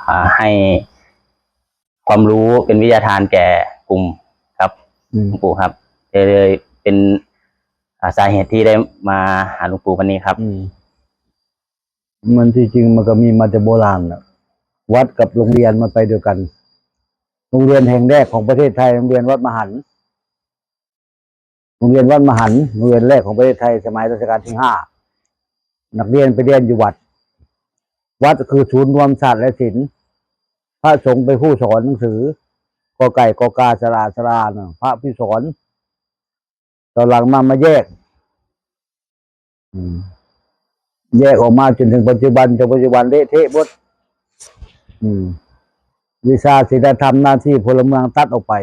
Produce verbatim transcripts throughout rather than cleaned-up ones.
อ่าให้ความรู้เป็นวิทยาทานแก่กลุ่มครับ อืม หลวงปู่ครับ เลยเป็น อ่า สาเหตุที่ได้มาหาหลวงปู่วันนี้ครับ อืม มันที่จริงมันก็มีมาแต่โบราณน่ะ วัดกับโรงเรียนมันไปด้วยกัน โรงเรียนแห่งแรกของประเทศไทย โรงเรียนวัดมหันต์ โรงเรียนวัดมหันต์ โรงเรียนแรกของประเทศไทย สมัยรัชกาลที่ห้า นักเรียนไปเรียนอยู่วัด วัดคือศูนย์รวมศาสตร์และศิลป์ พระสงฆ์เป็นผู้สอนหนังสือ กอไก่ กอกา สระอา สระอา น่ะ พระผู้สอน ตอนหลังมา มาแยก อืม แยกออกมาจนถึงปัจจุบัน จนปัจจุบันเละเทะหมด อืม วิชาศีลธรรมหน้าที่พลเมืองตัดออกไป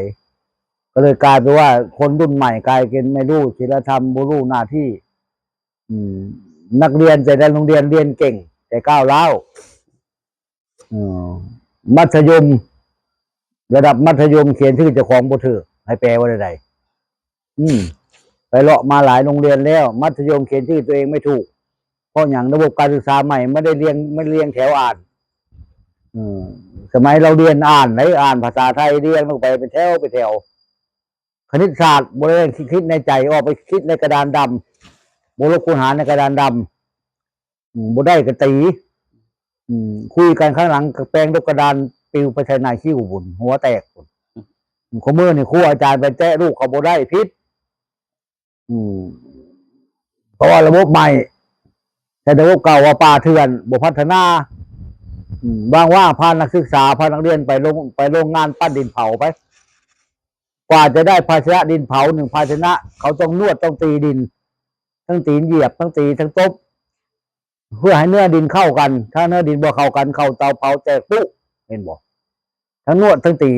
ก็เลยกลายเป็นว่าคนรุ่นใหม่กลายเป็นไม่รู้ศีลธรรม บ่รู้หน้าที่ อืม นักเรียนแต่ละโรงเรียนเรียนเก่ง แต่ก้าวร้าว เอ่อ มัธยม ระดับมัธยมเขียนชื่อเจ้าของบ่ถูก ให้แปลว่าใดๆ อืม ไปเลาะมาหลายโรงเรียนแล้ว มัธยมเขียนชื่อตัวเองไม่ถูก เพราะหยัง ระบบการศึกษาใหม่ไม่ได้เรียง ไม่ได้เรียงแถวอ่าน เออ สมัยเราเรียนอ่านไหน อ่านภาษาไทยเรียงลงไปเป็นแถวเป็นแถว คณิตศาสตร์บ่ได้คิดในใจ ออกไปคิดในกระดานดำ บวกลบคูณหารในกระดานดำ อืม บ่ได้ก็ตี อืม คุยกันข้างหลังก็แปรงลบกระดานปลิวไปใส่หน้าคิ้วพุ้น หัวแตกพุ้น อืม ของมื้อนี่ครูอาจารย์ไปแตะลูกเขาบ่ได้ ผิด อืม เพราะว่าระบบใหม่ แต่ระบบเก่าว่าป่าเถื่อน บ่พัฒนา อืม ว่างๆ พานักศึกษา พานักเรียนไปโรง ไปโรงงานปั้นดินเผาไป กว่าจะได้ภาชนะดินเผาหนึ่งภาชนะ เขาต้องนวด ต้องตีดิน ทั้งตีนเหยียบ ทั้งตี ทั้งตบ เพื่อให้เนื้อดินเข้ากัน ถ้าเนื้อดินบ่เข้ากัน เข้าเตาเผาแตกปุ๊ เห็นบ่ ทั้งนวด ทั้งตี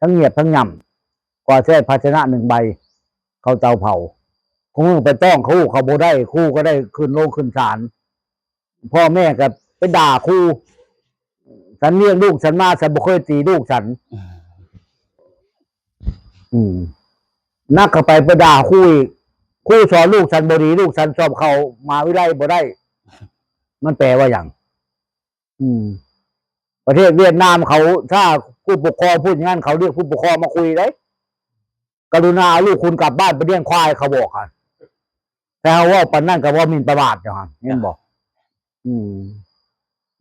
ทั้งเหยียบ ทั้งหย่ำ กว่าจะได้ภาชนะหนึ่งใบ เข้าเตาเผา ครูไปต้องครูเขาบ่ได้ ครูก็ได้ขึ้นโรงขึ้นศาล พ่อแม่ก็ไปด่าครู ฉันเลี้ยงลูกฉันมา ฉันบ่เคยตีลูกฉัน อืม หนักเข้าไปไปด่าครูอีก ครูสอนลูกฉันบ่ดี ลูกฉันสอบเข้ามหาวิทยาลัยบ่ได้ มันแปลว่าหยัง อืม ประเทศเวียดนามเขา ถ้าผู้ปกครองพูดอย่างนั้น เขาเรียกผู้ปกครองมาคุยเลย กรุณาเอาลูกคุณกลับบ้านไปเลี้ยงควาย เขาบอกอะ แต่เขาเว้าปานนั้นก็ว่าหมิ่นประมาทอยู่หั่น เห็นบ่ อืม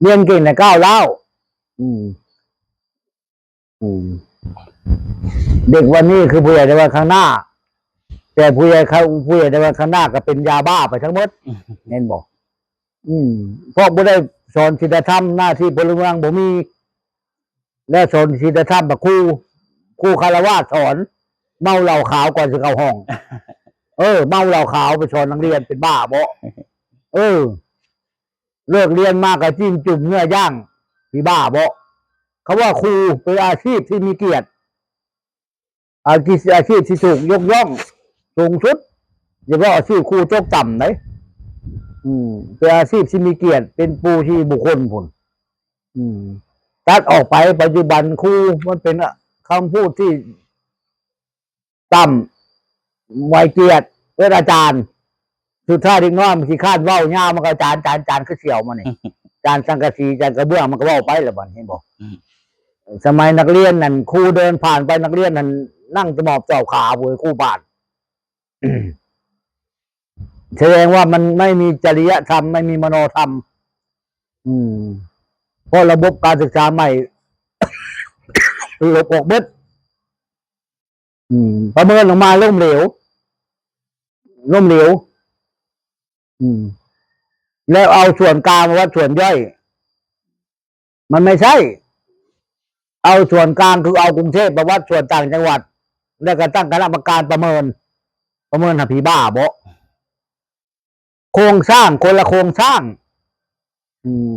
เรียนเก่งแต่ก้าวร้าว อืม อืม เด็กวันนี้คือผู้ใหญ่ในวันข้างหน้า แต่ผู้ใหญ่เขา ผู้ใหญ่ในวันข้างหน้าก็เป็นยาบ้าไปทั้งหมด เห็นบ่ อืม เพราะบ่ได้สอนศีลธรรม หน้าที่พลเมืองบ่มี และสอนศีลธรรมแบบครู ครูฆราวาสสอน เมาเหล้าขาวก่อนสิเข้าห้อง เออ เมาเหล้าขาวไปสอนนักเรียนเป็นบ้าบ่ เออ เลิกเรียนมาก็จิ้มจุ่มเนื้อย่าง สิบ้าบ่ เขาว่าครูเป็นอาชีพที่มีเกียรติ อาชีพ อาชีพที่ถูกยกย่องสูงสุด อย่าว่าอาชีพครูตกต่ำเลย อืม เป็นอาชีพที่มีเกียรติ เป็นปูชนียบุคคลพุ้น อืม ตัดออกไป ปัจจุบันครูมันเป็นคำพูดที่ต่ำ ไว้เกียรติ เป็นอาจารย์ สุดท้ายเด็กน้อยมันขี้คร้านเว้า ยามมันก็ "อาจารย์ อาจารย์ อาจารย์" คือเสี่ยวมานี่ อาจารย์สังกะสี อาจารย์กระเบื้อง มันก็เว้าไปแล้วบัดนี้ เห็นบ่ อืม สมัยนักเรียนนั่น ครูเดินผ่านไป นักเรียนนั่นนั่งตะหมอบจอบขา โอ้ย ครูบาด แสดงว่ามันไม่มีจริยธรรม ไม่มีมโนธรรม อืม เพราะระบบการศึกษาใหม่ ลบออกเบิด อืม ประเมินออกมาล้มเหลว ล้มเหลว อืม แล้วเอาส่วนกลางมาวัดส่วนย่อย มันไม่ใช่ เอาส่วนกลางคือเอากรุงเทพมาวัดส่วนต่างจังหวัด แล้วก็ตั้งคณะกรรมการประเมิน ประเมินหาผีบ้าบ่ โครงสร้างคนละโครงสร้าง อืม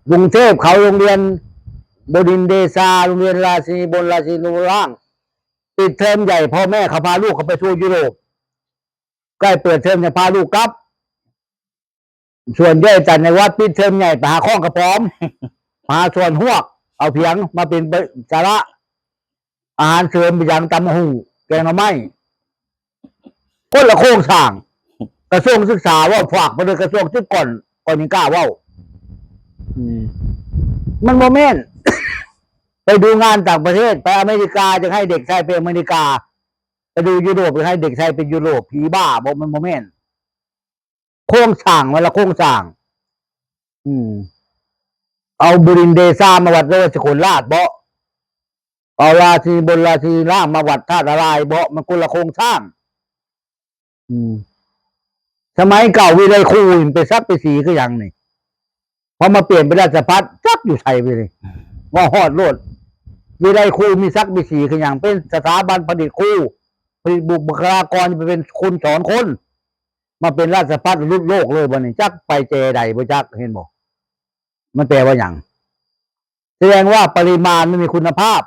กรุงเทพเขาโรงเรียนบดินทร์เดชา โรงเรียนราชินีบน ราชินีบนล่าง ปิดเทอมใหญ่ พ่อแม่เขาพาลูกเขาไปทัวร์ยุโรป ใกล้เปิดเทอมจะพาลูกกลับ ส่วนย่อยจัดในวัด ปิดเทอมใหญ่ไปหาข้องกระป๋อม หาส่วนฮวก เอาเพียงมาเป็นสาระ อาหารเสริมไปยังตำบักหุ่ง แกงหน่อไม้ คนละโครงสร้าง กระทรวงศึกษาเว้า ฝากไปเลยกระทรวงศึกก่อน ก่อนยังกล้าเว้า อืม มันบ่แม่น ไปดูงานต่างประเทศ ไปอเมริกาจะให้เด็กไทยไปอเมริกา ไปดูยุโรปจะให้เด็กไทยไปยุโรป ผีบ้าบ่ มันบ่แม่น โครงสร้างมันละโครงสร้าง อืม เอาบุรินทร์เดชามาวัดราชโคณราชบ่ เอาราชินีบนราชินีล่างมาวัดท่านารายณ์บ่ มันคนละโครงสร้าง อืม สมัยเก่าวิไลครูห์นี่ไปสักไปสีคือหยังนี่ พอมาเปลี่ยนเป็นราชภัฏ จักอยู่ไสไปเลย ว่าฮอดโลด วิไลครูห์มีสักมีสีคือหยัง เป็นสถาบันผลิตครู ผลิตบุคลากรไปเป็นคนสอนคน มาเป็นราชภัฏหลุดโลกเลยบัดนี้ จักไปแจใดบ่จัก เห็นบ่ มันแปลว่าหยัง แสดงว่าปริมาณไม่มีคุณภาพ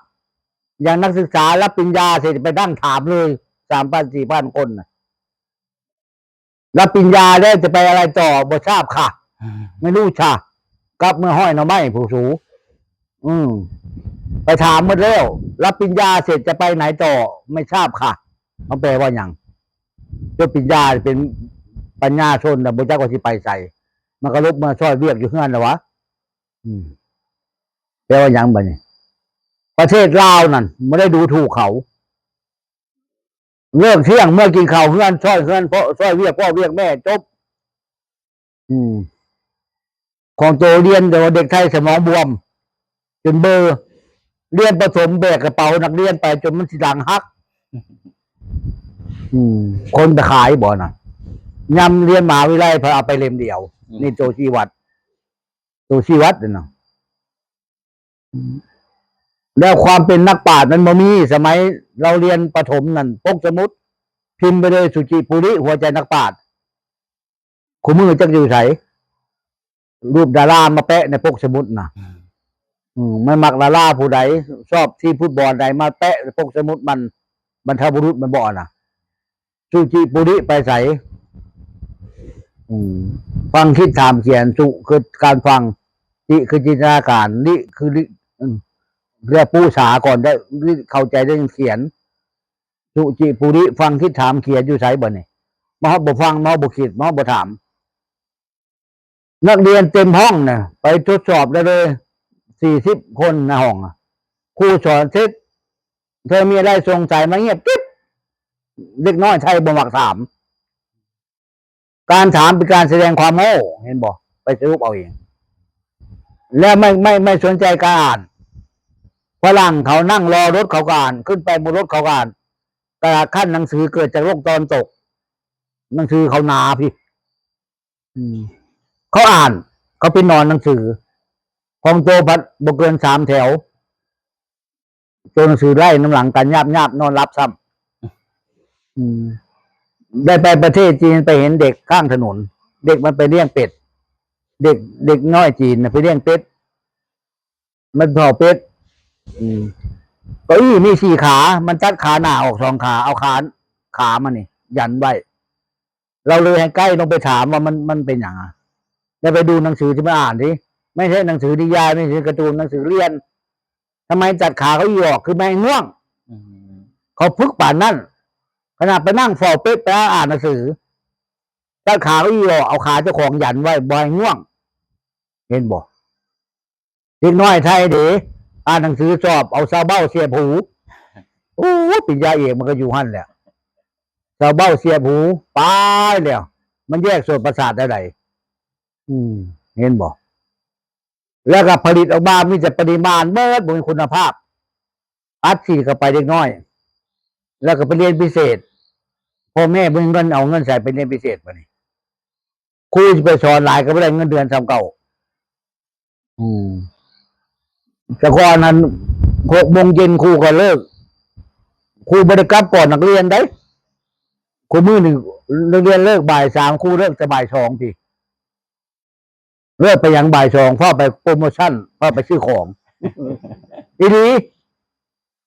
อย่างนักศึกษารับปริญญาเสร็จไปนั่งถามเลย สามพันสี่พันคนน่ะ รับปริญญาแล้วจะไปอะไรต่อ บ่ทราบค่ะ ไม่รู้ค่ะ กลับเมือห้อยหน่อไม้ผู้สู อืม ไปถามหมดแล้ว รับปริญญาเสร็จจะไปไหนต่อ ไม่ทราบค่ะ มันแปลว่าหยัง จบปริญญาเป็นปัญญาชน แต่บ่จักว่าสิไปไส มันก็ลบมาซอยเวียกอยู่เฮือนแล้ววะ อืม แปลว่าหยังบัดนี้ ประเทศลาวนั่นบ่ได้ดูถูกเขา เลิกเที่ยงเมื่อกินข้าวเฮือน ซอยเฮือนพ่อ ซอยเวียกพ่อเวียกแม่ จบ อืม ของโตเรียนแต่ว่าเด็กไทยสมองบวม จนเบลอ เรียนประถมแบกกระเป๋านักเรียนไปจนมันสิหลังหัก อืม คนไปขายบ่น่ะ ยำเรียนมหาวิทยาลัยพอเอาไปเล่มเดียว อืม นี่โตชีวัด โตชีวัดเนี่ยเนาะ อืม แล้วความเป็นนักปราชญ์มันบ่มี สมัยเราเรียนประถมนั่น ปกสมุด พิมพ์ไปเลย สุจิปุริ หัวใจนักปราชญ์ คู่มือจักอยู่ไส รูปดารามาแปะในปกสมุดน่ะ อืม อืม มันมักดาราผู้ใด ชอบทีมฟุตบอลใดมาแปะในปกสมุดมัน บรรพบุรุษมันบ่น่ะ สุจิปุริไปไส อืม ฟังคิดถามเขียน สุคือการฟัง จิคือจินตนาการ ริคือริ อืม เรียกผู้สาก่อนได้ ริเข้าใจได้เขียน สุจิปุริ ฟังคิดถามเขียนอยู่ไสบัดนี้ มาฮอดบ่ฟัง มาฮอดบ่คิด มาฮอดบ่ถาม นักเรียนเต็มห้องน่ะ ไปทดสอบได้เลย สี่สิบคนในห้องอะ ครูสอนเสร็จ เธอมีอะไรสงสัยมาเงียบกริบ เด็กน้อยไทยบ่มักถาม การถามเป็นการแสดงความโง่ เห็นบ่ ไปสรุปเอาเอง และไม่ ไม่ ไม่สนใจการอ่าน ฝรั่งเขานั่งรอรถเขาก็อ่าน ขึ้นไปบนรถเขาก็อ่าน ตลาดขั้นหนังสือเกิดจากโลกตะวันตก หนังสือเขาหนาพี่ อืม เขาอ่าน เขาไปนอนหนังสือ ของโตพัดบ่เกินสามแถว โตหนังสือไล่น้ำหลังกันยาบๆ นอนหลับซ้ำ อืม ได้ไปประเทศจีนไปเห็นเด็กข้างถนน เด็กมันไปเลี้ยงเป็ด เด็ก เด็กน้อยจีนน่ะไปเลี้ยงเป็ด มันเผาเป็ด อืม เก้าอี้มีสี่ขา มันตัดขาหน้าออกสองขา เอาขา ขามันนี่ ยันไว้ เราเลยให้ใกล้ลงไปถามว่ามัน มันเป็นหยังอะ แล้วไปดูหนังสือที่มันอ่านดิ ไม่ใช่หนังสือนิยาย ไม่ใช่การ์ตูน หนังสือเรียน ทำไมตัดขาเก้าอี้ออก คือไม่ให้ง่วง อืม เขาฝึกปานนั้น ขนาดไปนั่งเฝ้าเป็ดไปอ่านหนังสือ ตัดขาเก้าอี้ออก เอาขาเจ้าของยันไว้ บ่ให้ง่วง เห็นบ่ เด็กน้อยไทยเด้ อ่านหนังสือสอบ เอาซาวเบ้าเสียบหู โอ้ย ปริญญาเอกมันก็อยู่หั่นแหละ ซาวเบ้าเสียบหู ไปแล้ว มันแยกส่วนประสาทได้ใด อืม เห็นบ่ แล้วก็ผลิตออกมามีแต่ปริมาณเบิด บ่มีคุณภาพ อัดฉีดเข้าไปเด็กน้อย แล้วก็ไปเรียนพิเศษ พ่อแม่บ่มีเงิน เอาเงินใส่ไปเรียนพิเศษบัดนี้ ครูสิไปสอนหลายก็บ่ได้เงินเดือนส่ำเก่า อืม แต่ก่อนนั้น หกโมงเย็นครูก็เลิก ครูบ่ได้กลับก่อนนักเรียนเด้ ครูมื้อหนึ่งนักเรียนเลิกบ่ายสาม ครูเลิกแต่บ่ายสองพี้ เลิกไปหยังบ่ายสอง พาไปโปรโมชั่น พาไปซื้อของ อีหลี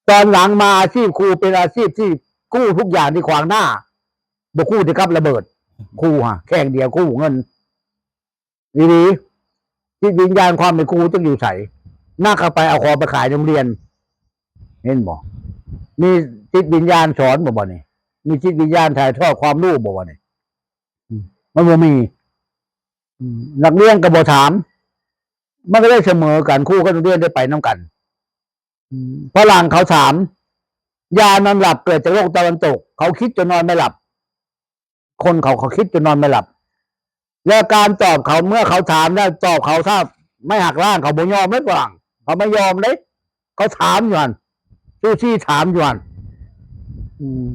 ตอนหลังมาอาชีพครูเป็นอาชีพที่กู้ทุกอย่างที่ขวางหน้า บ่กู้แต่กับระเบิด ครูฮะ แข่งเดียวกู้เงิน อีหลี จิตวิญญาณความเป็นครูจักอยู่ไส นักเข้าไปเอาของไปขายโรงเรียน เห็นบ่ มีจิตวิญญาณสอนบ่ บ่นี่ มีจิตวิญญาณถ่ายทอดความรู้บ่ บ่นี่ อืม มันบ่มี อืม นักเรียนก็บ่ถาม มันก็ได้เสมอกัน ครูกับนักเรียนได้ไปนำกัน อืม ฝรั่งเขาถาม ยานอนหลับเกิดจากโรคตะวันตก เขาคิดจนนอนไม่หลับ คนเขา เขาคิดจนนอนไม่หลับ แล้วการตอบเขา เมื่อเขาถามแล้วตอบเขา ถ้าไม่หักล้าง เขาบ่ยอมเลยฝรั่ง เขาไม่ยอมเลย เขาถามอยู่หั่น ซูซี่ถามอยู่หั่น อืม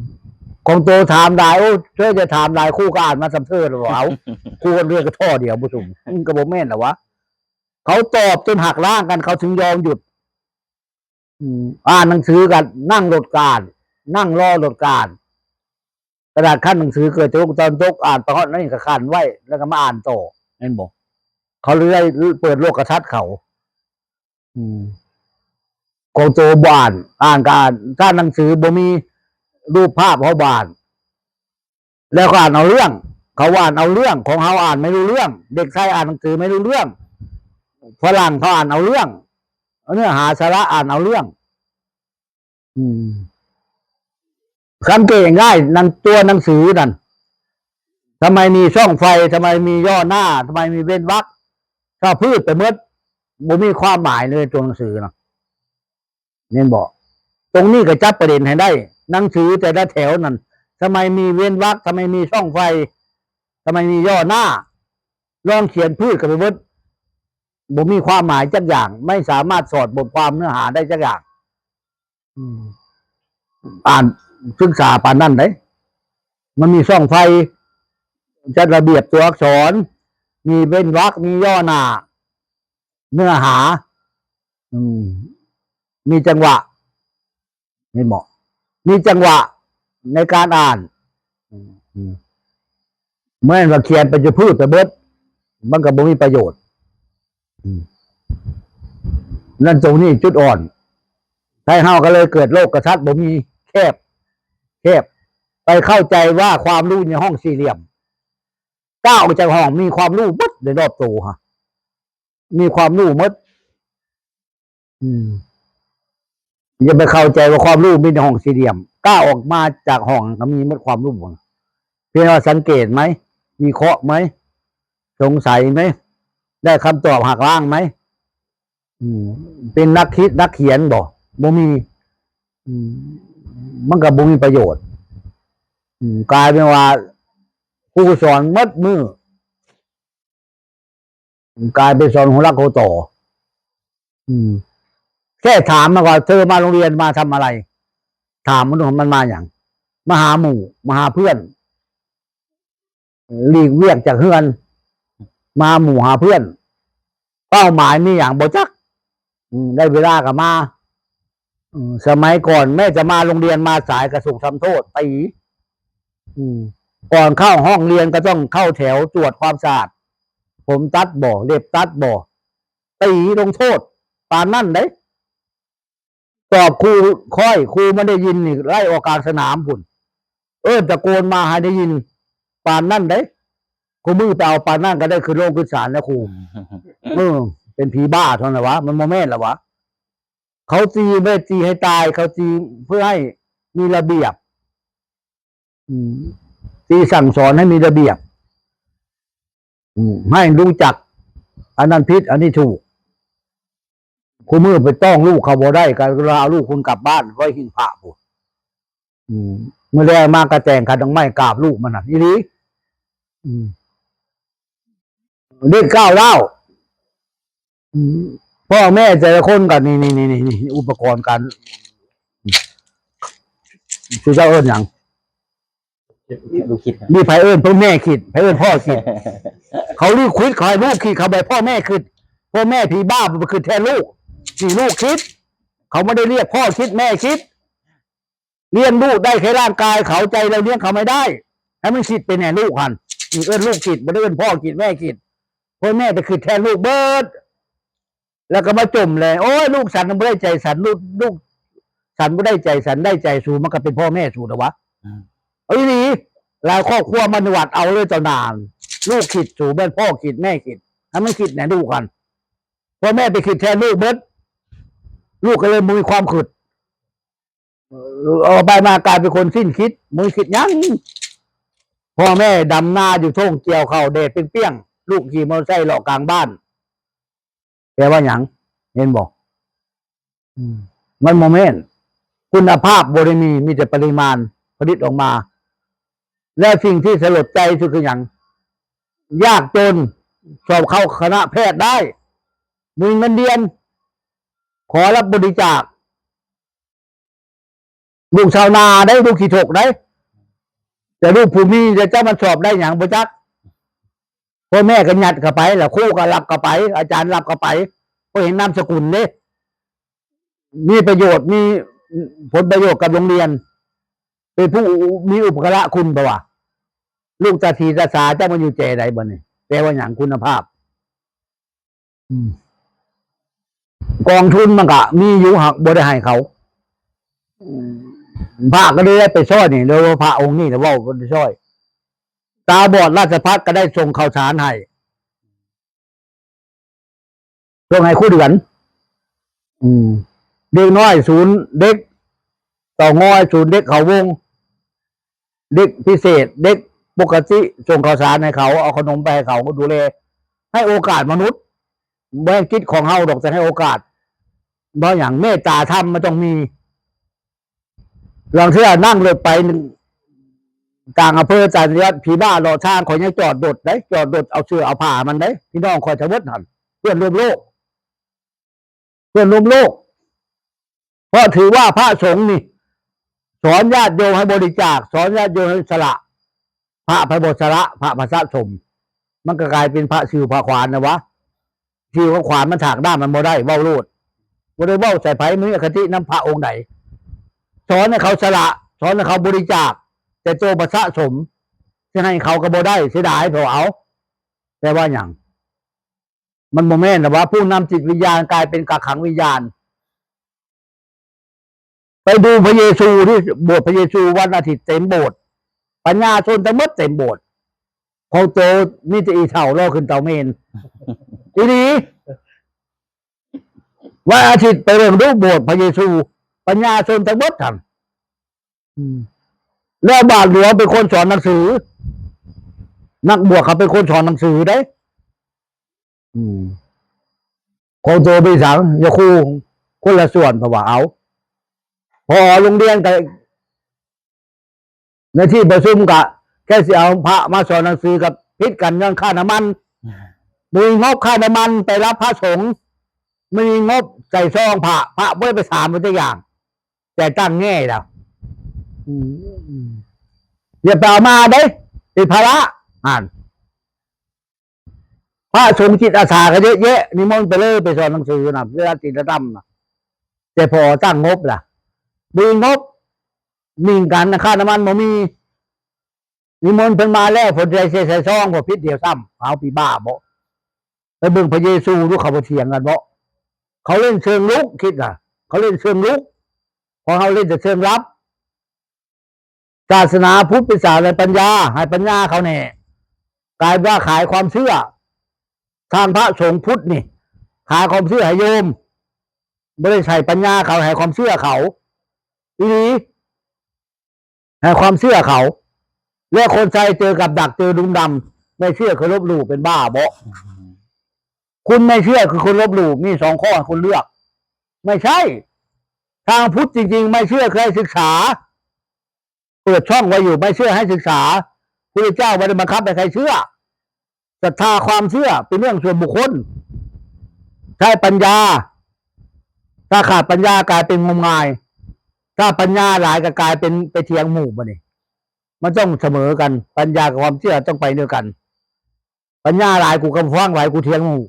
ของโตถามหลาย โอ้ เธอจะถามหลาย ครูก็อ่านมาสำเธอหรือเปล่า ครูก็เรียนก็ท่อเดียวบ่ซุม มันก็บ่แม่นหรอวะ เขาตอบจนหักล้างกัน เขาถึงยอมหยุด อืม อ่านหนังสือกัน นั่งรถกาน นั่งรอรถกาน กระดาษคันหนังสือเกิดจากโรคตะวันตก อ่านไปฮอดนั่นก็คันไว้ แล้วก็มาอ่านต่อ เห็นบ่ เขาเลยเปิดโลกทัศน์เขา อืม ของโตบ่อ่าน อ่านก็อ่าน ถ้าหนังสือบ่มีรูปภาพเขาบ่อ่าน แล้วก็อ่านเอาเรื่อง เขาอ่านเอาเรื่อง ของเฮาอ่านไม่รู้เรื่อง เด็กไทยอ่านหนังสือไม่รู้เรื่อง ฝรั่งเขาอ่านเอาเรื่อง เนื้อหาสาระอ่านเอาเรื่อง อืม สังเกตง่าย นั่นตัวหนังสือนั่น ทำไมมีช่องไฟ ทำไมมีย่อหน้า ทำไมมีเว้นวรรค ถ้าพืชไปหมด บ่มีความหมายเลยตัวหนังสือนะ เห็นบ่ ตรงนี้ก็จับประเด็นให้ได้ หนังสือแต่ละแถวนั่น ทำไมมีเว้นวรรค ทำไมมีช่องไฟ ทำไมมีย่อหน้า ลองเขียนพืชกันไปเบิด บ่มีความหมายจักอย่าง ไม่สามารถสอดบทความเนื้อหาได้จักอย่าง อืม อ่านศึกษาปานนั้นเด้ มันมีช่องไฟ จัดระเบียบตัวอักษร มีเว้นวรรค มีย่อหน้า เนื้อหา อืม มีจังหวะ เห็นบ่ มีจังหวะในการอ่าน อืม อืม เมื่อว่าเขียนไปจะพืชไปเบิด มันก็บ่มีประโยชน์ อืม นั่นตรงนี้จุดอ่อน ไทยเฮาก็เลยเกิดโลกทัศน์บ่มี แคบ แคบ ไปเข้าใจว่าความรู้ในห้องสี่เหลี่ยม ก้าวออกจากห้องมีความรู้หมดในรอบตัวฮะ มีความรู้หมด อืม อย่าไปเข้าใจว่าความรู้มีในห้องสี่เหลี่ยม ก้าวออกมาจากห้องก็มีหมดความรู้ เพียงว่าสังเกตไหม วิเคราะห์ไหม สงสัยไหม ได้คำตอบหักล้างไหม อืม เป็นนักคิดนักเขียนบ่ บ่มี อืม มันก็บ่มีประโยชน์ อืม กลายเป็นว่าครูสอนหมดมื้อ กลายเป็นสอนหัวลักหัวต่อ อืม แค่ถามมาก่อน เธอมาโรงเรียนมาทำอะไร ถามมัน มันมาหยัง มาหาหมู่ มาหาเพื่อน หลีกเวียกจากเฮือน มาหมู่หาเพื่อน เป้าหมายมีหยังบ่จัก อืม ได้เวลาก็มา อืม สมัยก่อนแม่จะมาโรงเรียนมาสายก็ถูกทำโทษ ตี อืม ก่อนเข้าห้องเรียนก็ต้องเข้าแถวตรวจความสะอาด ผมตัดบ่ เล็บตัดบ่ ตีลงโทษ ปานนั้นเด้ ตอบครูค่อย ครูมันได้ยินนี่ ไล่ออกกลางสนามพุ้น เออ ตะโกนมาให้ได้ยิน ปานนั้นเด้ ครูมือไปเอาปานนั้นก็ได้ขึ้นโรงขึ้นศาลแล้วครู เออ เป็นผีบ้าเท่านั้นวะ มันบ่แม่นละวะ เขาตีไม่ได้ตีให้ตาย เขาตีเพื่อให้มีระเบียบ อืม ตีสั่งสอนให้มีระเบียบ อืม ให้รู้จัก อันนั้นผิด อันนี้ถูก ครูมือไปต้องลูกเขาบ่ได้ ก็เลยเอาลูกคุณกลับบ้านไว้หิ้งพระพุ้น อืม มื้อแลงมากระแต่งขันดอกไม้กราบลูกมันน่ะ อีหลี อืม เล่นก้าวร้าว อืม พ่อแม่แต่ละคนก็นี่ นี่ นี่ นี่ นี่ อุปกรณ์การ คือจะเอิ้นหยัง ลูกคิด มีไผเอิ้นพ่อแม่คิด ไผเอิ้นพ่อคิด เขาลูกคิด เขาให้ลูกคิด เขาไปพ่อแม่คิด พ่อแม่ผีบ้าไปคิดแทนลูก นี่ลูกคิด เขาไม่ได้เรียกพ่อคิดแม่คิด เลี้ยงลูกได้แค่ร่างกายเขา ใจเราเลี้ยงเขาไม่ได้ ให้มันคิดไปแน่ลูกหั่น นี่เอิ้นลูกคิด บ่ได้เอิ้นพ่อคิดแม่คิด พ่อแม่ไปคิดแทนลูกเบิด แล้วก็มาจมเลย โอ้ย ลูกฉันบ่ได้ใจฉัน ลูก ลูกฉันบ่ได้ใจฉัน ได้ใจสู มันก็เป็นพ่อแม่สูแล้ววะ อืม เอาอีหลี หลายครอบครัวมันวัดเอาเลยเจ้านาน ลูกคิดสูแม่นพ่อคิดแม่คิด ให้มันคิดแน่ลูกหั่น พ่อแม่ไปคิดแทนลูกเบิด ลูกก็เลยบ่มีความคิด เออ เอาไปมากลายเป็นคนสิ้นคิด บ่มีคิดหยัง พ่อแม่ดำนาอยู่ท่งเกี่ยวข้าวแดดเปรี้ยงๆ ลูกขี่มอเตอร์ไซค์เลาะกลางบ้าน ไป ปลว่าหยัง เห็นบ่ อืม มันบ่แม่น คุณภาพบ่ได้มี มีแต่ปริมาณผลิตออกมา และสิ่งที่สลดใจสุดคือหยัง ยากจน สอบเข้าคณะแพทย์ได้ มีเงินเดือน ขอรับบริจาค ลูกชาวนาได้ ลูกขี้ถกได้ แต่ลูกผู้มีจะเจ้ามันสอบได้หยังบ่จัก พ่อแม่ก็ยัดเข้าไป แล้วครูก็รับเข้าไป อาจารย์รับเข้าไป เพราะเห็นนามสกุลเด้ มีประโยชน์ มีผลประโยชน์กับโรงเรียน เป็นผู้มีอุปการะคุณ เพราะว่า ลูกตาสีตาสาเจ้ามันอยู่แจใดบ่นี่ แปลว่าหยัง คุณภาพ อืม กองทุนมันก็มีอยู่ หากบ่ได้ให้เขา อืม พระก็ได้ไปซ่อยนี่ แล้วพระองค์นี้นะเว้าไปซ่อย ตาบอดราชภัฏก็ได้ส่งข้าวสารให้ ส่งให้ครูเดือน อืม เด็กน้อยศูนย์เด็ก เต่างอยศูนย์เด็กเขาวง เด็กพิเศษ เด็กปกติ ส่งข้าวสารให้เขา เอาขนมไปให้เขา ดูแล ให้โอกาสมนุษย์ บ่แม่นกิจของเฮาดอก แต่ให้โอกาส เพราะหยัง เมตตาธรรมมันต้องมี ลางเทื่อนั่งรถไปต่างอำเภอ ต่างจังหวัด ผีบ้าเลาะทาง ข้อยยังจอดรถได้ จอดรถเอาเสื้อเอาผ้ามันได้ พี่น้องข้อยทั้งหมดหั่น เพื่อนร่วมโลก เพื่อนร่วมโลก เพราะถือว่าพระสงฆ์นี่ สอนญาติโยมให้บริจาค สอนญาติโยมให้สละ พระไผบ่สละ พระไผสะสม มันก็กลายเป็นพระซิวพระขวานนะวะ ซิวกับขวานมันถากด้ามมันบ่ได้ เว้าโลด บ่ได้เว้าใส่ไผ มีอคตินำพระองค์ใด สอนให้เขาสละ สอนให้เขาบริจาค แต่ตัวบ่สะสม สิให้เขาก็บ่ได้ เสียดาย เพราะเอา แปลว่าหยัง มันบ่แม่นนะว่า ผู้นำจิตวิญญาณกลายเป็นกักขังวิญญาณ ไปดูพระเยซูที่โบสถ์พระเยซูวันอาทิตย์เต็มโบสถ์ ปัญญาชนทั้งหมดเต็มโบสถ์ ของโตมีแต่อีเฒ่าลอขึ้นเตาเมน อีหลี วันอาทิตย์ไปเบิ่งดูโบสถ์พระเยซู ปัญญาชนทั้งหมดหั่น อืม แล้วบาทหลวงเป็นคนสอนหนังสือ นักบวชเขาเป็นคนสอนหนังสือเด้ อืม ของโตไปสัง อย่าคู่ คนละส่วน เพราะว่าเอา พอโรงเรียนก็ ในที่ประชุมก็แค่สิเอาพระมาสอนหนังสือกับผิดกันเรื่องค่าน้ำมัน มีงบค่าน้ำมันไปรับพระสงฆ์ มีงบใส่ซองพระ พระบ่ได้ไปถามมันจักอย่าง แต่ตั้งแง่แล้ว อืม อย่าไปเอามาเด้ เป็นภาระ อ่าน พระสงฆ์จิตอาสาก็เยอะแยะ นิมนต์ไปเลย ไปสอนหนังสือนะ เวลาศีลธรรมนะ แต่พอตั้งงบล่ะ มีงบ มีการค่าน้ำมันบ่มี นิมนต์เพิ่นมาแล้ว เพิ่นได้ใส่ซอง บ่ผิดเดียวซ้ำ เอาปีบ้าบ่ ไปเบิ่งพระเยซูดู เขาบ่เถียงกันบ่ เขาเล่นเชิงลุก คิดน่ะ เขาเล่นเชิงลุก ของเฮาเล่นแต่เชิงรับ ศาสนาพุทธเป็นศาสนาปัญญา ให้ปัญญาเขาแน่ กลายว่าขายความเชื่อ ทางพระสงฆ์พุทธนี่ ขายความเชื่อให้โยม บ่ได้ใส่ปัญญาเขา ให้ความเชื่อเขา อีหลี ให้ความเชื่อเขา และคนไทยเจอกับดักเจอหลุมดำ ไม่เชื่อคือลบหลู่ เป็นบ้าบ่ คุณไม่เชื่อคือคุณลบหลู่ มีสองข้อให้คุณเลือก ไม่ใช่ ทางพุทธจริงๆ ไม่เชื่อคือให้ศึกษา เปิดช่องไว้อยู่ ไม่เชื่อให้ศึกษา พระเจ้าไม่ได้บังคับให้ใครเชื่อ ศรัทธาความเชื่อเป็นเรื่องส่วนบุคคล ใช้ปัญญา ถ้าขาดปัญญากลายเป็นงมงาย ถ้าปัญญาหลายก็กลายเป็นไปเถียงหมู่บัดนี้ มันต้องเสมอกัน ปัญญากับความเชื่อต้องไปด้วยกัน ปัญญาหลายกูก็ฟังหลาย กูเถียงหมู่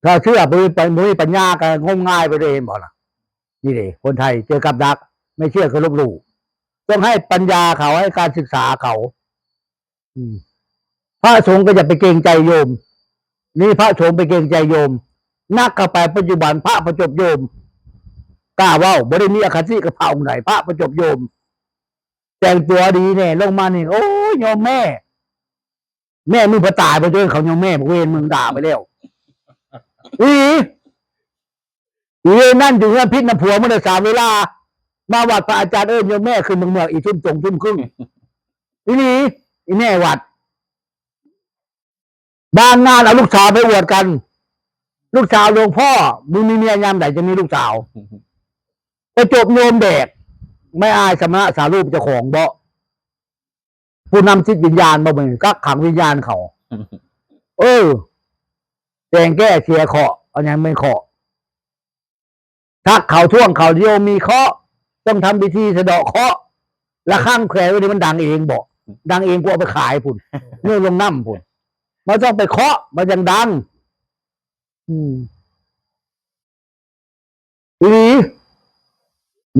ถ้าเชื่อบ่มีปัญ บ่มีปัญญาก็งมงายไปเลย เห็นบ่ล่ะ นี่เด้ คนไทยเจอกับดัก ไม่เชื่อคือลบหลู่ ต้องให้ปัญญาเขา ให้การศึกษาเขา อืม พระสงฆ์ก็อย่าไปเกรงใจโยม นี่พระสงฆ์ไปเกรงใจโยม นักเข้าไปปัจจุบันพระประจบโยม กล้าเว้า บ่ได้มีอคติกับพระองค์ใด พระประจบโยม แต่งตัวดีแน่ ลงมานี่ โอ้ย โยมแม่ แม่มึงบ่ตายบ่ จนเขาโยมแม่ บ่เวรมึงด่าไปแล้ว อี อีนั่นอยู่เฮือนพิษนะผัวมึงได้สามเวลา มาวัดพระอาจารย์เอิ้นโยมแม่ขึ้นเมืองเมืองอีกทุ่มสองทุ่มครึ่ง อีนี่ อีแม่วัด บางงานเอาลูกสาวไปอวดกัน ลูกสาวหลวงพ่อ มึงมีเมียยามใดจะมีลูกสาว ไปจบโยมแดก ไม่อายสมณะสารูปเจ้าของบ่ ผู้นำจิตวิญญาณบ่ มึงกักขังวิญญาณเขา เออ แจงแก้เสียเคราะห์ อันยังไม่เคราะห์ ทักเขาท่วงเขาโยมมีเคราะห์ ต้องทำพิธีสะเดาะเคราะห์ ระฆังแขวนไว้นี่มันดังเองบ่ ดังเอง กูเอาไปขายพุ่น โยนลงน้ำพุ่น มันต้องไปเคราะห์ มันยังดัง อืม อีหลี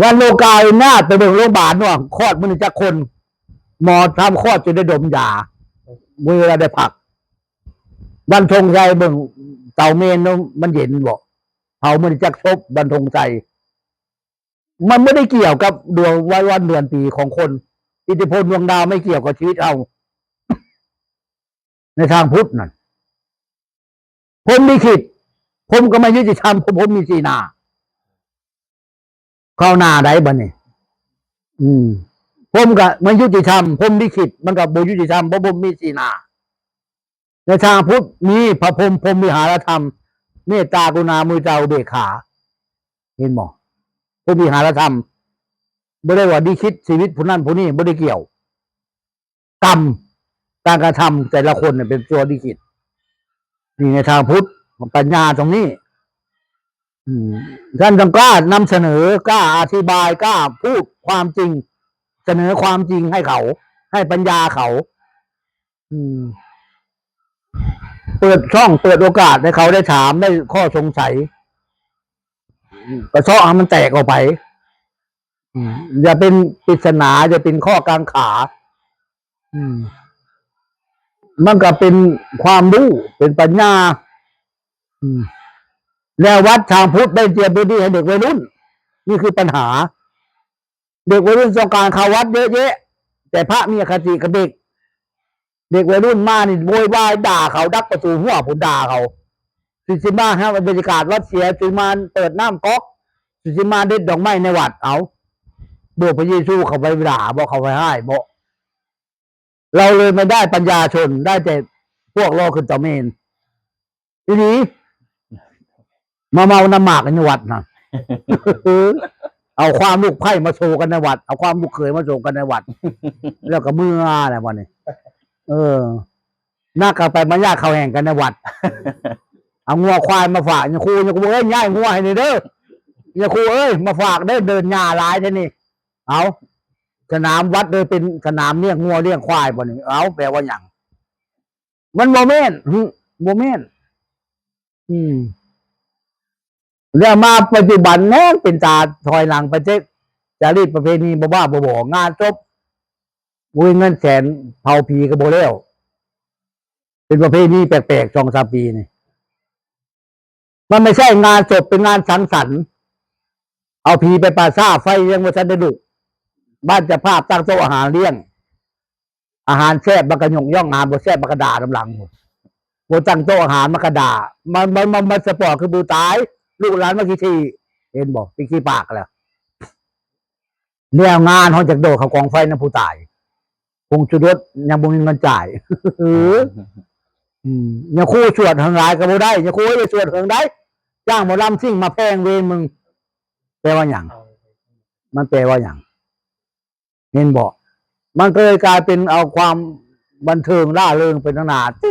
วันโลกาวินาศ ไปเบิ่งโรงพยาบาลเนาะ คลอดมื้อนี้จักคน หมอทำคลอดจนได้ดมยา เวลาได้พัก วันธงชัยเบิ่งเตาเมนเนาะ มันเย็นบ่ เผามื้อนี้จักศพ วันธงชัย มันไม่ได้เกี่ยวกับดวงวัน วันเดือนปีของคน อิทธิพลดวงดาวไม่เกี่ยวกับชีวิตเรา ในทางพุทธนั่น พรหมลิขิต พรหมก็ไม่ยุติธรรม เพราะพรหมมีสี่หน้า เข้าหน้าใดบัดนี้ อืม พรหมก็ไม่ยุติธรรม พรหมลิขิต มันก็บ่ยุติธรรม เพราะพรหมมีสี่หน้า ในทางพุทธมีพระพรหม พรหมวิหารธรรม เมตตากรุณามุทิตาอุเบกขา เห็นบ่ พรหมวิหารธรรม บ่ได้ว่าลิขิตชีวิตผู้นั้นผู้นี้ บ่ได้เกี่ยว กรรม การกระทำแต่ละคนเนี่ยเป็นตัวลิขิต นี่ในทางพุทธ ปัญญาตรงนี้ อืม ท่านต้องกล้านำเสนอ กล้าอธิบาย กล้าพูดความจริง เสนอความจริงให้เขา ให้ปัญญาเขา อืม เปิดช่อง เปิดโอกาสให้เขาได้ถาม ได้ข้อสงสัย กระเซาะให้มันแตกออกไป อืม อย่าเป็นปริศนา อย่าเป็นข้อกังขา อืม มันก็เป็นความรู้ เป็นปัญญา อืม แล้ววัดทางพุทธได้เตรียมพื้นที่ให้เด็กวัยรุ่น นี่คือปัญหา เด็กวัยรุ่นต้องการเข้าวัดเยอะแยะ แต่พระมีอคติกับเด็ก เด็กวัยรุ่นมานี่โวยวายด่าเขา ดักประตูหัวผมด่าเขา สุจิมาฮะ บรรยากาศวัดเสีย สุจิมาเปิดน้ำก๊อก สุจิมาเด็ดดอกไม้ในวัด เอา บวกพระเยซูเขาไปด่าบ่ เขาไปห้ายบ่ เราเลยไม่ได้ปัญญาชน ได้แต่พวกรอขึ้นเตาเมน อีหลี มาเมาน้ำหมากในวัดนะ เอาความลูกไผ่มาโชว์กันในวัด เอาความลูกเขยมาโชว์กันในวัด แล้วก็เมือแหละวันนี้ เออ นักกันไปมายากเขาแห่งกันในวัด เอางัวควายมาฝาก ยาคู ยาคู เอ้ย ย้ายงัวให้หน่อยเด้อ ยาคู เอ้ย มาฝากเด้อ เดินหญ้าหลายแท้นี่ เอา สนามวัดเลยเป็นสนามเลี้ยงงัวเลี้ยงควายบ่นี่ เอา แปลว่าหยัง มันบ่แม่น หึ บ่แม่น อืม แล้วมาปัจจุบันแม่งเป็นตาถอยหลังไปเจ๊ จารีตประเพณีบ้าๆบอๆ งานศพ อุ้ย เงินแสนเผาผีก็บ่แล้ว เป็นประเพณีแปลกๆ สองสามปีนี่ มันไม่ใช่งานศพ เป็นงานสังสรรค์ เอาผีไปป่าช้า ไฟยังบ่ทันได้ลุก บ้านเจ้าภาพตั้งโต๊ะอาหารเลี้ยง อาหารแซ่บมันก็ยกย่อง อาหารบ่แซ่บมันก็ด่านำหลัง บ่ตั้งโต๊ะอาหารมันก็ด่า มัน มัน มัน มันสปอร์ตคือผู้ตาย ลูกหลานมาขี้ที เห็นบ่ ไปขี้ปากแล้ว แล้วงานเฮาจักโดดเข้ากองไฟนำผู้ตาย ผงชูรสยังบ่มีเงินจ่าย อืม ยาคูสวดเหิงหลายก็บ่ได้ ยาคูอย่าสวดเหิงได้ จ้างหมอลำซิ่งมาแพงเวรมึง แปลว่าหยัง มันแปลว่าหยัง เห็นบ่ มันก็เลยกลายเป็นเอาความบันเทิงร่าเริงไปทั้งหน้าติ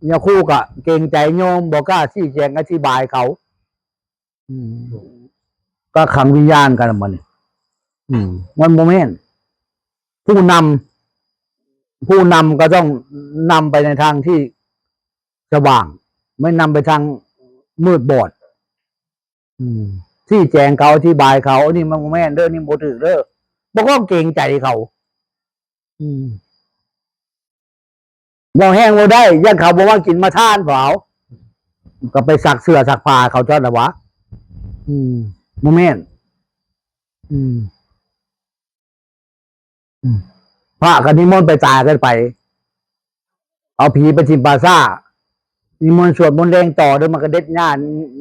ยาคูก็เกรงใจโยม บ่กล้าชี้แจงอธิบายเขา อืม ก็ขังวิญญาณกันมัน อืม มันบ่แม่น ผู้นำ ผู้นำก็ต้องนำไปในทางที่สว่าง ไม่นำไปทางมืดบอด อืม ชี้แจงเขา อธิบายเขา อันนี้มันบ่แม่นเด้อ นี่บ่ถูกเด้อ บ่ต้องเกรงใจเขา อืม เว้าแฮงบ่ได้ ย่านเขาบ่มากินมาทานเผา ก็ไปซักเสื้อซักผ้าเขาเจ้าน่ะวะ อืม บ่แม่น อืม อืม พระก็นิมนต์ไปตายกันไป เอาผีไปถิ่มป่าช้า นิมนต์สวดมนต์แลงต่อเด้อ มันก็เด็ดหญ้า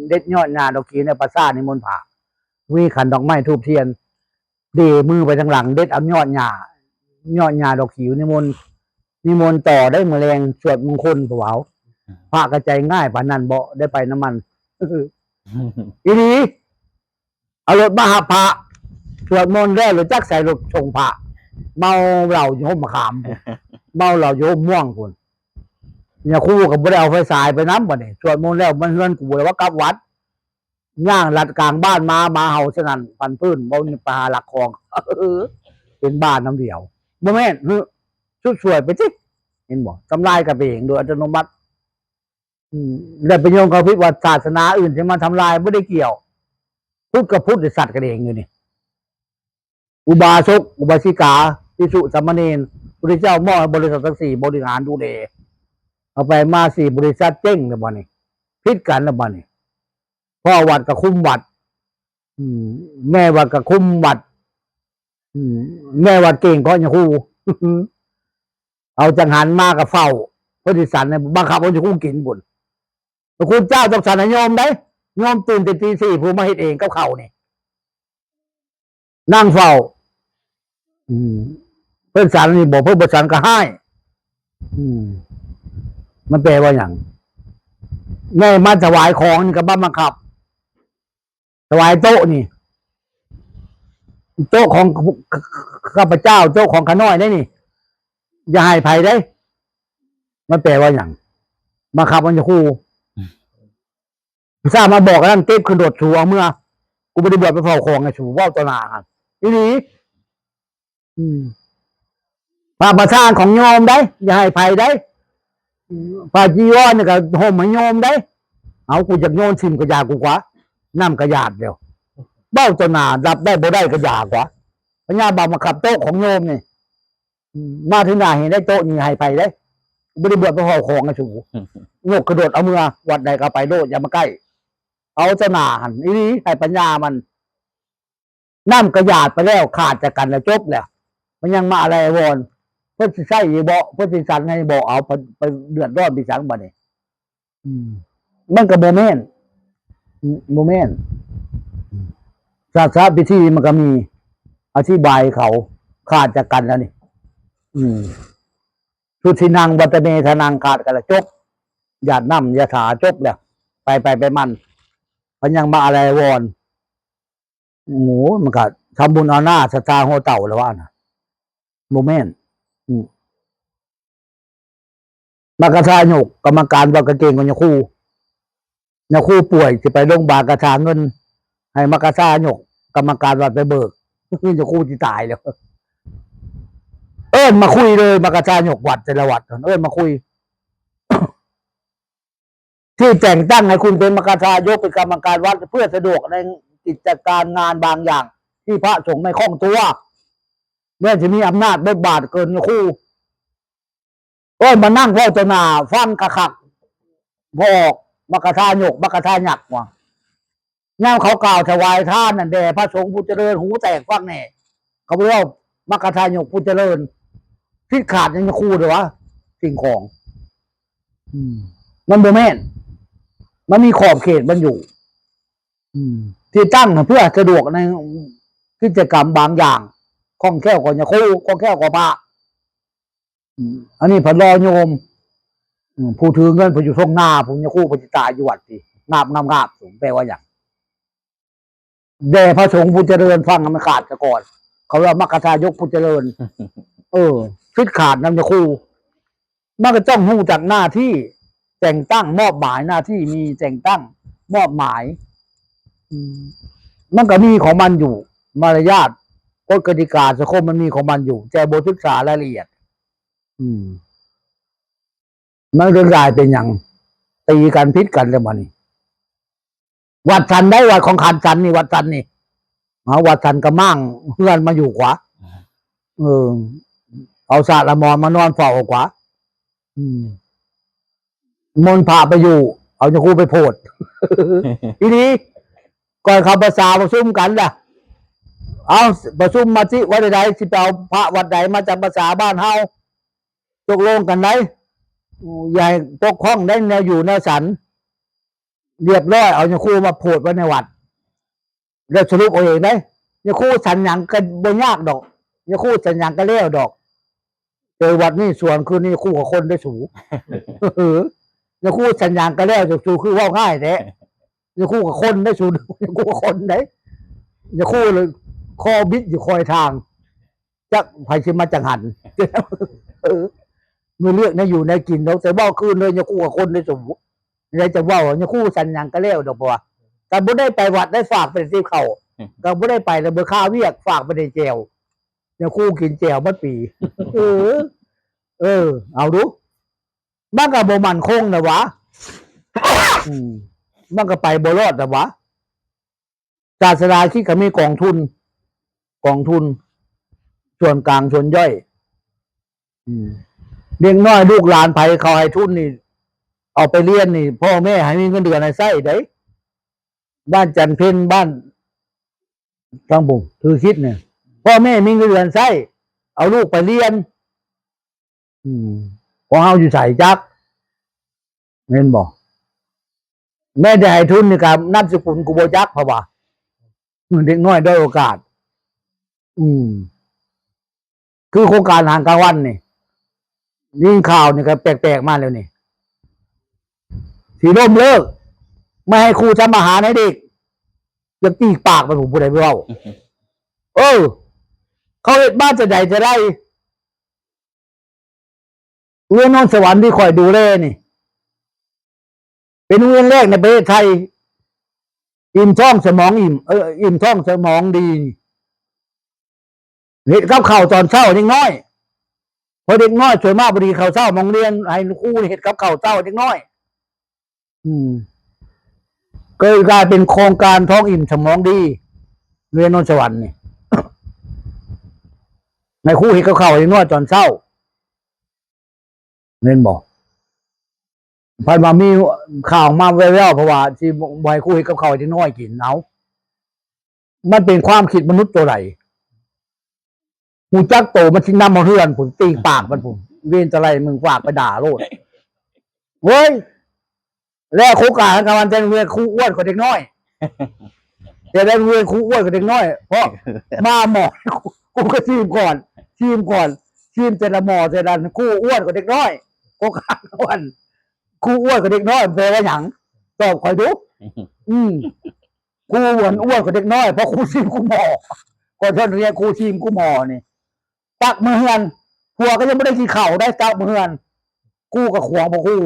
เด็ดยอดหญ้าดอกขีในป่าช้า นิมนต์พระ มีขันดอกไม้ธูปเทียน เดมือไปทางหลัง เด็ดเอายอดหญ้า ยอดหญ้าดอกขี นิมนต์ นิมนต์ต่อได้มื้อแลง สวดมงคลเผา พระก็ใจง่ายปานนั้นบ่ ได้ไปนำมัน อีหลี เอารถมาหับพระ สวดมนต์แล้ว หรือจักใส่รถส่งพระ เมาเหล้าอยู่ฮ่มมะขามพุ้น เมาเหล้าอยู่ฮ่มม่วงพุ้น เนี่ย ครูก็บ่ได้เอาไฟฉายไปนำบัดนี้ สวดมนต์แล้ว มันเฮือนกูแล้วว่ากลับวัด ย่างลัดกลางบ้านมา หมาเห่าสนั่น ฟันพื้น บ่มีปลาหลักของ เป็นบ้านน้ำเดียว บ่แม่น หึ สุดสวยไปสิ เห็นบ่ ทำลายกันไปเองโดยอัตโนมัติ อืม แล้วไปโยงเขาผิดว่าศาสนาอื่นที่มาทำลาย บ่ได้เกี่ยว พุทธกับพุทธ สัตว์กันเองอยู่นี่ อุบาสก อุบาสิกา ภิกษุ สามเณร พุทธเจ้ามอบให้บริษัททั้งสี่บริหารดูแล เอาไปมาสี่บริษัทเจ๊งแล้วบัดนี้ ผิดกันแล้วบัดนี้ พ่อวัดกับคุมวัด อืม แม่วัดกับคุมวัด อืม แม่วัดเก่งก็ยังครู เอาจังหันมากับเฝ้า เพิ่นสิสันให้บังคับเอาอยู่ครูกินบุญ พระคุณเจ้าต้องสันให้โยมได้ โยมตื่นแต่ตีสี่ ผู้มาเฮ็ดเองกับเขาวนี่ นั่งเฝ้า อืม เพิ่นสันนี่บอก เพิ่นบ่สันก็ให้ อืม มันแปลว่าหยัง แม่มาถวายของนี่ก็บ่บังคับ ถวายโต๊ะนี่ โต๊ะของข้าพเจ้า โต๊ะของข้าน้อยได้นี่ อย่าให้ไผได้ มันแปลว่าหยัง บังคับมันจะครู สร้างมาบอกกันนั่น เก็บขึ้นรถสูเอาเมือ กูบ่ได้บวชไปเฝ้าของไงสู เว้าต่อหน้าหั่น อีหลี อืม พระประธานของโยมได้ อย่าให้ไผได้ อืม พระจีวรนี่ก็ห่มให้โยมได้ เอา กูอยากโยนถิ่มกะยากูกว่า น้ำกะหยาดเดียว เว้าต่อหน้า รับได้บ่ได้กะยากว่า พญาบาปมาขับโต๊ะของโยมนี่ อืม มาถึงหน้าเห็นได้โต๊ะนี่ให้ไผได้ บ่ได้บวชไปเฝ้าของไงสู ยกกระโดดเอาเมือ วัดใดก็ไปโลด อย่ามาใกล้ เอาต่อหน้าหั่น อีหลี ให้ปัญญามัน น้ำกะหยาดไปแล้ว ขาดจากกันแล้ว จบแล้ว มันยังมาอะไรวอน เพิ่นสิใช้อีบ่ เพิ่นสิสันให้บ่ เอาไป ไปเดือดร้อนไปสังบัดนี้ อืม มันก็บ่แม่น อืม บ่แม่น ศาสนพิธีมันก็มี อธิบายเขา ขาดจากกันแล้วนี่ อืม สุทินังวัตเมธนัง ขาดกันแล้ว จบ หยาดน้ำยาถา จบแล้ว ไปไปไปมัน มันยังมาอะไรวอน โอ้โห มันก็ทำบุญเอาหน้าศรัทธาหัวเต่าแล้วว่านะ บ่แม่น อืม มากระชายก กรรมการว่ากางเกงของยาคู ยาคูป่วย สิไปโรงพยาบาลกระชาเงิน ให้มากระชายก กรรมการวัดไปเบิก ยาคูสิตายแล้ว เอิ้นมาคุยเลย มากระชายกวัดแต่ละวัด เอิ้นมาคุย ที่แต่งตั้งให้คุณเป็นมกทายก เป็นกรรมการวัด เพื่อสะดวกในกิจการงานบางอย่าง ที่พระสงฆ์ไม่คล่องตัว เมื่อจะมีอำนาจบทบาทเกินครู โอ้ย มานั่งเว้าต่อหน้า ฟังคักๆ พอออกมกทายก มกทายักว่า ยามเขากล่าวถวายทานนั่นแด่ พระสงฆ์ผู้เจริญ หูแตกฟังแน่ เขาเรียกว่ามกทายกผู้เจริญ ผิดขาดยังครูเด้อวะ สิ่งของ อืม มันบ่แม่น มันมีขอบเขตมันอยู่ อืม ที่ตั้งน่ะเพื่อสะดวกในกิจกรรมบางอย่าง คล่องแคล่วกว่ายาคู คล่องแคล่วกว่าพระ อืม อันนี้พระรอโยม อืม ผู้ถือเงิน ผู้อยู่ท่งนา ผู้ยาคู ผู้สิตายอยู่วัดที่งาบงาบงาบสูง แปลว่าหยัง แด่พระสงฆ์ผู้เจริญ ฟังให้มันขาดซะก่อน เขาว่ามกทายกผู้เจริญ เออ ผิดขาดนำยาคู มันก็ต้องรู้จักหน้าที่ แต่งตั้งมอบหมาย หน้าที่มีแต่งตั้งมอบหมาย อืม มันก็มีของมันอยู่ มารยาท กฎกติกาสังคมมันมีของมันอยู่ แต่บ่ศึกษารายละเอียด อืม มันก็กลายเป็นหยัง ตีกันผิดกันแล้วบัดนี้ วัดสันได้ วัดของขันสันนี่ วัดสันนี่ เอาวัดสันกะมั่งเฮือนมาอยู่กว่า เออ เอาสาละมอนมานอนเฝ้ากว่า อืม มนต์พระไปอยู่ เอายาคูไปโพด อีนี้ ก่อนเข้าพรรษาประชุมกันล่ะ เอาประชุมมาสิ ว่าใดๆ สิไปเอาพระวัดใดมาจำพรรษาบ้านเฮา ตกลงกันได้ อย่าให้ตกข้องได้แนวอยู่แนวสัน เรียบร้อย เอายาคูมาโพดไว้ในวัด แล้วสรุปเอาเองได้ ยาคูสันหยังก็บ่ยากดอก ยาคูสันหยังก็แล้วดอก เจอวัดนี่สวนคืนนี้คู่กับคนได้สู เออ ยาคูสัญญางก็แล้ว จะสูคือเว้าง่ายแท้ ยาคูกับคนได้สู ยาคูกับคนได้ ยาคูเลยคอบิดอยู่คอยทาง จักไผสิมาจังหัน เออ มีเลือกในอยู่ในกินดอก แต่เว้าคืนเลย ยาคูกับคนได้สู ได้จะเว้า ยาคูสัญญางก็แล้วดอก เพราะว่า ก็บ่ได้ไปวัด ได้ฝากไปติบเขา ก็บ่ได้ไปแล้ว บ่ค่าเวียก ฝากไปได้แจ่ว ยาคูกินแจ่วหมดปี เออ เออ เอาดู มันก็บ่มั่นคงนะวะ อืม มันก็ไปบ่รอดนะวะ ศาสนาคริสต์ก็มีกองทุน กองทุน ส่วนกลางส่วนย่อย อืม เด็กน้อยลูกหลานไผเขาให้ทุนนี่ เอาไปเรียนนี่ พ่อแม่ให้มีเงินเดือนให้ใช้ได้ บ้านจันเพ็ญ บ้านทางบุงถือคิดเนี่ย พ่อแม่มีเงินเดือนใช้ เอาลูกไปเรียน อืม ของเฮาอยู่ไสจัก เห็นบ่ แม่ได้ให้ทุนนี่ก็นามสกุลกูบ่จัก เพราะว่าเด็กน้อยด้อยโอกาส อืม คือโครงการอาหารกลางวันนี่ ยิงข่าวนี่ก็แปลกๆมาแล้วนี่ สิล้มเลิก ไม่ให้ครูทำอาหารให้เด็ก จะตีปากมัน ผมผู้ใดไปเว้า เออ เขาเฮ็ดมาจะใดจะได้ โรงเรียนโนนสวรรค์ที่คอยดูแลนี่ เป็นโรงเรียนแรกในประเทศไทย อิ่มท้องสมองอิ่ม เออ อิ่มท้องสมองดี เฮ็ดกับข้าวตอนเช้าเด็กน้อย เพราะเด็กน้อยส่วนมากบ่ได้กินข้าวเช้า โรงเรียนให้ครูเฮ็ดกับข้าวเช้าเด็กน้อย อืม ก็เลยกลายเป็นโครงการท้องอิ่มสมองดี โรงเรียนโนนสวรรค์นี่ ให้ครูเฮ็ดกับข้าวเด็กน้อยตอนเช้า เห็นบ่ พัดมามีข่าวมาแว่วๆ เพราะว่าสิบ่ให้ครูเฮ็ดกับข้าวให้เด็กน้อยกิน เอ้า มันเป็นความคิดมนุษย์ตัวใด ฮู้จักโตมันสินำมาเฮือนพุ้น ตีปากมันพุ้น เวรจะไรมึงฝากไปด่าโลด เว้ย แล้วครูกากันวันแต่งเวียนครูอ้วนกว่าเด็กน้อย แต่ได้เวียนครูอ้วนกว่าเด็กน้อย เพราะมาหมอ กูก็ชิมก่อน ชิมก่อน ชิมแต่ละหมอแต่ละครูอ้วนกว่าเด็กน้อย ครูกากันวัน ครูอ้วนกว่าเด็กน้อย แปลว่าหยัง ตอบคอยดู อืม ครูอ้วนอ้วนกว่าเด็กน้อย เพราะครูชิมครูหมอ ก่อนเท่าเรียนครูชิมครูหมอนี่ ตักมื้อเฮือน ผัวก็ยังบ่ได้กินข้าวได้ตักมื้อเฮือน กูก็ขวางบ่กู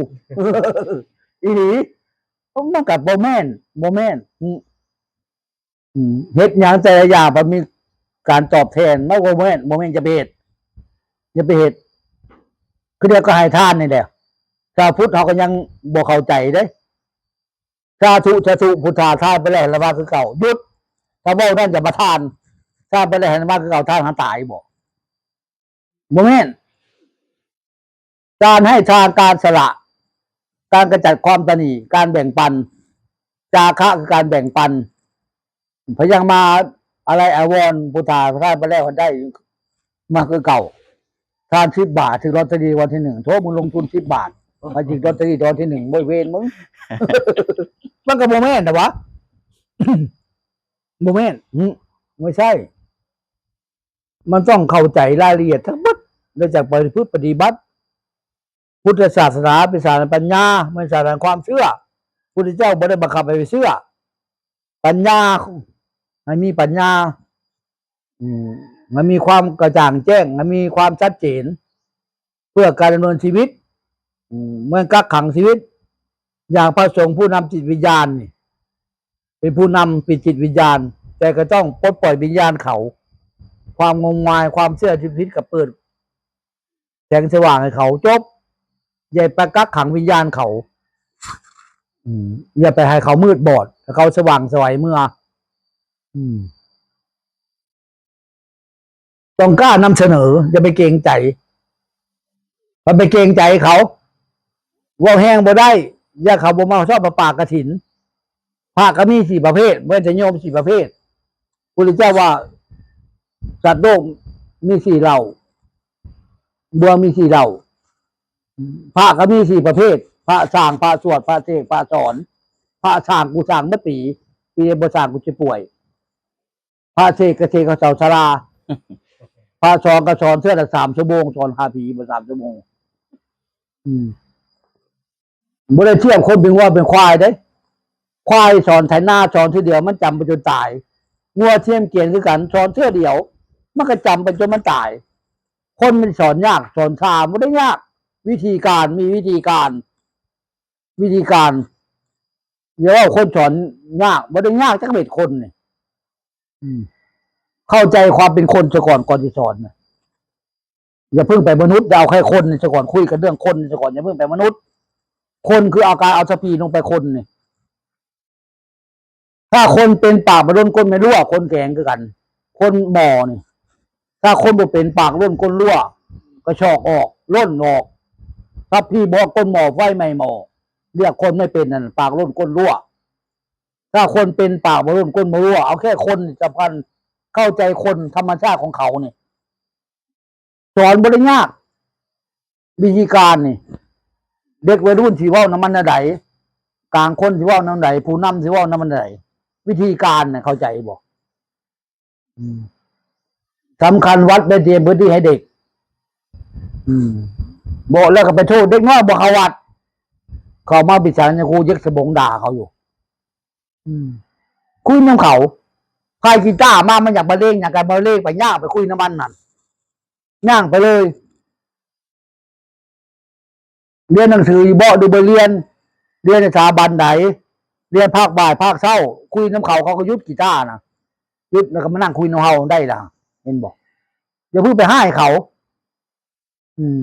อีหลี มันก็บ่แม่น บ่แม่น อืม อืม เฮ็ดหยังแต่ละอย่างมันมีการตอบแทน มันบ่แม่น บ่แม่น อย่าไปเฮ็ด อย่าไปเฮ็ด คือเดียวก็ให้ทานนี่แหละ ชาวพุทธเขาก็ยังบ่เข้าใจเด้ สาธุ สาธุ พุทธา ทานไปแล้วละมาคือเก่า หยุด ถ้าเว้านั่นอย่ามาทาน ทานไปแล้วละมาคือเก่า ทานหาตายบ่ บ่แม่น การให้ทาน การสละ การกำจัดความตณี การแบ่งปัน จาคะคือการแบ่งปัน พยังมาอะไรอาวรณ์ พุทธา ทานไปแล้วได้มาคือเก่า ทานสิบบาท ถือลอตเตอรี่วันที่หนึ่ง โทษ มึงลงทุนสิบบาท มาถือลอตเตอรี่วันที่หนึ่ง บ่เวรมึง มันก็บ่แม่นนะวะ บ่แม่น อืม ไม่ใช่ มันต้องเข้าใจรายละเอียดทั้งหมด แล้วจักไปพฤติปฏิบัติ พุทธศาสนาเป็นศาสนาปัญญา ไม่ใช่ศาสนาความเชื่อ พุทธเจ้าบ่ได้บังคับให้ไปเชื่อ ปัญญา ให้มีปัญญา อืม ให้มีความกระจ่างแจ้ง ให้มีความชัดเจน เพื่อการดำเนินชีวิต อืม เหมือนกักขังชีวิต อย่างพระสงฆ์ผู้นำจิตวิญญาณนี่ เป็นผู้นำปิดจิตวิญญาณ แต่ก็ต้องปลดปล่อยวิญญาณเขา ความงมงาย ความเชื่อที่ผิดก็เปิดแสงสว่างให้เขา จบ อย่าไปกักขังวิญญาณเขา อืม อย่าไปให้เขามืดบอด ให้เขาสว่างไสวเมื่อ อืม ต้องกล้านำเสนอ อย่าไปเกรงใจ ถ้าไปเกรงใจเขา เว้าแฮงบ่ได้ ย่านเขาบ่มาทอดผ้าป่ากฐิน พระก็มีสี่ประเภท บ่แม่นแต่โยมสี่ประเภท พุทธเจ้าว่า สัตว์โลกมีสี่เหล่า บัวมีสี่เหล่า พระก็มีสี่ประเภท พระสร้าง พระสวด พระเสก พระสอน พระสร้าง กูสร้างเมื่อปี ปีบ่สร้างกูจะป่วย พระเสกก็เสกกับเสาศาลา พระสอนก็สอนเทื่อละสามชั่วโมง สอนหาผีมาสามชั่วโมง อืม บ่ได้เทียบคนเป็นงัวเป็นควายเด้ ควายสอนไถนาสอนเทื่อเดียวมันจำไปจนตาย งัวเทียมเกวียนคือกัน สอนเทื่อเดียว มันก็จำไปจนมันตาย คนมันสอนยากสอนช้าบ่ได้ยาก วิธีการมีวิธีการ วิธีการ อย่าว่าคนสอนยากบ่ได้ยากจักเม็ดคนนี่ อืม เข้าใจความเป็นคนซะก่อนก่อนสิสอนนะ อย่าเพิ่งไปมนุษย์ เอาแค่คนซะก่อน คุยกันเรื่องคนซะก่อน อย่าเพิ่งไปมนุษย์ คนคือเอากายเอาสปีลงไปคนนี่ ถ้าคนเป็นปากบ่ล้นก้นไม่รั่ว คนแข็งคือกัน คนหม้อนี่ ถ้าคนบ่เป็นปากล้นก้นรั่ว กระชอกออก ล้นออก ถ้าพี่บอกก้นหม้อไฟไหม้หม้อ เรียกคนไม่เป็นนั่น ปากล้นก้นรั่ว ถ้าคนเป็นปากบ่ล้นก้นบ่รั่ว เอาแค่คนนี่สำคัญ เข้าใจคนธรรมชาติของเขานี่ สอนบ่ได้ยาก วิธีการนี่ เด็กวัยรุ่นสิเว้านำมันแนวใด กลางคนสิเว้านำใด ผู้นำสิเว้านำมันแนวใด วิธีการน่ะเข้าใจบ่ อืม สำคัญวัดไปเตรียมพื้นที่ให้เด็ก อืม บอกแล้วก็ไปโทษเด็กน้อยบ่เข้าวัด เขามาปิดสารครูเย็กสบงด่าเขาอยู่ อืม คุยนำเขา ใครกีตาร์มา มันอยากบรรเลง อยากจะบรรเลง ไปย่างไปคุยนำมันนั่น ย่างไปเลย เรียนหนังสืออยู่บ่ หรือบ่เรียน เรียนสถาบันใด เรียนภาคบ่ายภาคเช้า คุยนำเขา เขาก็หยุดกีตาร์นะ หยุดแล้วก็มานั่งคุยนำเฮาได้ล่ะ เห็นบ่ อย่าเพิ่งไปฮ้ายเขา อืม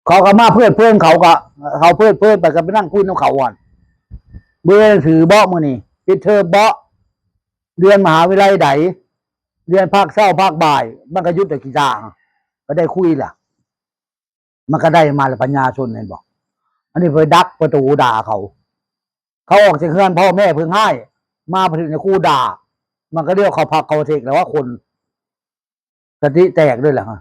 เขาก็มาเพลิดเพลิน เขาก็ เขาเพลิดเพลินไปก็ไปนั่งคุยนำเขาก่อน เรียนหนังสือบ่มื้อนี้ ปิดเทอมบ่ เรียนมหาวิทยาลัยใด เรียนภาคเช้าภาคบ่าย มันก็หยุดแต่กีตาร์ ก็ได้คุยล่ะ มันก็ได้มาแล้วปัญญาชน เห็นบ่ อันนี้ไปดักประตูด่าเขา เขาออกจากเฮือนพ่อแม่เพิ่งฮ้าย มาพอดีนะครูด่า มันก็เรียกเขาพักเขาเทกแล้วว่าคน สติแตกด้วยแหละฮะ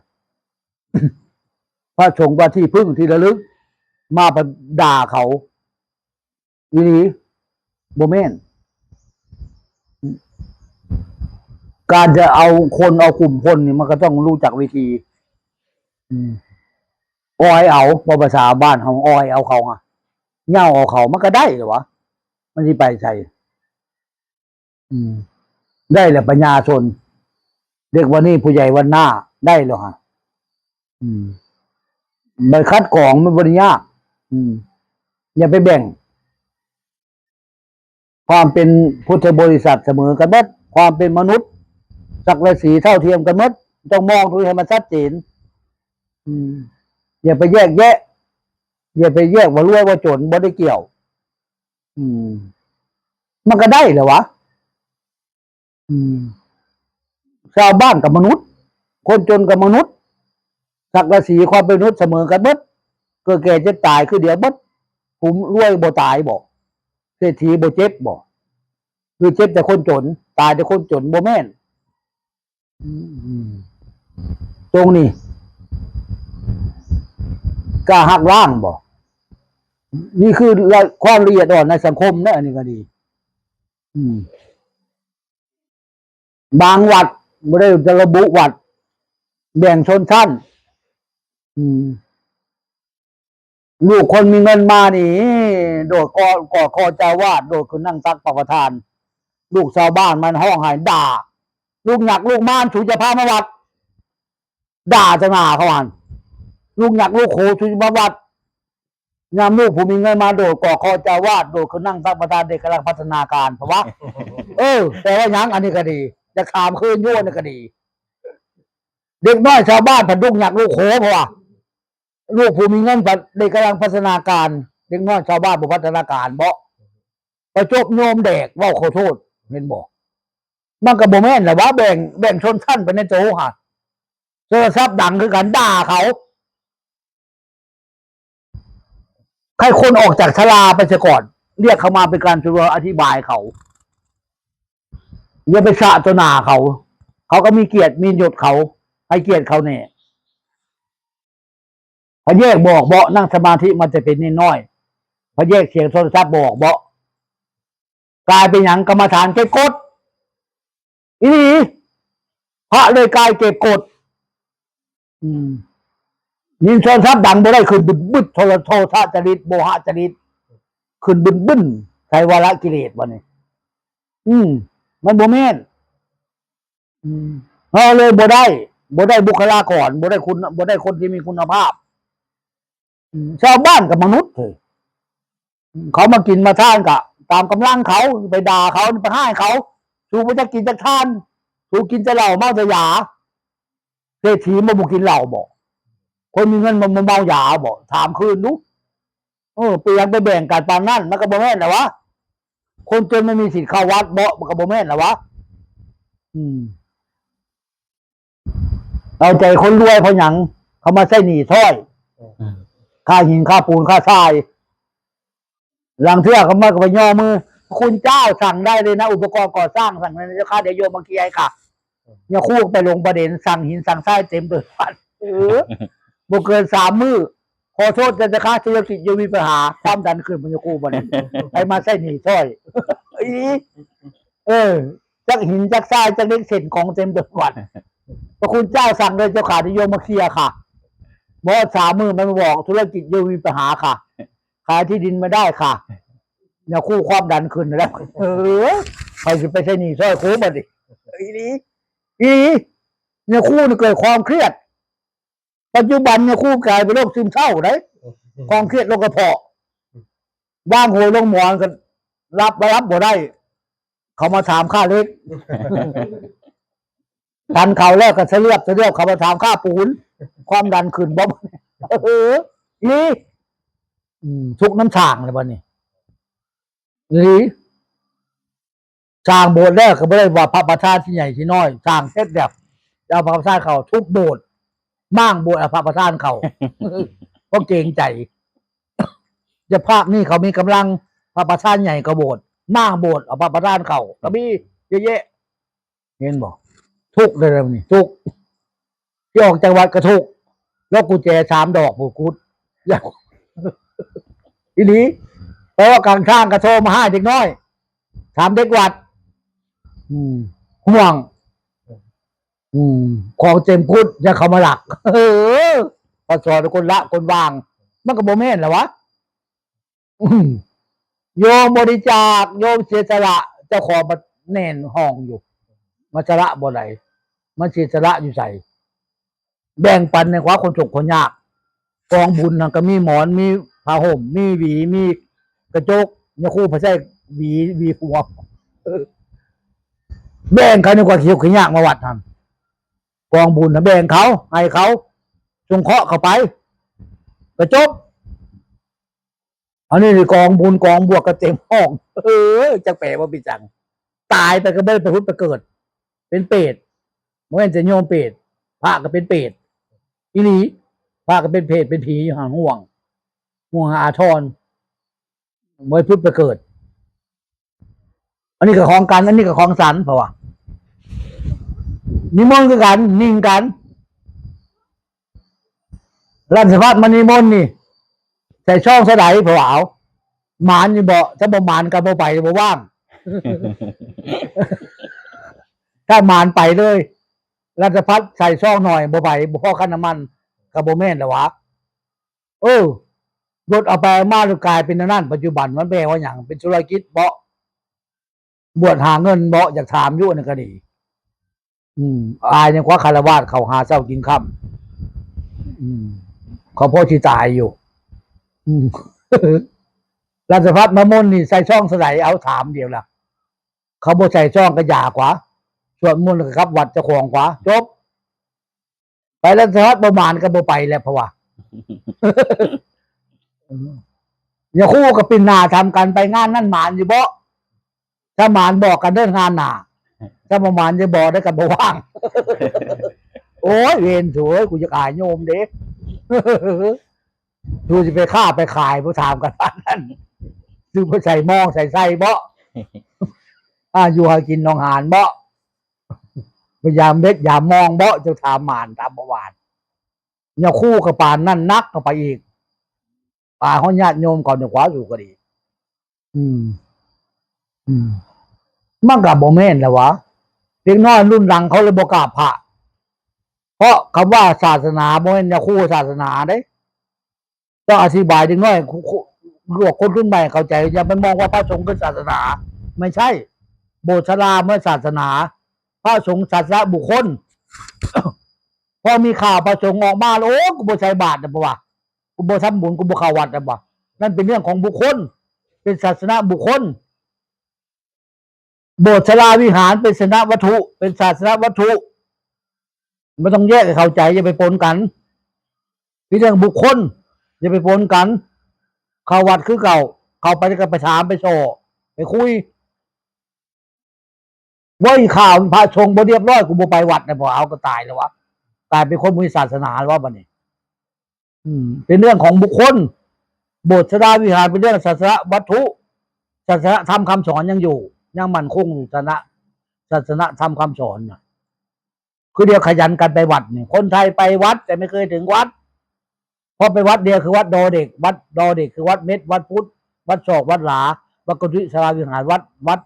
พระสงฆ์ว่าที่พึ่งที่ระลึก มาด่าเขา อีหลี บ่แม่น การจะเอาคนเอากลุ่มคนนี่มันก็ต้องรู้จักวิธี อืม อ้อยเอา บ่ภาษาบ้านเฮาอ้อยเอาเขาอะ เหย้าเอาเขา มันก็ได้เหรอวะ มันสิไปไส อืม ได้แหละปัญญาชน เด็กวันนี้ผู้ใหญ่วันหน้า ได้เหรอฮะ อืม ไปคัดกรองมันบ่ได้ยาก อืม อย่าไปแบ่ง ความเป็นพุทธบริษัทเสมอกันหมด ความเป็นมนุษย์ ศักดิ์และศรีเท่าเทียมกันหมด ต้องมองตรงนี้ให้มันชัดเจน อืม อย่าไปแยกแยะ อย่าไปแยกว่ารวยว่าจน บ่ได้เกี่ยว อืม มันก็ได้เหรอวะ อืม ชาวบ้านกับมนุษย์ คนจนกับมนุษย์ ศักดิ์และศรีความเป็นมนุษย์เสมอกันหมด เกิดแก่เจ็บตายคือเดียวหมด ผู้รวยบ่ตายบ่ เศรษฐีบ่เจ็บบ่ คือเจ็บแต่คนจน ตายแต่คนจน บ่แม่น อืม ตรงนี้ กล้าหักล้างบ่ นี่คือละ- ความละเอียดอ่อนในสังคมนะ อันนี้ก็ดี อืม บางวัด บ่ได้จะระบุวัด แบ่งชนชั้น อืม ลูกคนมีเงินมานี่ โดดกอด กอดคอเจ้าอาวาส โดดขึ้นนั่งตักพระประธาน ลูกชาวบ้านมันฮ้องไห้ด่า ลูกหยักลูกมาร สูจะพามาวัด ด่าต่อหน้าเขาหั่น ลูกหยักลูกโข สูจะมาวัด ยามลูกผู้มีเงินมาโดดกอดคอเจ้าอาวาส โดดขึ้นนั่งตักประธาน เด็กกำลังพัฒนาการ เพราะว่า เออ แต่ว่าหยัง อันนี้ก็ดี จะถามคืนอยู่ อันนี้ก็ดี เด็กน้อยชาวบ้านพันลูกหยักลูกโข เพราะว่า ลูกผู้มีเงินพันเด็กกำลังพัฒนาการ เด็กน้อยชาวบ้านบ่พัฒนาการ บ่ ประจบโยมแดก เว้าขอโทษ เห็นบ่ มันก็บ่แม่นแหละว่าแบ่ง แบ่งชนชั้นไปในโตหั่น โทรศัพท์ดังคือกัน ด่าเขา ให้คนออกจากศาลาไปซะก่อน เรียกเขามาเป็นการส่วนตัว อธิบายเขา อย่าไปสะต่อหน้าเขา เขาก็มีเกียรติมียศเขา ให้เกียรติเขาแน่ พระแยกบอกเบาะ นั่งสมาธิมันจะเป็นนิดน้อย พระแยกเสียงโทรศัพท์บอกเบาะ กลายเป็นหยัง กรรมฐานเก็บกด อีหลี พระเลยกลายเก็บกด อืม ยินโทรศัพท์ดังบ่ได้ ขึ้นบึดบึด โทร โทสะจริต โมหะจริต ขึ้นบึนบึน ใส่วาระกิเลสบัดนี้ อืม มันบ่แม่น อืม เฮาเลยบ่ได้ บ่ได้บุคลากร บ่ได้คุณ บ่ได้คนที่มีคุณภาพ อืม ชาวบ้านกับมนุษย์เถอะ เขามากินมาทานกะตามกำลังเขา ไปด่าเขา ไปฮ้ายเขา สูบ่จักกินจักทาน สูกินแต่เหล้าเมาแต่ยา เศรษฐีมาบ่กินเหล้าบ่ คนมีเงินมาบ่เมายาบ่ ถามคืนดู เออ ไปยังไปแบ่งกันปานนั้น มันก็บ่แม่นแล้ววะ คนจนไม่มีสิทธิ์เข้าวัดบ่ มันก็บ่แม่นแล้ววะ อืม เอาใจคนรวยเพราะหยัง เขามาใช้หนี้ซ้อย อืม ค่าหินค่าปูนค่าทราย หลังเทื่อเขามาก็ไปย่อมือ คุณเจ้าสั่งได้เลยนะ อุปกรณ์ก่อสร้างสั่งเลยนะเจ้าค่ะ เดี๋ยวโยมมาเคลียร์ให้ค่ะ เนี่ยครูไปลงประเด็นสั่งหินสั่งทรายเต็มตัวบ้าน เออ บ่เกินสามมื้อ ขอโทษนะเจ้าค่ะ ธุรกิจโยมมีปัญหา ความดันขึ้น มันจะกู้บ่ได้ ไปมาใช้หนี้ซ้อย อี เออ จักหินจักทรายจักเหล็กเส้นของเต็มตัวบ้าน พระคุณเจ้าสั่งเลยเจ้าค่ะ เดี๋ยวโยมมาเคลียร์ค่ะ บ่สามมื้อมันมาบอก ธุรกิจโยมมีปัญหาค่ะ ขายที่ดินไม่ได้ค่ะ เนี่ยครูความดันขึ้นแล้ว เออ ใครจะไปใช้หนี้ซ้อยครูบัดนี้ อีหลี อีหลี เนี่ยครูนี่เกิดความเครียด ปัจจุบันเนี่ยครูกลายเป็นโรคซึมเศร้าได้ ความเครียดโรคกระเพาะ วางหวยลงหมอนก็รับ รับบ่ได้ เขามาถามค่าเหล็ก ตันเขาแล้วก็เสลือบเสลือบ เขามาถามค่าปูน ความดันขึ้นบ่ เออ อีหลี อืม ทุกข์นำสร้างเลยบัดนี้ อีหลี สร้างโบสถ์แล้วก็บ่ได้ว่าพระประธานที่ใหญ่ที่น้อย สร้างเสร็จแล้วจะเอาพระประธานเข้าทุบโบสถ์ ม้างโบสถ์เอาพระประธานเข้า เพราะเกรงใจ เจ้าภาพนี่เขามีกำลัง พระประธานใหญ่กว่าโบสถ์ ม้างโบสถ์เอาพระประธานเข้า ก็มีเยอะแยะ เห็นบ่ ทุกข์เลยนะนี่ ทุกข์ ที่ออกจากวัดก็ทุกข์ แล้วกุญแจสามดอกผูกคุด อีหลี เพราะว่ากลางทางก็โทรมาหาเด็กน้อย ถามเด็กวัด อืม ห่วง อืม ของเต็มคุด อย่าเขามาลัก เออ พอสอนคนละคนวาง มันก็บ่แม่นแล้ววะ อืม โยมบริจาค โยมเสียสละ เจ้าของมันแน่นห้องอยู่ มันสละบ่ได้ มันเสียสละอยู่ใส แบ่งปันในความคนทุกข์คนยาก กองบุญนั่นก็มีหมอน มีผ้าห่ม มีหวี มีกระจก เนี่ยครูพระใช้หวี หวีหัว เออ แบ่งเขาในความทุกข์คนยากมาวัดนั่น กองบุญนะแบ่งเขา ให้เขา สงเคราะห์เขาไป กระจบ อันนี้นี่กองบุญกองบวกก็เต็มห้อง เออ จักแปลว่าเป็นจัง ตายไปก็ไม่ได้ไปพุทธไปเกิด เป็นเปรต บ่แม่นจะโยมเปรต พระก็เป็นเปรต อีหลี พระก็เป็นเปรต เป็นผีอยู่ห่างห่วง ห่วงอาทร บ่ได้พุทธไปเกิด อันนี้ก็ของกัน อันนี้ก็ของสัน เพราะว่า นิมนต์คือกัน นิ่งกัน ราชภัฏมานิมนต์นี่ ใส่ซองเท่าใด เพราะว่าเอา หมานอยู่บ่ ถ้าบ่หมานก็บ่ไป บ่ว่าง ถ้าหมานไปเลย ราชภัฏใส่ซองหน่อย บ่ไป บ่พอค่าน้ำมัน ก็บ่แม่นแล้ววะ เออ รถเอาไปเอามา กลายเป็นอันนั้น ปัจจุบันมันแปลว่าหยัง เป็นธุรกิจบ่ บวชหาเงินบ่ อยากถามอยู่ อันนั้นก็ดี อืม อายยังคว้าคารวาสเขาหาเช้ากินค่ำ อืม เขาพอสิตายอยู่ อืม ราชภัฏมานิมนต์นี่ใส่ซองเท่าใด เอาถามเดียวล่ะ เขาบ่ใส่ซองก็อย่ากว่า สวดมนต์ก็กลับวัดเจ้าของกว่า จบ ไปราชภัฏบ่หมานก็บ่ไปแล้ว เพราะว่า อย่าคู่กับปิ่นหน้าทำกัน ไปงานนั่นหมานอยู่บ่ ถ้าหมานบอกกันเด้องานหน้า ถ้าบ่หมานจะบอกได้กันบ่ว่าง โอ้ย เวรโถย กูจะขายโยมเด้ กูจะไปค้าไปขาย บ่ถามกันปานนั้น คือบ่ใส่มองใส่ใส่บ่ อ่า อยู่หากินหนองหานบ่ พยายามเบ็ดยามมองบ่ จะถามหมานถามบ่หวาน อย่าคู่กับปานนั่นนักเข้าไปอีก ปาเฮาญาติโยมเขาเนี่ย ขวาสู่ก็ดี อืม อืม มันก็บ่แม่นแล้ววะ เด็กน้อยรุ่นหลังเขาเลยบ่กล้าพระ เพราะคำว่าศาสนาบ่แม่นยาคูศาสนาเด้ ต้องอธิบายเด็กน้อย คุ- คุ- พวกคนรุ่นใหม่เข้าใจ อย่าไปมองว่าพระสงฆ์คือศาสนา ไม่ใช่ โบสถ์ศาลาไม่ศาสนา พระสงฆ์ศาสนาบุคคล พอมีข่าวพระสงฆ์ออกมาแล้ว โอ้ กูบ่ใส่บาตรนะบ่วะ กูบ่ทำบุญ กูบ่เข้าวัดนะบ่วะ นั่นเป็นเรื่องของบุคคล เป็นศาสนาบุคคล โบสถ์ศาลาวิหารเป็นศาสนวัตถุ เป็นศาสนวัตถุ ไม่ต้องแยกให้เข้าใจ อย่าไปปนกัน เป็นเรื่องบุคคล อย่าไปปนกัน เข้าวัดคือเก่า เข้าไปก็ไปถามไปส่อไปคุย ว่าอีข่าวพระสงฆ์บ่เรียบร้อย กูบ่ไปวัดนะ พอเอาก็ตายแล้ววะ กลายเป็นคนบ่มีศาสนาแล้ววะบัดนี้ อืม เป็นเรื่องของบุคคล โบสถ์ศาลาวิหารเป็นเรื่องศาสนวัตถุ ศาสนธรรมคำสอนยังอยู่ ยังมั่นคงอยู่ ศาสน- ศาสนธรรมคำสอนนะ คือเดียวขยันกันไปวัดนี่ คนไทยไปวัดแต่ไม่เคยถึงวัด เพราะไปวัดเดียวคือวัดดอเด็ก วัดดอเด็กคือวัดเม็ด วัดพุทธ วัดศอก วัดหลา วัดกุฏิ ศาลาวิหาร วัด วัด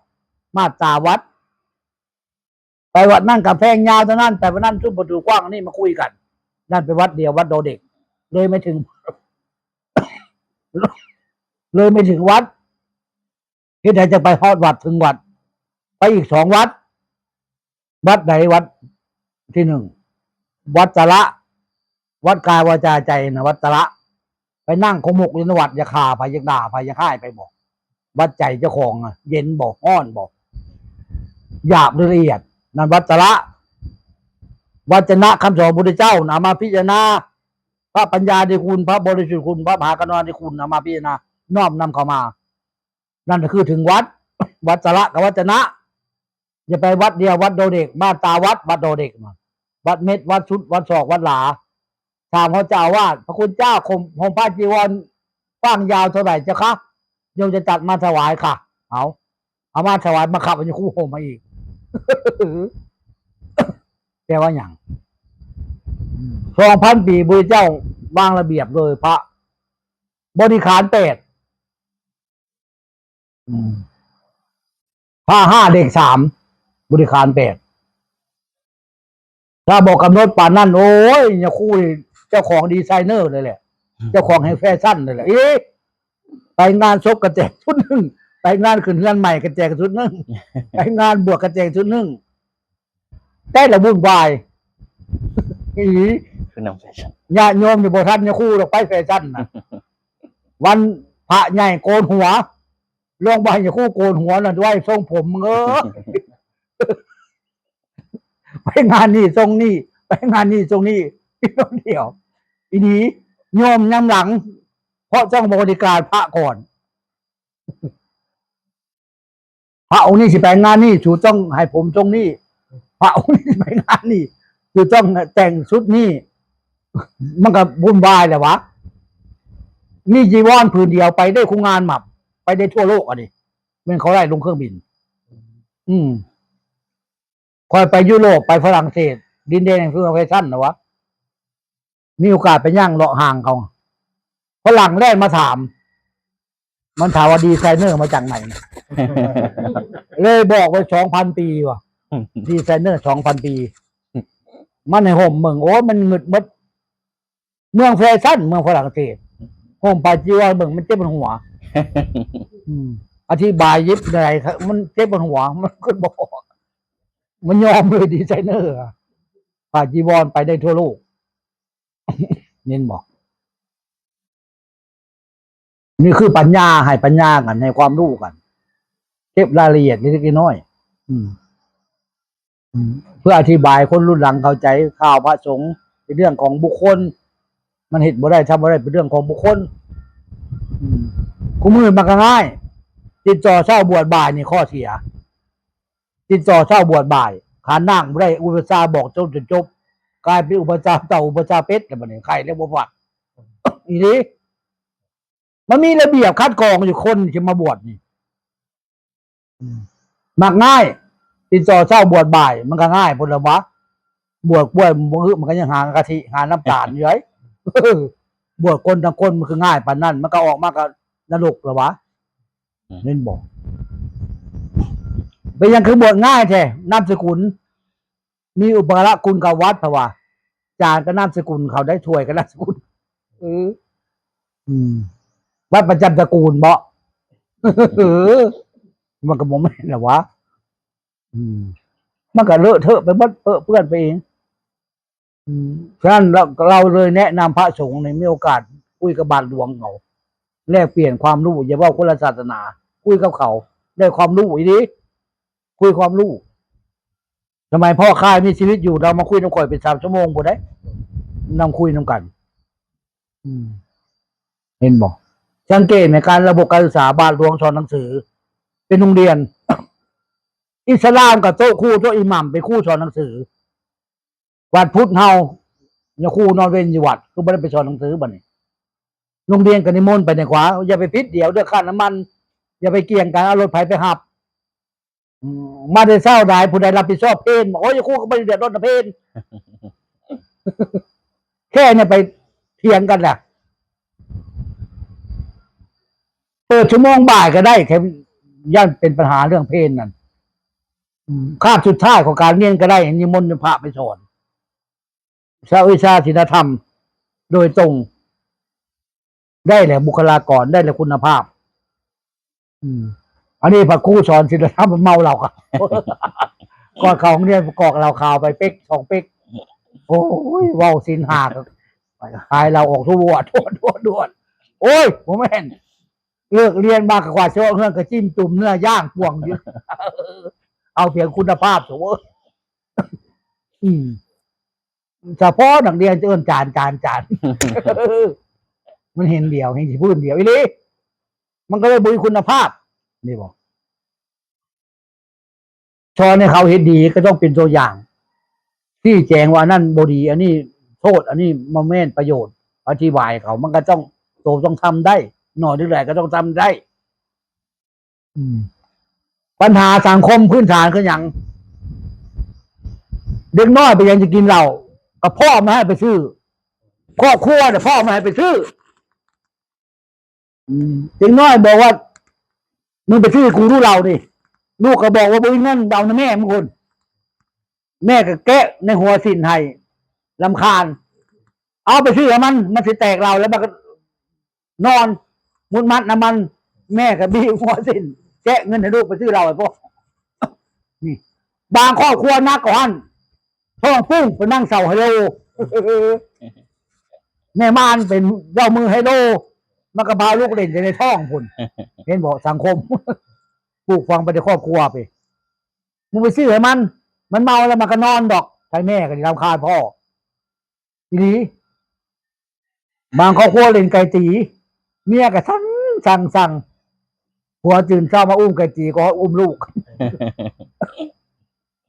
มาตาวัด ไปวัดนั่นกำแพงยาวเท่านั้น ไปวัดนั่นซุมประตูกว้าง นี่มาคุยกัน นั่นไปวัดเดียว วัดดอเด็ก เลยไม่ถึง เลยไม่ถึงวัด เฮ็ดใดจะไปฮอดวัดถึงวัด ไปอีกสองวัด วัดไหน วัดที่หนึ่ง วัดสาระ วัดกายวาจาใจนะ วัดสาระ ไปนั่งขมุกอยู่ในวัด อย่าฆ่าไผ อย่าด่าไผ อย่าฆ่าไปบอก วัดใจเจ้าของอะ เย็นบอก ฮ้อนบอก หยาบหรือละเอียด นั่นวัดสาระ วัจนะคำสอนพระพุทธเจ้านะ เอามาพิจารณา พระปัญญาธิคุณ พระบริสุทธิ์คุณ พระมหากรุณาธิคุณ เอามาพิจารณา น้อมนำเข้ามา นั่นก็คือถึงวัด วัดสาระกับวัจนะ อย่าไปวัดเดียว วัดดอเด็ก มาตาวัด วัดดอเด็กนะ วัดเม็ด วัดสุด วัดศอก วัดหลา ถามพระเจ้าอาวาส พระคุณเจ้า ผม ผมผ้าจีวรกว้างยาวเท่าไหร่เจ้าคะ โยมจะจัดมาถวายค่ะ เอา เอามาถวาย มาขับอันนี้คู่ผมมาอีก แปลว่าอย่าง สองพันปีพระเจ้าวางระเบียบเลย พระบริขารแปด อืม พระห้าเด็กสาม บริขารแปด ถ้าบอกกำหนดปานนั้น โอ้ย เนี่ยคู่นี่เจ้าของดีไซเนอร์เลยแหละ เจ้าของแห่งแฟชั่นเลยแหละ เอ๊ะ ไปงานศพก็แจกชุดหนึ่ง ไปงานขึ้นเฮือนใหม่ก็แจกชุดหนึ่ง ไปงานบวชก็แจกชุดหนึ่ง แต่ละวุ่นวาย อีหลี คือนำแฟชั่น ญาติโยมนี่บ่ทันเนี่ยคู่ดอก ไปแฟชั่นนะ วันพระใหญ่โกนหัว ลงไปเนี่ยคู่โกนหัวน่ะ ด้วยทรงผม เออ ไปงานนี่ทรงนี่ ไปงานนี่ทรงนี่ เดียว อีหลี โยมนำหลัง เพราะต้องบริการพระก่อน พระองค์นี้สิไปงานนี่ สูต้องให้ผมทรงนี่ พระองค์นี้สิไปงานนี่ สูต้องแต่งชุดนี่ มันก็วุ่นวายแหละวะ มีจีวรผืนเดียวไปได้คู่งานหมับ ไปได้ทั่วโลกอันนี้ แม่นเขาไล่ลงเครื่องบิน อืม ค่อยไปยุโรป ไปฝรั่งเศส ดินแดนแห่งเครื่องแฟชั่นนะวะ มีโอกาสไปย่างเลาะห้างเขา ฝรั่งแล่นมาถาม มันถามว่าดีไซเนอร์มาจากไหน เลยบอกว่าสองพันปีว่ะ ดีไซเนอร์สองพันปี มันให้ห่มเมือง โอ้ มันงึดหมด เมืองแฟชั่น เมืองฝรั่งเศส ห่มผ้าจีวรเมือง มันเจ็บปวดหัว อืม อธิบายยิบอะไรครับ มันเจ็บปวดหัว มันก็บอก มันยอมเลยดีไซเนอร์อะ ผ้าจีวรไปได้ทั่วโลก เน้นบอก นี่คือปัญญา ให้ปัญญากัน ให้ความรู้กัน เก็บรายละเอียดเล็กๆน้อยๆ อืม อืม เพื่ออธิบายคนรุ่นหลังเข้าใจ ข่าวพระสงฆ์เป็นเรื่องของบุคคล มันเฮ็ดบ่ได้ ทำบ่ได้ เป็นเรื่องของบุคคล อืม คู่มือมันก็ง่าย ติดต่อเช้าบวชบ่ายนี่ข้อเสีย ติดต่อเช้าบวชบ่าย ขานนั่งบ่ได้ อุปัชฌาย์บอกจบจนจบ กลายเป็นอุปัชฌาย์เต่า อุปัชฌาย์เป็ดแล้วบัดนี้ ไข้แล้วบ่ฟัง อีหลี มันมีระเบียบคัดกรองอยู่ คนที่มาบวชนี่ อืม มักง่าย ติดต่อเช้าบวชบ่าย มันก็ง่ายพุ้นละวะ บวชกล้วยมื้อมันก็ยังหากะทิ หาน้ำตาลอยู่ไอ้ บวชคนทั้งคนมันคือง่ายปานนั้น มันก็ออกมาก็นรกละวะ เห็นบ่ เป็นหยังคือบวชง่ายแท้ นามสกุล มีอุปการะคุณกับวัด เพราะว่า จานก็นามสกุลเขาได้ ถ้วยก็นามสกุล เออ อืม บัตรประจำตระกูลบ่ เออ มันก็บ่แม่นละวะ อืม มันก็เลอะเทอะไปหมด เปอะเปื้อนไปเอง อืม ฉะนั้นเรา เราเลยแนะนำพระสงฆ์ในมีโอกาสคุยกับบาทหลวงเขา แลกเปลี่ยนความรู้ อย่าเว้าคนละศาสนา คุยกับเขา ได้ความรู้อีหลี คุยความรู้ สมัยพ่อข้ามีชีวิตอยู่ เรามาคุยนำข่อยเป็นสามชั่วโมงพุ้นเด้ นั่งคุยนำกัน อืม เห็นบ่ สังเกตในการระบบการศึกษา บาทหลวงสอนหนังสือ เป็นโรงเรียน อิสลามกับโต๊ะครู โต๊ะอิหมัมเป็นครูสอนหนังสือ วัดพุทธเฮา อย่าครูนอนเวรอยู่วัด คือบ่ได้ไปสอนหนังสือบัดนี้ โรงเรียนก็นิมนต์ไปในขวา อย่าไปผิดเดี๋ยวเด้อ ค่าน้ำมัน อย่าไปเกี่ยงกัน เอารถไผไปรับ อืม มาแต่เช้าได้ ผู้ใดรับผิดชอบเพล โอ้ย ครูก็บ่ได้เดือดร้อนนะเพล แค่เนี่ยไปเถียงกันน่ะ เปิดชั่วโมงบ่ายก็ได้ แถมย่านเป็นปัญหาเรื่องเพลนั่น อืม คาบสุดท้ายของการเรียนก็ได้ นิมนต์พระไปสอน สาวิชาศีลธรรม โดยตรง ได้แหละบุคลากร ได้แหละคุณภาพ อืม อันนี้พระครูสอนศีลธรรมมันเมาเหล้าครับ ก่อนเข้าโรงเรียนกอกเหล้าขาวไปเป๊กสองเป๊ก โอ้ย เว้าศีลห้าก็ขายเหล้าออกทั่ว ทั่ว ทั่ว ทั่ว โอ้ย บ่แม่น เลิกเรียนมากะกวาดเซาะเฮือนกะจิ้มจุ่มเนื้อย่างป่วงอยู่ เอาเพียงคุณภาพเถอะเว้ย อืม เฉพาะนักเรียนจะเอิ้นจารย์ จารย์ จารย์ มันเห็นเดียว เห็นสิพื้นเดียวอีหลี มันก็เลยบ่มีคุณภาพ นี่บ่ สอนให้เขาเฮ็ดดีก็ต้องเป็นตัวอย่าง ชี้แจงว่าอันนั้นบ่ดี อันนี้โทษ อันนี้บ่แม่นประโยชน์ อธิบายเขา มันก็ต้อง โตต้องทำได้ น้อยหรือหลายก็ต้องทำได้ อืม ปัญหาสังคมพื้นฐานคือหยัง เด็กน้อยไปยังจะกินเหล้า ก็พ่อมาให้ไปซื้อ ครอบครัวเนี่ยพ่อมาให้ไปซื้อ อืม เด็กน้อยบอกว่า "มึงไปซื้อกูดูเหล้านี่" ลูกก็บอกว่า "บ่มีเงิน เอานำแม่มึงพุ้น" แม่ก็แกะในหัวสิ้นให้ รำคาญ "เอาไปซื้อให้มัน มันสิแตกเหล้าแล้วมันก็นอนมุดมัดนำมัน" แม่ก็บีบหัวสิ้น แกะเงินให้ลูกไปซื้อเหล้าให้พ่อ นี่ บางครอบครัวหนักกว่าหั้น ท้องปุ้งไปนั่งเศร้าไฮโล แม่ม่านเป็นเจ้ามือไฮโล มันก็พาลูกเล่นอยู่ในท้องพุ้น เห็นบ่ สังคม ปลูกฝังไปในครอบครัวไป มึงไปซื้อให้มัน มันเมาแล้วมันก็นอนดอก ไทแม่ก็สิรำคาญพ่อ อีหลี บางครอบครัวเล่นไก่ตี๋ เมียก็สั่ง สั่ง สั่ง ผัวตื่นเช้ามาอุ้มไก่ตี๋ก็อุ้มลูก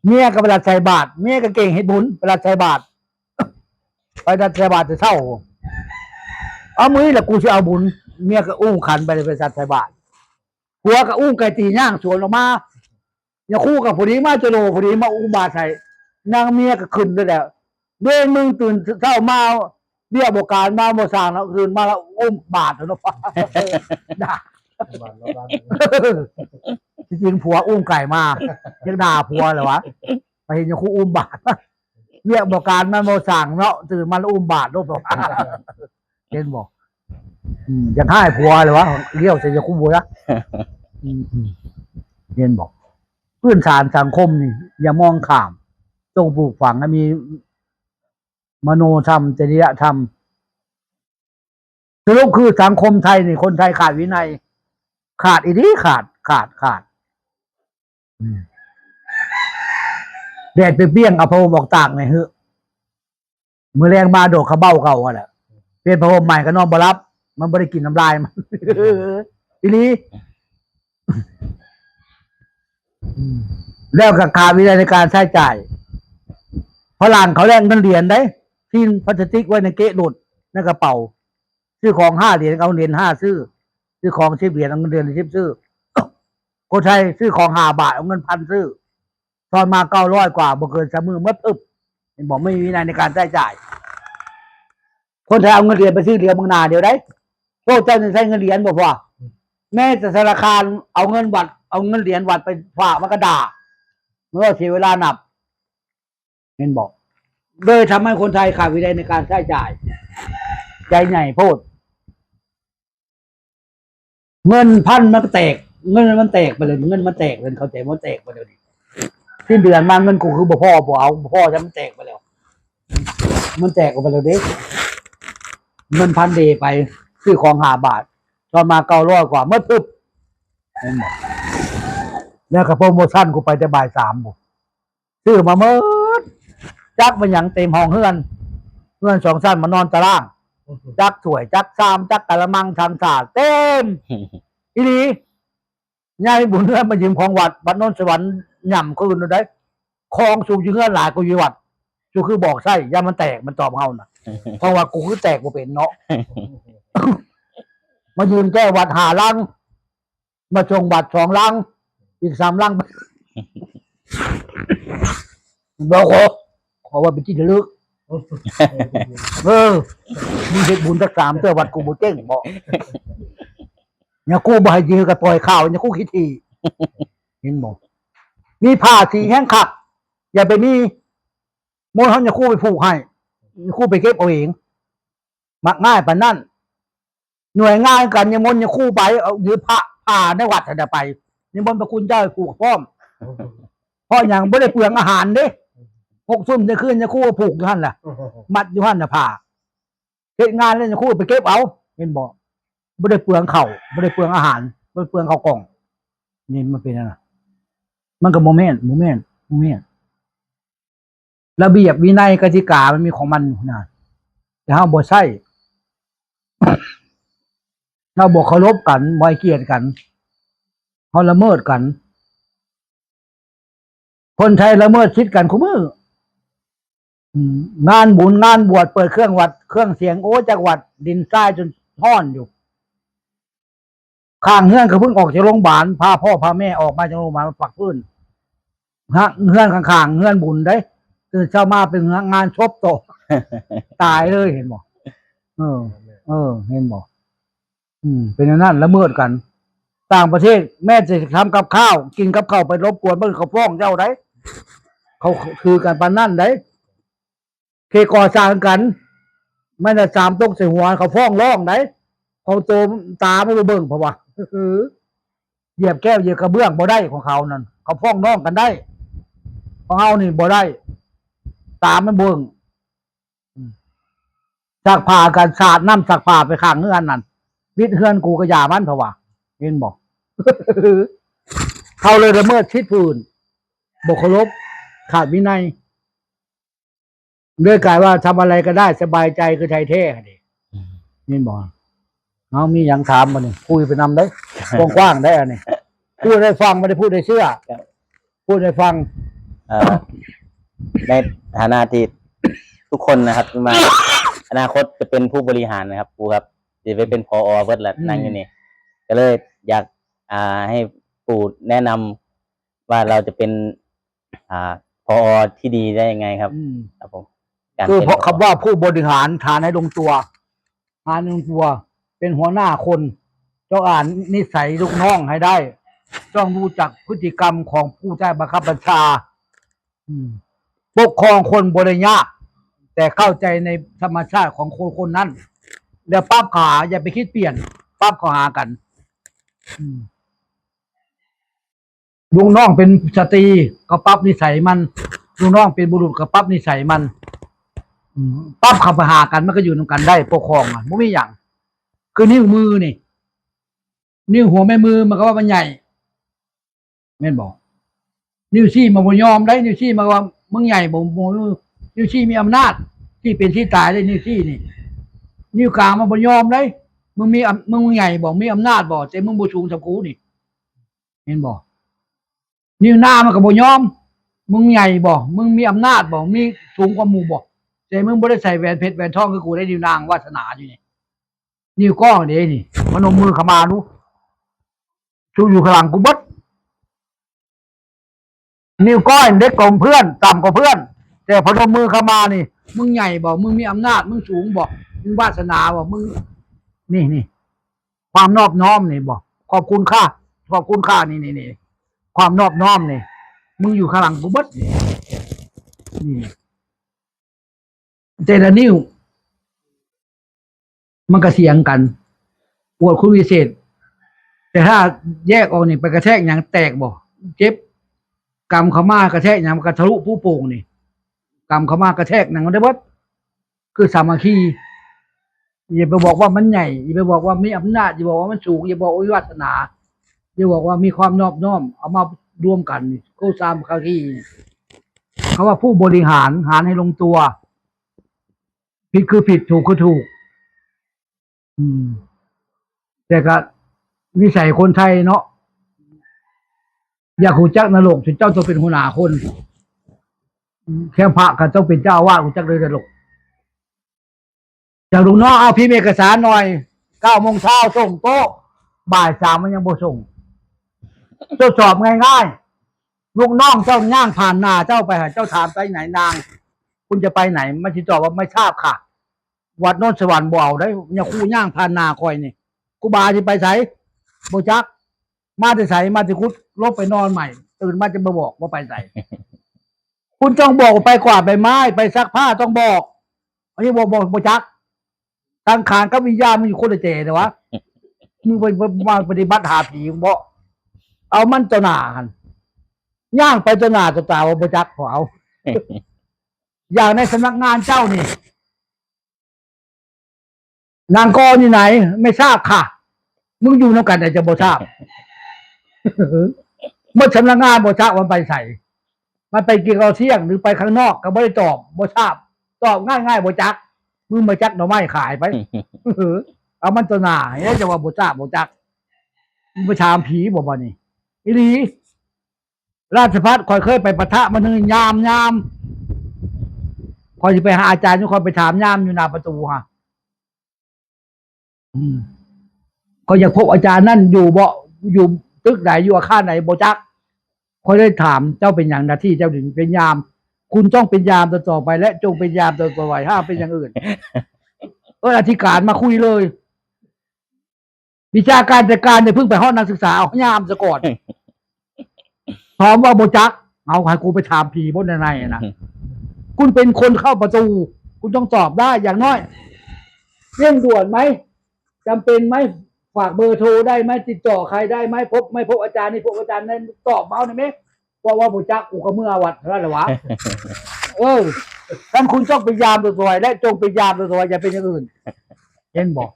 เมียก็ไปรัดใส่บาตร เมียก็เก่งเฮ็ดบุญ ไปรัดใส่บาตร ไปรัดใส่บาตรแต่เช้า "เอามื้อนี้แหละกูสิเอาบุญ" เมียก็อุ้มขันไปเลยไปรัดใส่บาตร ผัวก็อุ้มไก่ตี๋ย่างสวนออกมา ยาคูก็พอดีมาจะโล พอดีมาอุ้มบาตรให้ นางเมียก็ขึ้นเลยแหละ "เวรมึงตื่นเช้ามา เวียกบ่การมาบ่สร้างแล้ว ตื่นมาแล้วอุ้มบาตรแล้ว" ด่า ที่จริงผัวอุ้มไก่มา ยังด่าผัวเลยวะ ไปเห็นยาคูอุ้มบาตร เวียกบ่การมาบ่สร้างเนาะ ตื่นมาแล้วอุ้มบาตรโลด เห็นบ่ อืม อยากให้ผัวเลยวะ เลี้ยวใส่ยาคูบ่ละ อืม อืม เห็นบ่ พื้นฐานสังคมนี่ อย่ามองข้าม ต้องปลูกฝังให้มีมโนธรรม จริยธรรม สรุปคือสังคมไทยนี่ คนไทยขาดวินัย ขาดอีหลี ขาด ขาด ขาด อืม แดดเปรี้ยงๆ เอาผ้าห่มออกตากหน่อยเถอะ มื้อแลงมาโดดเขาเบ้าเก่าหั่นแหละ เปลี่ยนผ้าห่มใหม่ก็นอนบ่หลับ มันบ่ได้กินน้ำลายมัน อีหลี อืม แล้วก็ขาดวินัยในการใช้จ่าย ฝรั่งเขาแลกเงินเหรียญเด้ ทิ้งพลาสติกไว้ในเก๊ะรถ ในกระเป๋า ซื้อของห้าเหรียญ เอาเหรียญห้าซื้อ ซื้อของสิบเหรียญ เอาเงินเหรียญสิบซื้อ คนไทยซื้อของห้าบาท เอาเงินพันซื้อ ทอนมาเก้าร้อยกว่า บ่เกินสามมื้อ หมดปึ๊บ เห็นบ่ ไม่มีวินัยในการใช้จ่าย คนไทยเอาเงินเหรียญไปซื้อเหรียญเมืองนาเดียวได้ พวกเจ้านี่ใช้เงินเหรียญบ่พอ แม้แต่ธนาคารเอาเงินวัด เอาเงินเหรียญวัดไปฝากมันก็ด่า มันก็เสียเวลานับ เห็นบ่ เลยทำให้คนไทยขาดวินัยในการใช้จ่าย ใจใหญ่โพด เงินพันมันก็แตก เงินมันแตกไปเลย เงินมันแตกเลย เข้าใจมันแตกไปเลย สิ้นเดือนมาเงินกูคือบ่พอ บ่เอา บ่พอ จะมันแตกไปแล้ว มันแตกออกไปแล้วเด้ เงินพันเดไป ซื้อของห้าบาท ตอนมาเก้าร้อยกว่า เมื่อปุ๊บ แล้วก็โปรโมชั่นกูไปแต่บ่ายสามบุ ซื้อมาเมิด จักมันหยังเต็มห้องเฮือน เฮือนสองชั้นมานอนตาราง จักถ้วย จักชาม จักกะละมัง ชามสาด เต็ม อีหลี ยายบุญเฮือนมายืมของวัด วัดโนนสวรรค์ ย่ำคืนได้ ของสูงอยู่เฮือนหลายกว่าอยู่วัด สูคือบอกใส่ อย่ามันแตก มันตอบเฮาน่ะ เพราะว่ากูคือแตกบ่เป็นเนาะ มายืมแก้วัดห้าลัง มาส่งวัดสองลัง อีกสามลัง บอกขอ ขอว่าเป็นที่ระลึก เออ มึงเฮ็ดบุญสักสามเทื่อ วัดกูบ่เจ๊งบ่ เนี่ยกูบ่ให้ยืมก็ปล่อยข่าว เนี่ยกูขี้ถี่ เห็นบ่ มีผ้าสีแห้งคัก อย่าไปมี มนต์เฮาเนี่ยกูไปผูกให้ เนี่ยกูไปเก็บเอาเอง มักง่ายปานนั้น หน่วยงานกันนิมนต์เนี่ยครูไป เอายืมผ้า ผ้าในวัดหั่นน่ะไป นิมนต์พระคุณเจ้าให้ผูกพร้อม เพราะหยัง บ่ได้เปลืองอาหารเด้ หกทุ่มเที่ยงคืนเนี่ยครูก็ผูกอยู่หั่นล่ะ มัดอยู่หั่นน่ะผ้า เฮ็ดงานแล้วเนี่ยครูไปเก็บเอา เห็นบ่ บ่ได้เปลืองข้าว บ่ได้เปลืองอาหาร บ่ได้เปลืองข้าวกล่อง นี่มันเป็นอันนั้น มันก็บ่แม่น บ่แม่น บ่แม่น ระเบียบวินัยกติกามันมีของมันอยู่นะ แต่เฮาบ่ใช้ เฮาบ่เคารพกัน บ่ให้เกียรติกัน เฮาละเมิดกัน คนไทยละเมิดสิทธิ์กันคุมื้อ อืม งานบุญงานบวช เปิดเครื่องวัดเครื่องเสียง โอ้ จักวัด ดินทรายจนฮ้อนอยู่ ข้างเฮือนก็เพิ่งออกจากโรงพยาบาล พาพ่อพาแม่ออกมาจากโรงพยาบาล มาปักพื้น ฮะ เฮือนข้างๆ เฮือนบุญเด้ ตื่นเช้ามาเป็นงานศพโต ตายเลย เห็นบ่ เออ เออ เห็นบ่ อืม เป็นอย่างนั้น ละเมิดกัน ต่างประเทศ แม้จะทำกับข้าว กินกับข้าวไปรบกวน มันเขาฟ้องเจ้าได้ เขาถือกันปานนั้นได้ เขตก่อสร้างกัน มันน่ะสามตกใส่หัว เขาฟ้องร้องได้ ของโตตาไม่ไปเบิ่ง เพราะว่า เหยียบแก้วเหยียบกระเบื้องบ่ได้ของเขานั่น เขาฟ้องร้องกันได้ ของเฮานี่บ่ได้ ตามันเบิ่ง อืม ซักผ้ากัน สาดน้ำซักผ้าไปข้างเฮือนนั่น วิดเฮือนกูก็อย่ามัน เพราะว่า เห็นบ่ เขาเลยละเมิดสิทธิ์ผู้อื่น บ่เคารพ ขาดวินัย เลยกลายว่าทำอะไรก็ได้ สบายใจคือไทยแท้นี่ อืม เห็นบ่ เอามีหยังถามบ่นี่ คุยไปนำได้ กว้างๆ ได้อันนี้ พูดให้ฟัง ไม่ได้พูดให้เชื่อ ครับ พูดให้ฟัง เอ่อ ในฐานะที่ทุกคนนะครับ ที่มา อนาคตจะเป็นผู้บริหารนะครับ ครูครับ จะไปเป็น ผอ เบิดละ อืม นั่งอยู่นี่ ก็เลยอยาก อ่า ให้ปู่แนะนำว่าเราจะเป็น อ่า ผอ ที่ดีได้ยังไงครับ อืม ครับผม การ คือ เป็น เพราะ ผอ คำว่าผู้บริหาร ฐานให้ลงตัว ฐานให้ลงตัว เป็นหัวหน้าคน ต้องอ่านนิสัยลูกน้องให้ได้ ต้องรู้จักพฤติกรรมของผู้ใต้บังคับบัญชา อืม ปกครองคนบ่ได้ยาก แต่เข้าใจในธรรมชาติของคนคนนั้น แล้วปรับเข้าหา อย่าไปคิดเปลี่ยน ปรับเข้าหากัน อืม ลูกน้องเป็นสตรีก็ปรับนิสัยมัน ลูกน้องเป็นบุรุษก็ปรับนิสัยมัน อืม ปรับเข้าไปหากัน มันก็อยู่นำกันได้ ปกครองมันบ่มีหยัง คือนิ้วมือนี่ นิ้วหัวแม่มือมันก็ว่ามันใหญ่ แม่นบ่ นิ้วชี้มันบ่ยอมได้ นิ้วชี้มันว่ามึงใหญ่บ่ บ่ นิ้วชี้มีอำนาจ ชี้เป็นชี้ตายได้ นิ้วชี้นี่ นิ้วกลางมันบ่ยอมได้ มึงมีอำ มึงใหญ่บ่ มีอำนาจบ่ แต่มึงบ่สูงส่ำกูนี่ เห็นบ่ นิ้วนางมันก็บ่ยอม มึงใหญ่บ่ มึงมีอำนาจบ่ มีสูงกว่าหมู่บ่ แต่มึงบ่ได้ใส่แหวนเพชรแหวนทองคือกูได้ นิ้วนางวาสนาอยู่นี่ นิ้วก้อยเด้นี่ พนมมือเข้ามาดู สูงอยู่ข้างหลังกูเบิด นิ้วก้อยเล็กกว่าเพื่อน ต่ำกว่าเพื่อน แต่พนมมือเข้ามานี่ มึงใหญ่บ่ มึงมีอำนาจ มึงสูงบ่ มึงวาสนาบ่ มึง นี่ นี่ ความนอบน้อมนี่บ่ ขอบคุณค่ะ ขอบคุณค่ะ นี่ นี่ นี่ ความนอบน้อมนี่ มึงอยู่ข้างหลังกูเบิดนี่ นี่ แต่ละนิ้ว มันก็เสียงกัน อวดคุณวิเศษ แต่ถ้าแยกออกนี่ไปกระแทกหยังแตกบ่ เจ็บ กำเข้ามากระแทกหยังมันก็ทะลุผู้โป่งนี่ กำเข้ามากระแทกหยังได้เบิด คือสามัคคี อย่าไปบอกว่ามันใหญ่ อย่าไปบอกว่ามีอำนาจ อย่าบอกว่ามันสูง อย่าบอกว่ามีวาสนา อย่าบอกว่ามีความนอบน้อม เอามารวมกันนี่ คือสามัคคี เขาว่าผู้บริหาร หารให้ลงตัว ผิดคือผิด ถูกคือถูก อืม แต่ก็นิสัยคนไทยเนาะ อยากรู้จักนรก สิเจ้าต้องเป็นหัวหน้าคน แค่พระก็ต้องเป็นเจ้าอาวาส รู้จักเลยนรก จากลูกน้อง เอาพิมพ์เอกสารหน่อย เก้าโมงเช้าส่งโต๊ะ บ่ายสามมันยังบ่ส่ง ทดสอบง่ายๆ ลูกน้องเจ้าย่างผ่านหน้าเจ้าไปหา เจ้าถามไปไหนนาง คุณจะไปไหน มันสิตอบว่าไม่ทราบค่ะ วัดโนนสวรรค์บ่เอาได้ เนี่ย ครูย่างผ่านหน้าคอยนี่ ครูบาสิไปไส บ่จัก มาแต่ไส มาแต่กุฏิ ลงไปนอนใหม่ ตื่นมาจะมาบอกว่าไปไส คุณต้องบอก ไปกวาดใบไม้ ไปซักผ้า ต้องบอก อันนี้บอก บอก บ่จัก สังขารกับวิญญาณมันอยู่คนละแจเลยวะ มึงไป ไป มาปฏิบัติหาผีมึงบ่ เอามันต่อหน้าหั่น ย่างไปต่อหน้าต่อตาว่าบ่จัก ขอเอา อย่างในสำนักงานเจ้านี่ นางกออยู่ไหน ไม่ทราบค่ะ มึงอยู่นำกันแต่จะบ่ทราบ หมดสำนักงานบ่ทราบว่าไปไส มันไปกินข้าวเที่ยงหรือไปข้างนอกก็บ่ได้ตอบ บ่ทราบ ตอบง่ายๆ บ่จัก มึงบ่จักหน่อไม้ขายไป เอามันต่อหน้า แล้วจะว่าบ่ทราบบ่จัก มึงไปถามผีบ่บัดนี้ อีหลี ราชภัฏ ข้อยเคยไปปะทะมัน ยาม ยาม ข้อยสิไปหาอาจารย์อยู่ ข้อยไปถามยามอยู่หน้าประตูฮะ อืม ข้อยอยากพบอาจารย์นั่นอยู่บ่ อยู่ตึกไหน อยู่อาคารไหน บ่จัก ข้อยได้ถาม เจ้าเป็นหยัง หน้าที่เจ้าถึงเป็นยาม คุณต้องเป็นยามต่อๆไป และจงเป็นยามต่อๆไป ห้ามเป็นอย่างอื่น เออ อธิการมาคุยเลย วิชาการจัดการอย่าเพิ่งไปฮอดนักศึกษา เอายามซะก่อน ถามว่าบ่จัก เอาให้กูไปถามผีบ่ในในนะ คุณเป็นคนเข้าประตู คุณต้องตอบได้อย่างน้อย เร่งด่วนไหม จำเป็นไหม ฝากเบอร์โทรได้ไหม ติดต่อใครได้ไหม พบไม่พบอาจารย์นี่ พบอาจารย์นั้น ตอบมาเอาหน่อยไหม เพราะว่าบ่จัก กูก็เมื่อวัดเท่านั้นแหละวะ เออ ท่านคุณต้องเป็นยามตัวสวย และจงเป็นยามตัวสวย อย่าเป็นอย่างอื่น เห็นบ่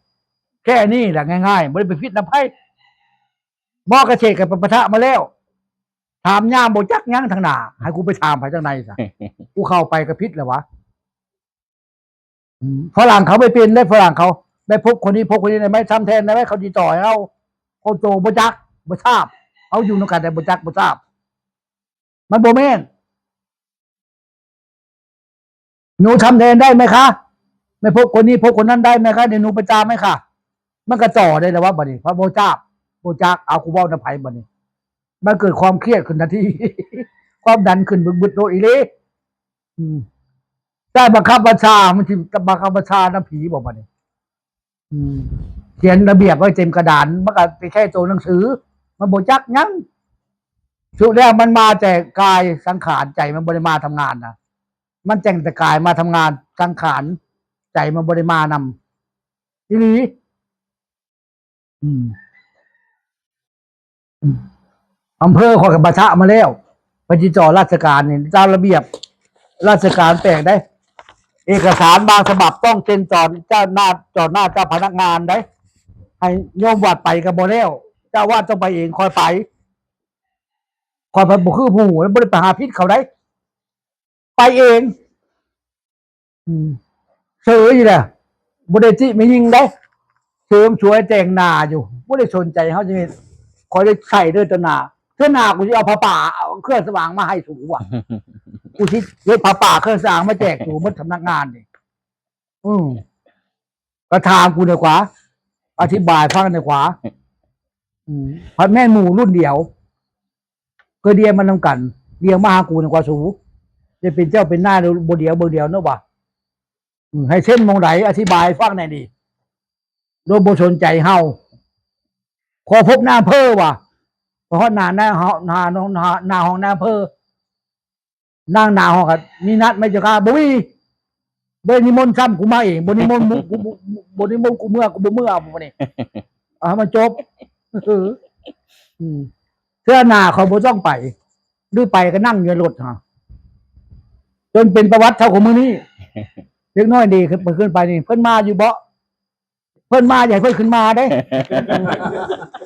แค่นี้แหละง่ายๆ บ่ได้ไปผิดนำไผ หมอเกษตรก็ไปปะทะมาแล้ว ถามยามบ่จักหยังทางหน้า ให้กูไปถามไผทางในซะ กูเข้าไปก็ผิดแล้ววะ อืม ฝรั่งเขาไปเป็นได้ ฝรั่งเขา ไปพบคนนี้ พบคนนี้ได้ไหม ทำแทนได้ไหม เขาติดต่อให้เรา คนโตบ่จัก บ่ทราบ เขาอยู่นำกันแต่บ่จัก บ่ทราบ มันบ่แม่น หนูทำแทนได้ไหมคะ ไม่พบคนนี้ พบคนนั้นได้ไหมคะ เดี๋ยวหนูไปตามให้ค่ะ มันก็ต่อได้แล้ววะบัดนี้ เพราะบ่จัก บ่จัก เอา กูเว้านำไผบัดนี้ มันเกิดความเครียดขึ้นทันที ความดันขึ้นบึดๆ โลดอีหลี อืม ได้บังคับบัญชา มันสิบังคับบัญชานำผีบ่บัดนี้ อืม เขียนระเบียบไว้เต็มกระดาน มันก็เป็นแค่ตัวหนังสือ มันบ่จักหยัง สุดแล้วมันมาแต่กายสังขาร ใจมันบ่ได้มาทำงานนะ มันแต่งแต่กายมาทำงาน สังขาร ใจมันบ่ได้มานำ อีหลี อืม อืม อำเภอข้อยก็ปะทะมาแล้ว ไปติดต่อราชการนี่ ตามระเบียบราชการแปลกได้ เอกสารบางฉบับต้องเซ็นต่อเจ้าหน้า ต่อหน้าเจ้าพนักงานได้ ให้โยมวัดไปก็บ่แล้ว เจ้าอาวาสต้องไปเอง ข้อยไป ข้อยไปบ่คือหมู่ แล้วบ่ได้ไปหาผิดเขาได้ ไปเอง อืม เสยอยู่แหละ บ่ได้ติแม่หญิงได้ เสริมสวยแต่งหน้าอยู่ บ่ได้สนใจเฮาจักนิด ข้อยได้ใส่เด้อต่อหน้า เทื่อหน้ากูสิเอาผ้าป่า เอาเครื่องสว่างมาให้สูว่ะ กูสิเฮ็ดผ้าป่าเครื่องสว่างมาแจกสูหมดสำนักงานนี่ อืม ก็ถามกูดีกว่า อธิบายฟังดีกว่า อืม พัดแม่นหมู่รุ่นเดียว ก็เรียนมานำกัน เรียนมาหากูนี่กว่าสู จะเป็นเจ้าเป็นนายบ่เดียวเบิ่งเดียวเนาะวะ อืม ให้เซ็นหม่องใด อธิบายฟังแหน่นี่ โดยบ่สนใจเฮา ขอพบนายอำเภอว่ะ ไปฮอดหน้า หน้า หน้า หน้า หน้าห้องนายอำเภอ นางหน้าห้องก็มีนัดไหมเจ้าค่ะ บ่มี บ่ได้นิมนต์ซ้ำ กูมาเอง บ่นิมนต์มึง กูบ่ บ่นิมนต์กูเมือ กูบ่เมือ บ่นี่ เอาให้มันจบ เออ อืม เทื่อหน้าเขาบ่ต้องไป หรือไปก็นั่งอยู่ในรถฮะ จนเป็นประวัติเท่าของมื้อนี้ เด็กน้อยดีขึ้น ขึ้นไปนี่ เพิ่นมาอยู่บ่ เพิ่นมา อย่าให้เพิ่นขึ้นมาเด้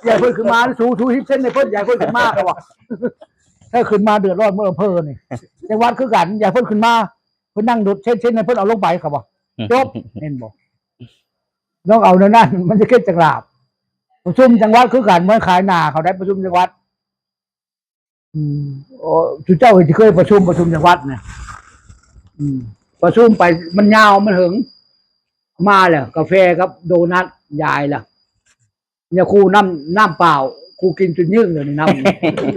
อย่าให้เพิ่นขึ้นมา สู สูสิบเซนให้เพิ่น อย่าให้เพิ่นขึ้นมา เขาว่า ถ้าขึ้นมาเดือดร้อนเมืองอำเภอนี่ จังหวัดคือกัน อย่าให้เพิ่นขึ้นมา เพิ่นนั่งรถเช็ดๆ ให้เพิ่นเอาลงไป เขาว่า จบ เห็นบ่ ต้องเอาแนวนั้น มันจะเก็ดจักลาบ ประชุมจังหวัดคือกัน มันขายหน้าเขาได้ประชุมจังหวัด อืม โอ้ จุเจ้าที่เคยประชุม ประชุมจังหวัดเนี่ย อืม ประชุมไป มันยาว มันเหิง มาแล้ว กาแฟกับโดนัท ยายล่ะ อย่าคู่น้ำ น้ำเปล่า คู่กินจนยืงเลยนี่น้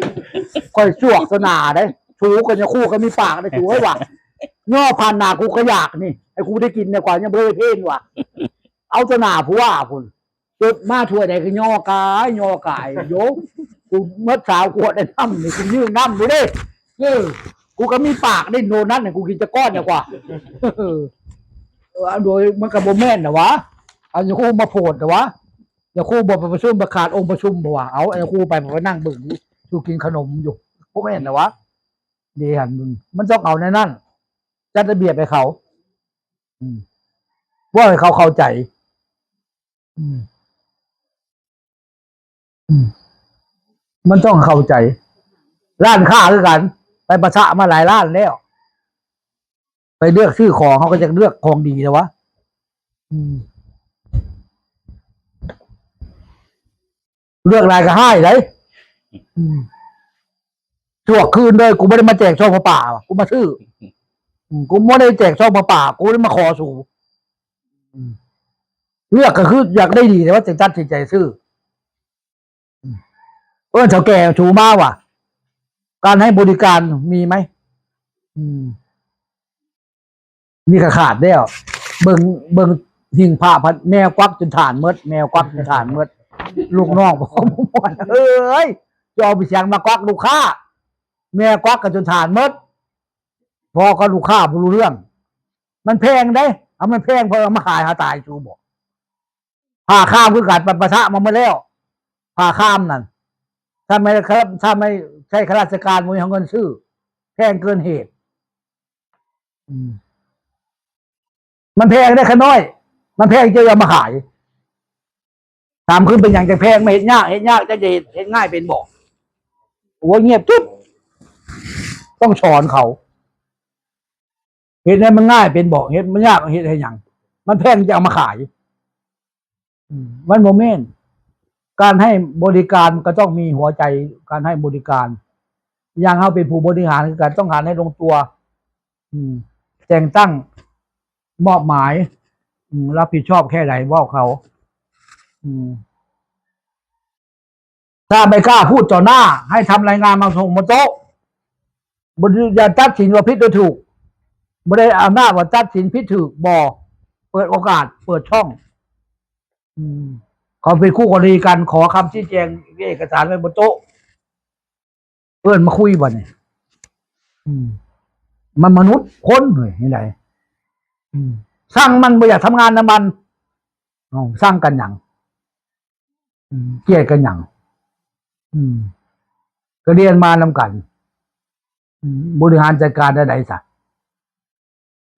ำ ค่อยสวกสนาได้ ถูกันอย่าคู่กันมีปากได้ ถูไว้ว่ะ ย่อผ่านหน้ากูก็อยากนี่ ให้กูได้กินเนี่ยกว่า ยังบ่ได้เพลนว่ะ เอาสนาผู้ว่าพุ่น จดมาถ้วยใดก็ย่อกาย ย่อกาย โย กูเมื่อสาวขวดได้น้ำนี่ กูยืงน้ำนี่เด้ เออ กูก็มีปากได้โดนัทเนี่ย กูกินจะก้อนเนี่ยกว่า เออ เออ โดยมันก็บ่แม่นนะวะ เอาอย่าคู่มาโพดนะวะ อย่าคู่บอกไปประชุมประกาศองค์ประชุมบ่ว่า เอาอย่าคู่ไป ไปนั่งเบิ่งอยู่ อยู่กินขนมอยู่ บ่แม่นนะวะ ดีหันมึง มันต้องเอาในนั้น จัดระเบียบให้เขา อืม ว่าให้เขาเข้าใจ อืม อืม มันต้องเข้าใจ ร้านค้าคือกัน ไปปะทะมาหลายร้านแล้ว ไปเลือกซื้อของ เขาก็จะเลือกของดีแล้ววะ อืม เลือกหลายก็ให้ได้ อืม สวกคืนเลย กูไม่ได้มาแจกซองผ้าป่าว่ะ กูมาซื้อ อืม กูไม่ได้แจกซองผ้าป่า กูไม่ได้มาขอสู อืม เลือกก็คืออยากได้ดี แต่ว่าจะตัดสินใจซื้อ อืม เออ เฒ่าแก่สูมาว่ะ การให้บริการมีไหม อืม นี่ก็ขาดแล้ว เบิ่ง เบิ่งหิ้งพระพัด แมวกวักจนถ่านหมด แมวกวักจนถ่านหมด ลูกน้องบอกว่าม่วน เอ้ย จะเอาไปเสียงมากวักลูกค้า แมวกวักกันจนถ่านหมด พอก็ลูกค้าบ่รู้เรื่อง มันแพงเด้ เอามันแพง พอเอามาขายหาตายสูบอก ผ้าคามคือกัน ไปปะทะมาเมื่อแล้ว ผ้าคามนั่น ถ้าไม่ครับ ถ้าไม่ใช่ข้าราชการ บ่มีเงินซื้อ แพงเกินเหตุ อืม มันแพงได้ขะน้อย มันแพงจะเอามาขาย ถามขึ้นเป็นหยังจะแพง มาเฮ็ดยาก เฮ็ดยากจะเฮ็ด เฮ็ดง่ายเป็นบ่ โอ้ย เงียบจุ๊บ ต้องสอนเขา เฮ็ดให้มันง่ายเป็นบ่ เฮ็ดมันยาก เฮ็ดให้หยัง มันแพงจะเอามาขาย อืม มันบ่แม่น การให้บริการก็ต้องมีหัวใจ การให้บริการ อย่างเฮาเป็นผู้บริหารคือกัน ต้องหารให้ลงตัว อืม แต่งตั้ง มอบหมาย อืม รับผิดชอบแค่ไหน บอกเขา อืม ถ้าไม่กล้าพูดต่อหน้า ให้ทำรายงานมาส่งบนโต๊ะ บ่ได้อย่าตัดสินว่าผิดหรือถูก บ่ได้อำนาจว่าตัดสินผิดถูก บ่ เปิดโอกาส เปิดช่อง อืม เขาเป็นคู่กรณีกัน ขอคำชี้แจง เอกสารไว้บนโต๊ะ เอิ้นมาคุยบัดนี้ อืม มันมนุษย์คนเฮ้ย นี่ได อืม สั่งมันบ่อยากทำงานนำมัน เอ้า สั่งกันหยัง อืม เกลียดกันหยัง อืม ก็เรียนมานำกัน อืม บริหารจัดการได้ไดซะ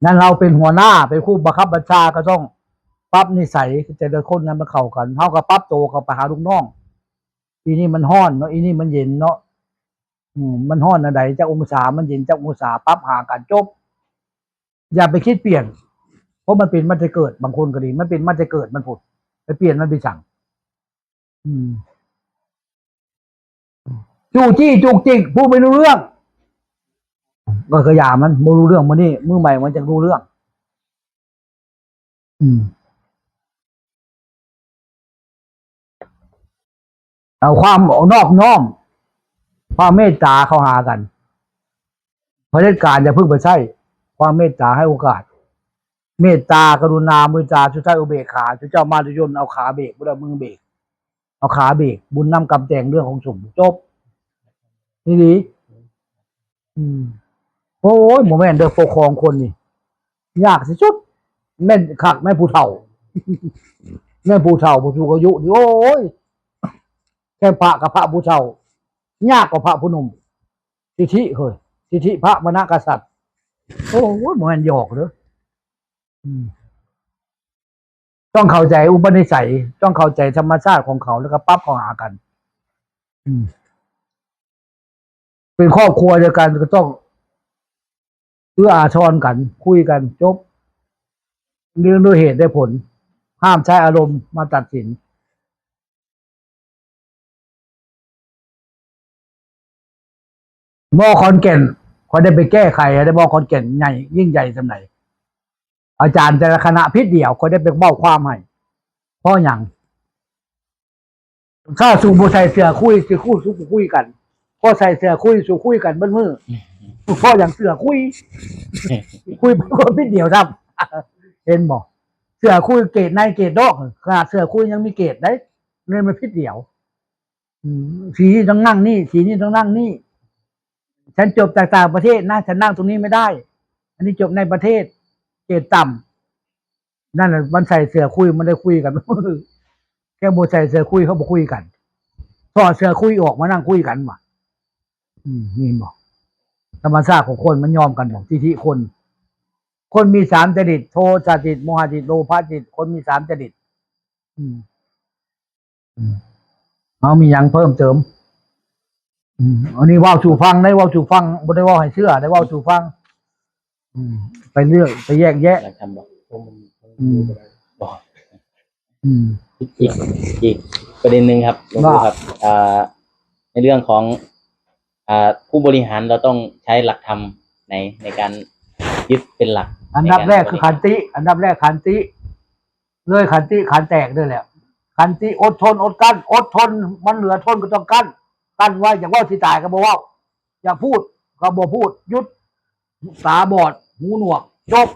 นั่นเราเป็นหัวหน้า เป็นผู้บังคับบัญชา ก็ต้องปรับนิสัยแต่ละคนนั้นมันเข้ากัน เฮาก็ปรับตัวเข้าไปหาลูกน้อง อีนี่มันฮ้อนเนาะ อีนี่มันเย็นเนาะ อืม มันฮ้อนอันใด จักองศา มันเย็นจักองศา ปรับหากันจบ อย่าไปคิดเปลี่ยน เพราะมันเป็นมาแต่เกิด บางคนก็ดี มันเป็นมาแต่เกิดมันพุ้น ไปเปลี่ยนมันเป็นหยัง อืม จู้จี้จุกจิก พูดไม่รู้เรื่อง ก็ขยามันบ่รู้เรื่อง มื้อนี้มื้อใหม่มันจะรู้เรื่อง อืม เอาความนอบน้อม ความเมตตาเข้าหากัน เผด็จการอย่าเพิ่งไปใช้ ความเมตตาให้โอกาส เมตตากรุณา มุทิตา สุดท้ายอุเบกขา สุดเจ้ามาตุยนเอาขาเบรก บ่ได้มือเบรก เอาขาเบรก บุญนำกรรมแต่งเรื่องของสงฆ์ จบ นี่ดี อืม โอ้ย บ่แม่นเด้อ ปกครองคนนี่ ยากที่สุด แม่นคักแม่นผู้เฒ่า แม่นผู้เฒ่าผู้สูงอายุนี่ โอ้ย แค่พระกับพระผู้เฒ่า ยากกว่าพระผู้หนุ่ม สิทธิเฮ้ย สิทธิพระมหากษัตริย์ โอ้ย บ่แม่นหยอกเด้อ อืม ต้องเข้าใจอุปนิสัย ต้องเข้าใจธรรมชาติของเขา แล้วก็ปรับเข้าหากัน อืม เป็นครอบครัวเดียวกันก็ต้องเอื้ออาทรกัน คุยกัน จบ เรื่องด้วยเหตุด้วยผล ห้ามใช้อารมณ์มาตัดสิน มอขอนแก่น ข้อยได้ไปแก้ไขได้ มอขอนแก่นใหญ่ ยิ่งใหญ่ส่ำใด อาจารย์แต่ละคณะผิดเดียว ข้อยได้ไปเว้าความให้ เพราะหยัง ถ้าสูบ่ใส่เสื้อคุย สิคุย สูบ่คุยกัน พอใส่เสื้อคุย สูคุยกันเบิดมื้อ เพราะหยัง เสื้อคุย คุยเพิ่นผิดเดียวซ้ำ เห็นบ่ เสื้อคุยเกรดในเกรดนอก ขนาดเสื้อคุยยังมีเกรดได้ เลยมันผิดเดียว อืม สีนี้ต้องนั่งนี่ สีนี้ต้องนั่งนี่ ฉันจบจากต่างประเทศนะ ฉันนั่งตรงนี้ไม่ได้ อันนี้จบในประเทศ เกรดต่ำ นั่นแหละ มันใส่เสื้อคุย มันได้คุยกัน แค่บ่ใส่เสื้อคุย เขาบ่คุยกัน ถอดเสื้อคุยออกมานั่งคุยกันว่ะ อืม นี่บ่ ธรรมชาติของคนมันยอมกันบ่ ทิฐิคน คนมีสามจริต โทสะจริต โมหะจริต โลภะจริต คนมีสามจริต อืม อืม เอามีหยังเพิ่มเติม อืม อันนี้เว้าสู่ฟัง ได้เว้าสู่ฟัง บ่ได้เว้าให้เชื่อ ได้เว้าสู่ฟัง อืม ไปเลือก ไปแยกแยะ หลักธรรมบอก อืม บอก อืม อีก อีกประเด็นหนึ่งครับ หลวงปู่ ว่า ครับ อ่า ในเรื่องของ อ่า ผู้บริหารเราต้องใช้หลักธรรมใน ในการยึดเป็นหลัก อันดับแรกคือขันติ อันดับแรกขันติ เลยขันติขันแตกเลยแหละ ขันติอดทนอดกลั้น อดทน มันเหลือทนก็ต้องกลั้น กลั้นไว้ อยากเว้าสิตายก็บ่เว้า อยากพูดก็บ่พูด หยุด ตาบอด หูหนวก จบ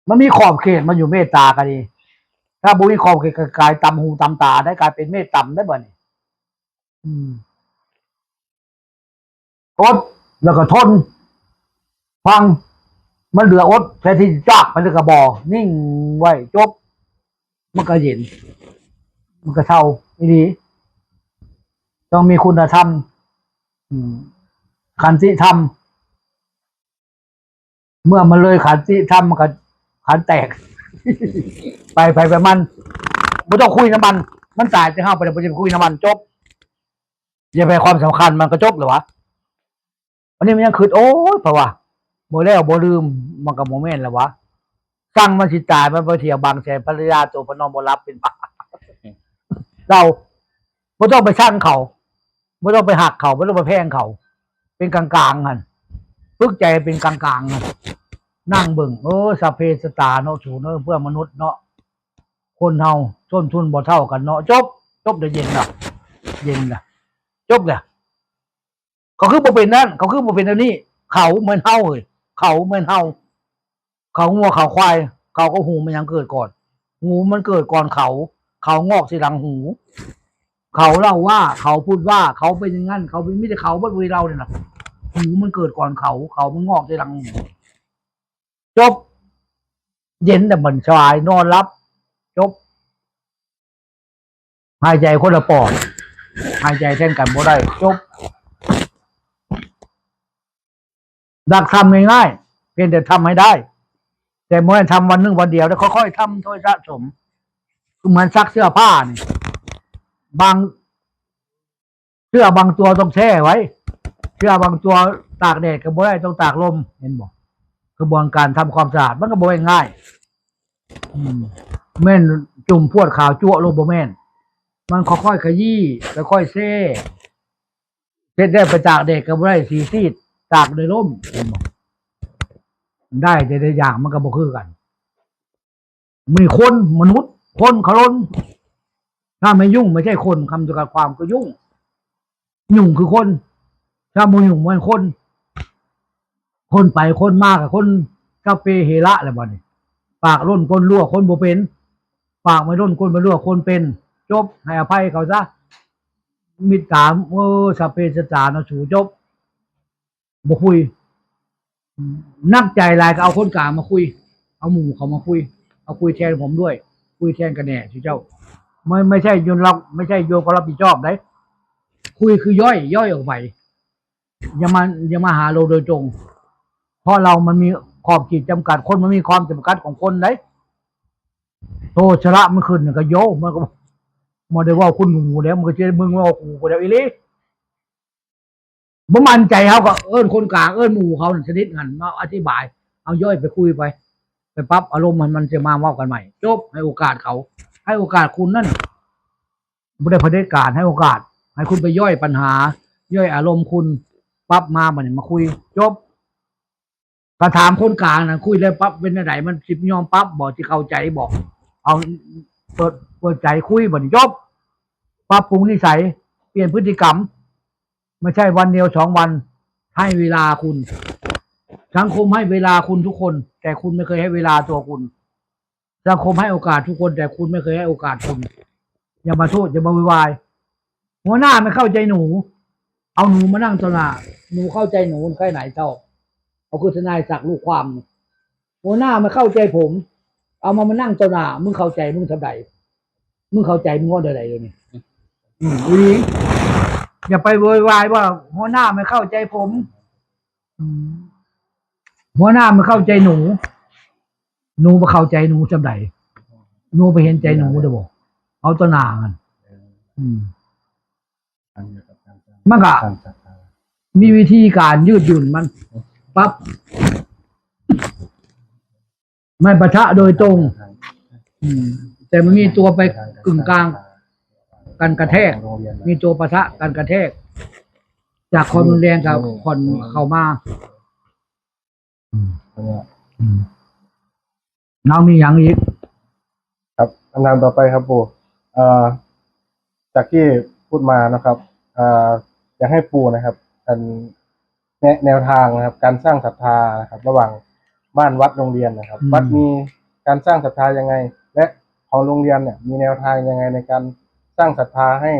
มันมีขอบเขต มันอยู่เมตตาก็ดี ถ้าบ่มีขอบเขตก็กลายตำหูตำตาได้ กลายเป็นเมตตำได้บัดนี้ อืม อด แล้วก็ทน ฟัง มันเหลืออด แทนที่จะจากไปเลยก็บ่ นิ่งไว้ จบ มันก็เย็น มันก็เซา อีหลี ต้องมีคุณธรรม อืม ขันติธรรม เมื่อมันเลยขันติธรรม มันก็ขันแตก ไป ไป ไปมัน บ่ต้องคุยนำมัน มันตายแต่เฮาไปแล้ว บ่จะไปคุยนำมัน จบ อย่าไปให้ความสำคัญ มันก็จบแล้ววะ อันนี้มันยังคิด โอ้ย เพราะว่าบ่แล้วบ่ลืม มันก็บ่แม่นแล้ววะ สั่งมันสิตาย มันไปเที่ยวบางแสน ภรรยาตัวพนอนบ่หลับเป็นบ้า เราบ่ต้องไปสั่งเขา บ่ต้องไปฮักเขา บ่ต้องไปแพงเขา เป็นกลางๆ หั่น ฝึกใจเป็นกลางๆ หั่น นั่งเบิ่ง เออ สัพเพสัตตาเนาะ สูเนาะ เพื่อนมนุษย์เนาะ คนเฮาต้นทุนบ่เท่ากันเนาะ จบ จบ เดี๋ยวเย็นละ เย็นละ จบละ เขาคือบ่เป็นนั่น เขาคือบ่เป็นอันนี้ เขาเหมือนเฮาเฮ้ย เขาเหมือนเฮา เขางัวเขาควาย เขาก็หูมันยังเกิดก่อน หูมันเกิดก่อนเขา เขางอกทีหลังหู เขาเล่าว่า เขาพูดว่า เขาเป็นอย่างนั้น เขาเป็น มีแต่เขาเบิดเวยเราเนี่ยนะ หูมันเกิดก่อนเขา เขามันงอกทีหลังหู จบ เย็นแต่มันสบาย นอนหลับ จบ หายใจคนละปอด หายใจแทนกันบ่ได้ จบ หลักธรรมง่ายๆ เพียงแต่ทำให้ได้ แต่บ่แม่นทำวันหนึ่งวันเดียว แล้วค่อยๆทำ ค่อยสะสม คือเหมือนซักเสื้อผ้านี่ บาง เสื้อบางตัวต้องแช่ไว้ เสื้อบางตัวตากแดดก็บ่ได้ ต้องตากลม เห็นบ่ กระบวนการทำความสะอาดมันก็บ่แม่นง่าย อืม แม่นจุ่มพรวดขาวจั๊วะลง บ่แม่น มันค่อยๆขยี้ ค่อยๆแช่ เฮ็ดได้ไปตากแดดก็บ่ได้ สีซีด ตากในร่ม เห็นบ่ ได้แต่ละอย่างมันก็บ่คือกัน มีคน มนุษย์ คน ขะลน ถ้าไม่ยุ่งไม่ใช่คน คำจำกัดความคือยุ่ง ยุ่งคือคน ถ้าบ่ยุ่งบ่แม่นคน คนไปคนมาก็คน สัพเพเหระแหละบัดนี้ ปากล้นก้นรั่ว คนบ่เป็น ปากไม่ล้นก้นไม่รั่ว คนเป็น จบ ให้อภัยเขาซะ มิจฉา เออ สัพเพสัตตาเนาะสู จบ บ่คุย หนักใจหลายก็เอาคนกลางมาคุย เอาหมู่เขามาคุย เอาคุยแทนผมด้วย คุยแทนกันแน่สิเจ้า ไม่ ไม่ใช่โยนรับ ไม่ใช่โยนความรับผิดชอบได้ คุยคือย่อย ย่อยออกไป อย่ามา อย่ามาหาเราโดยตรง เพราะเรามันมีขอบขีดจำกัด คนมันมีความจำกัดของคนได้ โตชะละมันขึ้นก็โยมันก็บ่ได้เว้าคุณหมู่แล้ว มันก็สิมึงเว้ากูก็แล้วอีหลี บ่มั่นใจ เขาก็เอิ้นคนกลาง เอิ้นหมู่เขานั่นสนิทกันมาอธิบาย เอาย่อยไปคุยไป ไปปรับอารมณ์ให้มันจะมาเว้ากันใหม่ จบ ให้โอกาสเขา ให้โอกาสคุณนั่น บ่ได้เผด็จการ ให้โอกาส ให้คุณไปย่อยปัญหา ย่อยอารมณ์คุณ ปรับมาบัดนี้มาคุย จบ ก็ถามคนกลางนะ คุยแล้วปรับเป็นจั่งใด มันสิยอมปรับบ่ สิเข้าใจบ่ เอา เปิด เปิดใจคุยบัดนี้ จบ ปรับปรุงนิสัย เปลี่ยนพฤติกรรม ไม่ใช่วันเดียวสองวัน ให้เวลาคุณ สังคมให้เวลาคุณทุกคน แต่คุณไม่เคยให้เวลาตัวคุณ สังคมให้โอกาสทุกคน แต่คุณไม่เคยให้โอกาสคุณ อย่ามาโทษ อย่ามาโวยวาย หัวหน้าไม่เข้าใจหนู เอาหนูมานั่งต่อหน้า หนูเข้าใจหนูแค่ไหนเจ้า เอาคือทนายศักดิ์ลูกความ หัวหน้าไม่เข้าใจผม เอามามานั่งต่อหน้า มึงเข้าใจมึงเท่าใด มึงเข้าใจมึงว่าเท่าใดเดี๋ยวนี้ อืม อีหลี อย่าไปโวยวายว่า หัวหน้าไม่เข้าใจผม อืม หัวหน้าไม่เข้าใจหนู หนูบ่เข้าใจหนูจำใด หนูไปเห็นใจหนูเด้อบ่ เอาต่อหน้ากัน อืม มันก็ มีวิธีการยืดหยุ่นมัน ปั๊บ ไม่ปะทะโดยตรง อืม แต่มันมีตัวไปกึ่งกลาง กันกระแทก มีตัวปะทะกันกระแทก จากความรุนแรงกับผ่อนเข้ามา อืม อืม น้องมีอย่างอีก ครับ คำถามต่อไปครับปู่ เอ่อ จากที่พูดมานะครับ เอ่อ อยากให้ปู่นะครับ อัน แนะแนวทางนะครับ การสร้างศรัทธานะครับ ระหว่างบ้านวัดโรงเรียนนะครับ อืม วัดมีการสร้างศรัทธายังไง และของโรงเรียนเนี่ย มีแนวทางยังไงในการสร้างศรัทธาให้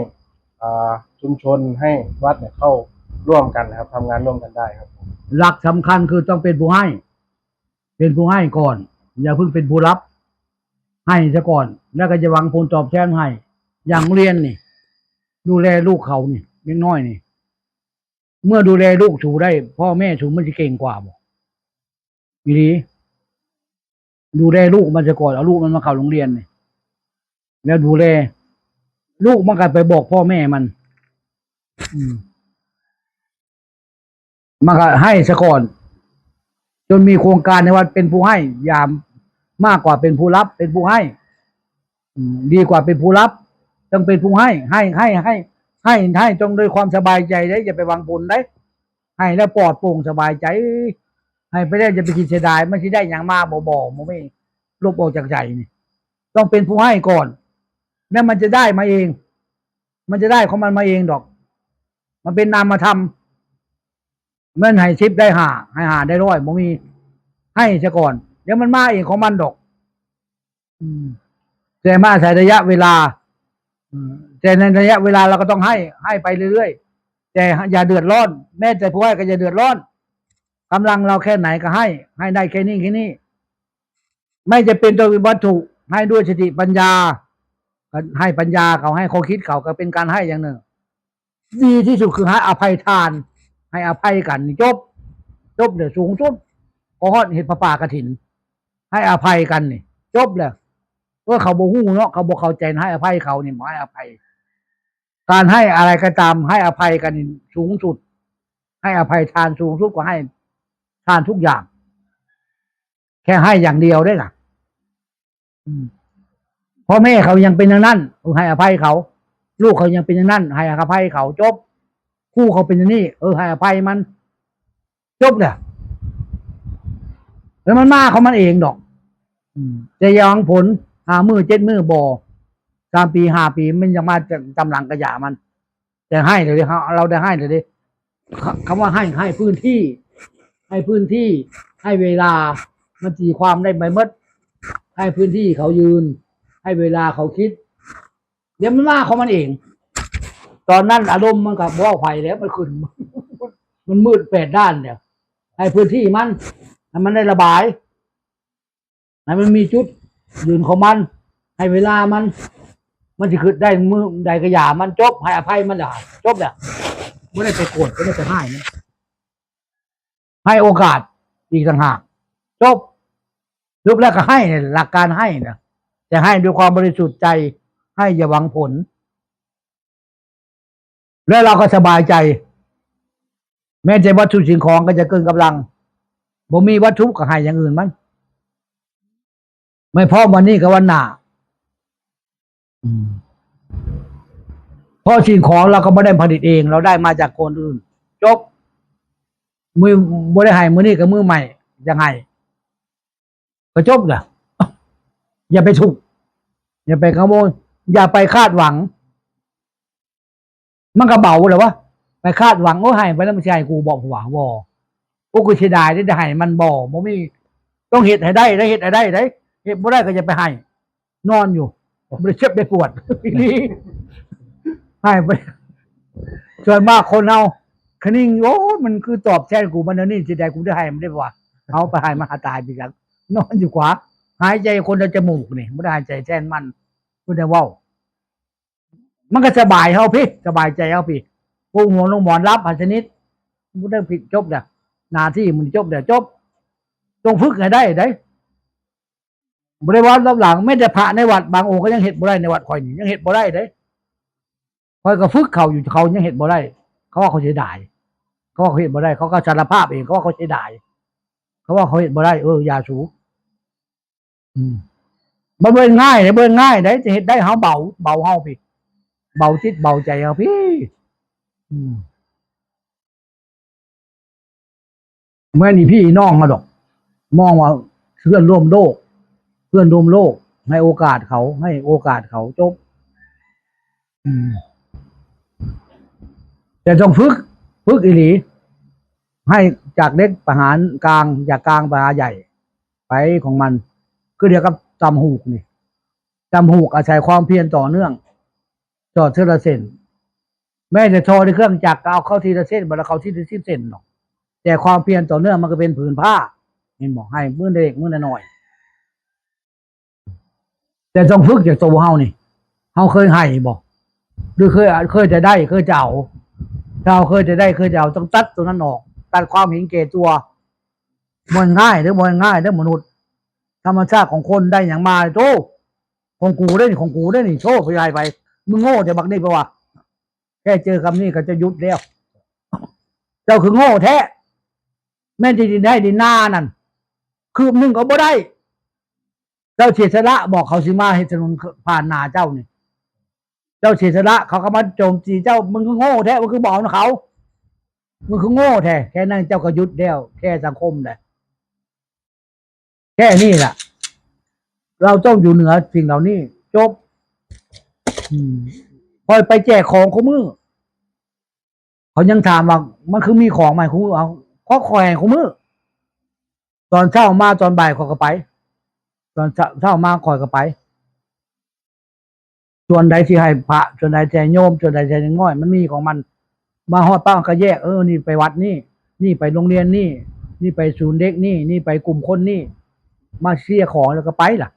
อ่า ชุมชน ให้วัดเนี่ยเข้าร่วมกันนะครับ ทำงานร่วมกันได้ครับ หลักสำคัญคือต้องเป็นผู้ให้ เป็นผู้ให้ก่อน อย่าเพิ่งเป็นผู้รับ ให้ซะก่อน แล้วก็จะหวังผลตอบแทนให้ อย่างโรงเรียนนี่ ดูแลลูกเขานี่ เด็กน้อยนี่ เมื่อดูแลลูกสูได้ พ่อแม่สูมันจะเก่งกว่าบ่ อีหลี ดูแลลูกมันซะก่อน เอาลูกมันมาเข้าโรงเรียนนี่ แล้วดูแล ลูกมันก็ไปบอกพ่อแม่มัน อืม มันก็ให้ซะก่อน จนมีโครงการในวัดเป็นผู้ให้ อย่ามากกว่าเป็นผู้รับ เป็นผู้ให้ อืม ดีกว่าเป็นผู้รับ ต้องเป็นผู้ให้ ให้ ให้ ให้ ให้ ให้ต้องด้วยความสบายใจได้ อย่าไปหวังผลได้ ให้แล้วปลอดโปร่งสบายใจ ให้ไปแล้วอย่าไปคิดเสียดาย มันสิได้หยังมาบ่ บ่ บ่มี ลบออกจากใจนี่ ต้องเป็นผู้ให้ก่อน แล้วมันจะได้มาเอง มันจะได้ของมันมาเองดอก มันเป็นนามธรรม มันให้สิบได้ห้า ให้ห้าได้ร้อย บ่มี ให้ซะก่อน เดี๋ยวมันมาเองของมันดอก อืม แต่มาอาศัยระยะเวลา อืม แต่ในระยะเวลาเราก็ต้องให้ ให้ไปเรื่อยๆ แต่อย่าเดือดร้อน แม้แต่ผู้ให้ก็อย่าเดือดร้อน กำลังเราแค่ไหนก็ให้ ให้ได้แค่นี้แค่นี้ ไม่จะเป็นตัววัตถุ ให้ด้วยสติปัญญา ก็ให้ปัญญาเขา ให้ความคิดเขา ก็เป็นการให้อย่างหนึ่ง ดีที่สุดคือให้อภัยทาน ให้อภัยกัน จบ จบเลย สูงสุด ก็ฮอดเฮ็ดผ้าป่ากฐิน ให้อภัยกันนี่ จบเลย เออ เขาบ่ฮู้เนาะ เขาบ่เข้าใจ ให้อภัยเขานี่ ให้อภัย การให้อะไรก็ตาม ให้อภัยกันนี่สูงสุด ให้อภัยทานสูงสุดกว่าให้ทานทุกอย่าง แค่ให้อย่างเดียวได้ล่ะ อืม พ่อแม่เขายังเป็นอย่างนั้น เออ ให้อภัยเขา ลูกเขายังเป็นอย่างนั้น ให้อภัยเขา จบ ครูเขาเป็นอย่างนี้ เออ ให้อภัยมัน จบเลย แล้วมันมาของมันเองดอก อืม แต่อย่าหวังผล ห้ามื้อ เจ็ดมื้อ บ่ สามปี ห้าปี มันยังมาตามหลังกะยามัน แต่ให้เลยเด้ เราได้ให้เลยเด้ ค- คำว่าให้ ให้พื้นที่ ให้พื้นที่ ให้เวลา มันตีความได้ไปหมด ให้พื้นที่เขายืน ให้เวลาเขาคิด เดี๋ยวมันมาของมันเอง ตอนนั้นอารมณ์มันก็บ่ไหวแล้ว มันขึ้น มันมืดแปดด้านเนี่ย ให้พื้นที่มัน ให้มันได้ระบาย ให้มันมีจุดยืนของมัน ให้เวลามัน มันสิขึ้นได้มื้อใดก็อย่ามัน จบ ให้อภัยมันละ จบแล้ว บ่ได้ไปโกรธ บ่ได้ไปร้ายมัน ให้โอกาสอีกต่างหาก จบ จบแล้วก็ให้เนี่ย หลักการให้นะ แต่ให้ด้วยความบริสุทธิ์ใจ ให้อย่าหวังผล แล้วเราก็สบายใจ แม้แต่วัตถุสิ่งของก็จะเกินกำลัง บ่มีวัตถุก็ให้อย่างอื่นมัน ไม่พร้อมวันนี้ก็วันหน้า อืม เพราะสิ่งของเราก็ไม่ได้ผลิตเอง เราได้มาจากคนอื่น จบ มื้อ บ่ได้ให้มื้อนี้ก็มื้อใหม่ ยังให้ ก็จบละ อย่าไปทุกข์ อย่าไปกังวล อย่าไปคาดหวัง มันก็เบาแล้ววะ ไปคาดหวัง โอ้ ให้ไปแล้วมันสิให้กูบ่ ผัวบ่ โอ้ กูเสียดายได้ ได้ให้มันบ่ บ่มี ต้องเฮ็ดให้ได้ ได้เฮ็ดให้ได้ ได้ เฮ็ดบ่ได้ก็อย่าไปให้ นอนอยู่ บ่ได้เจ็บได้ปวด ให้ไป ส่วนมากคนเฮาคะนิ่ง โอ้ มันคือตอบแทนกู มันอันนี้ เสียดายกูได้ให้มันได้บ่วะ เอาไปให้มันหาตายไปจัง นอนอยู่ขวา หายใจคนละจมูกนี่ บ่ได้หายใจแทนมัน บ่ได้เว้า มันก็สบายเฮาพี่ สบายใจเฮาพี่ ปูหัวลงหมอนหลับหาสนิท บ่ได้ผิด จบแล้ว หน้าที่มันจบแล้ว จบ ต้องฝึกให้ได้เด้ บ่ได้ว่ารับหลัง แม้แต่พระในวัดบางองค์ก็ยังเฮ็ดบ่ได้ ในวัดข้อยนี่ยังเฮ็ดบ่ได้เด้ ข้อยก็ฝึกเขาอยู่ เขายังเฮ็ดบ่ได้ เขาว่าเขาเสียดาย เขาว่าเขาเฮ็ดบ่ได้ เขาก็สารภาพเอง เขาว่าเขาเสียดาย เขาว่าเขาเฮ็ดบ่ได้ เออ อย่าสู อืม มันบ่ง่ายเด้ บ่ง่ายเด้ จะเฮ็ดได้ เฮาเบา เบาเฮาพี่ เบาจิตเบาใจเฮาพี่ อืม แม่นอีพี่น้องเฮาดอก มองว่าเพื่อนร่วมโลก เพื่อนร่วมโลก ให้โอกาสเขา ให้โอกาสเขา จบ อืม แต่ต้องฝึก ฝึกอีหลี ให้จากเล็กไปหากลาง จากกลางไปหาใหญ่ ไปของมัน คือเดียวกับตำหูกนี่ ตำหูกอาศัยความเพียรต่อเนื่อง ต่อเทื่อละเส้น แม้แต่ทอในเครื่องจักรก็เอาเข้าทีละเส้น บ่ได้เข้าทีละสิบเส้นหรอก แต่ความเพียรต่อเนื่องมันก็เป็นผืนผ้า เห็นบ่ ให้มื้อเล็กมื้อน้อย แต่ต้องฝึกจากตัวเฮานี่ เฮาเคยให้บ่ หรือเคย เคยจะได้ เคยจะเอา ถ้าเฮาเคยจะได้ เคยจะเอา ต้องตัดตัวนั้นออก ตัดความเห็นแก่ตัว บ่ง่ายเด้อ บ่ง่ายเด้อ มนุษย์ ธรรมชาติของคนได้หยังมา โธ่ ของกูเด้อนี่ ของกูเด้อนี่ โธ่ ไปให้ไป มึงโง่แต่บักนี่ เพราะว่า แค่เจอคำนี้ก็จะหยุดแล้ว เจ้าคือโง่แท้ แม่นจะดินให้ดินนานั่น คืบหนึ่งก็บ่ได้ เจ้าเสียสละบอกเขาสิมาเฮ็ดถนนผ่านนาเจ้านี่ เจ้าเสียสละ เขาก็มาโจมตีเจ้า มึงคือโง่แท้ มึงคือบ่เอานำเขา มึงคือโง่แท้ แค่นั้นเจ้าก็หยุดแล้ว แค่สังคมแหละ แค่นี้แหละ เราต้องอยู่เหนือสิ่งเหล่านี้ จบ อืม ข้อยไปแจกของคู่มื้อ เขายังถามว่า มันคือมีของใหม่คู่มื้อ เอา ข้อยแจกคู่มื้อ ตอนเช้ามา ตอนบ่ายข้อยก็ไป ตอนเช้า เช้ามาข้อยก็ไป ส่วนใดสิให้พระ ส่วนใดสิให้โยม ส่วนใดสิให้น้อย มันมีของมัน มาฮอดปั๊บก็แยก เออ นี่ไปวัดนี่ นี่ไปโรงเรียนนี่ นี่ไปศูนย์เด็กนี่ นี่ไปกลุ่มคนนี่ มาเสียของแล้วก็ไปล่ะ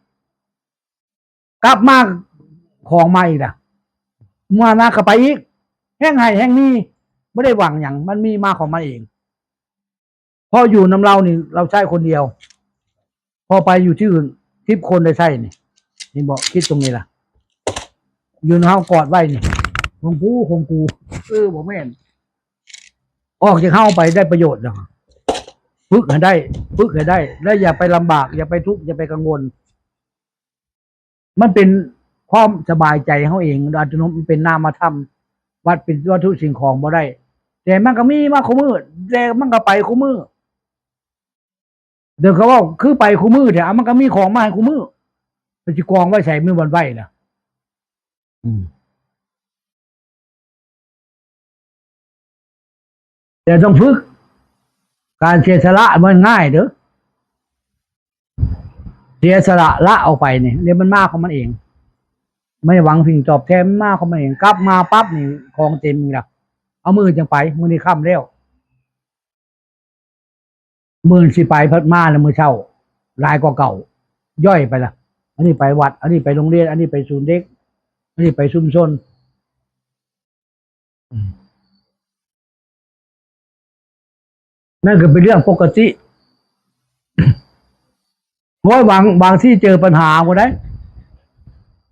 กลับมาของมาอีกล่ะ มา มาก็ไปอีก แฮ่งให้แฮ่งมี บ่ได้หวังหยัง มันมีมาของมันเอง พออยู่นำเรานี่ เราใช้คนเดียว พอไปอยู่ที่อื่น สิบคนได้ใช้นี่ เห็นบ่ คิดตรงนี้ล่ะ อยู่นำเฮากอดไว้นี่ ของกู ของกู เออ บ่แม่น ออกจากเฮาไปได้ประโยชน์แล้ว ฝึกให้ได้ ฝึกให้ได้ และอย่าไปลำบาก อย่าไปทุกข์ อย่าไปกังวล มันเป็นความสบายใจเฮาเอง โดยอัตโนมัติ มันเป็นนามธรรม วัดเป็นวัตถุสิ่งของบ่ได้ แต่มันก็มีมาคู่มื้อ แต่มันก็ไปคู่มื้อ เดี๋ยวเขาว่าคือไปคู่มื้อแท้ มันก็มีของมาให้คู่มื้อ มันสิกองไว้ใส่มื้อวันไหวล่ะ อืม แต่ต้องฝึก การเสียสละมันง่ายเด้อ เสียสละละออกไปนี่ เดี๋ยวมันมาของมันเอง ไม่หวังสิ่งตอบแทน มันมาของมันเอง กลับมาปั๊บนี่ ของเต็มอีกแล้ว เอามื้อจั่งไป มื้อนี้ค่ำแล้ว มื้อสิไปพัดมาแล้วมื้อเช้า หลายกว่าเก่า ย่อยไปละ อันนี้ไปวัด อันนี้ไปโรงเรียน อันนี้ไปศูนย์เด็ก อันนี้ไปชุมชน อืม นั่นก็เป็นเรื่องปกติ โอ้ย บาง บางที่เจอปัญหาบ่ได้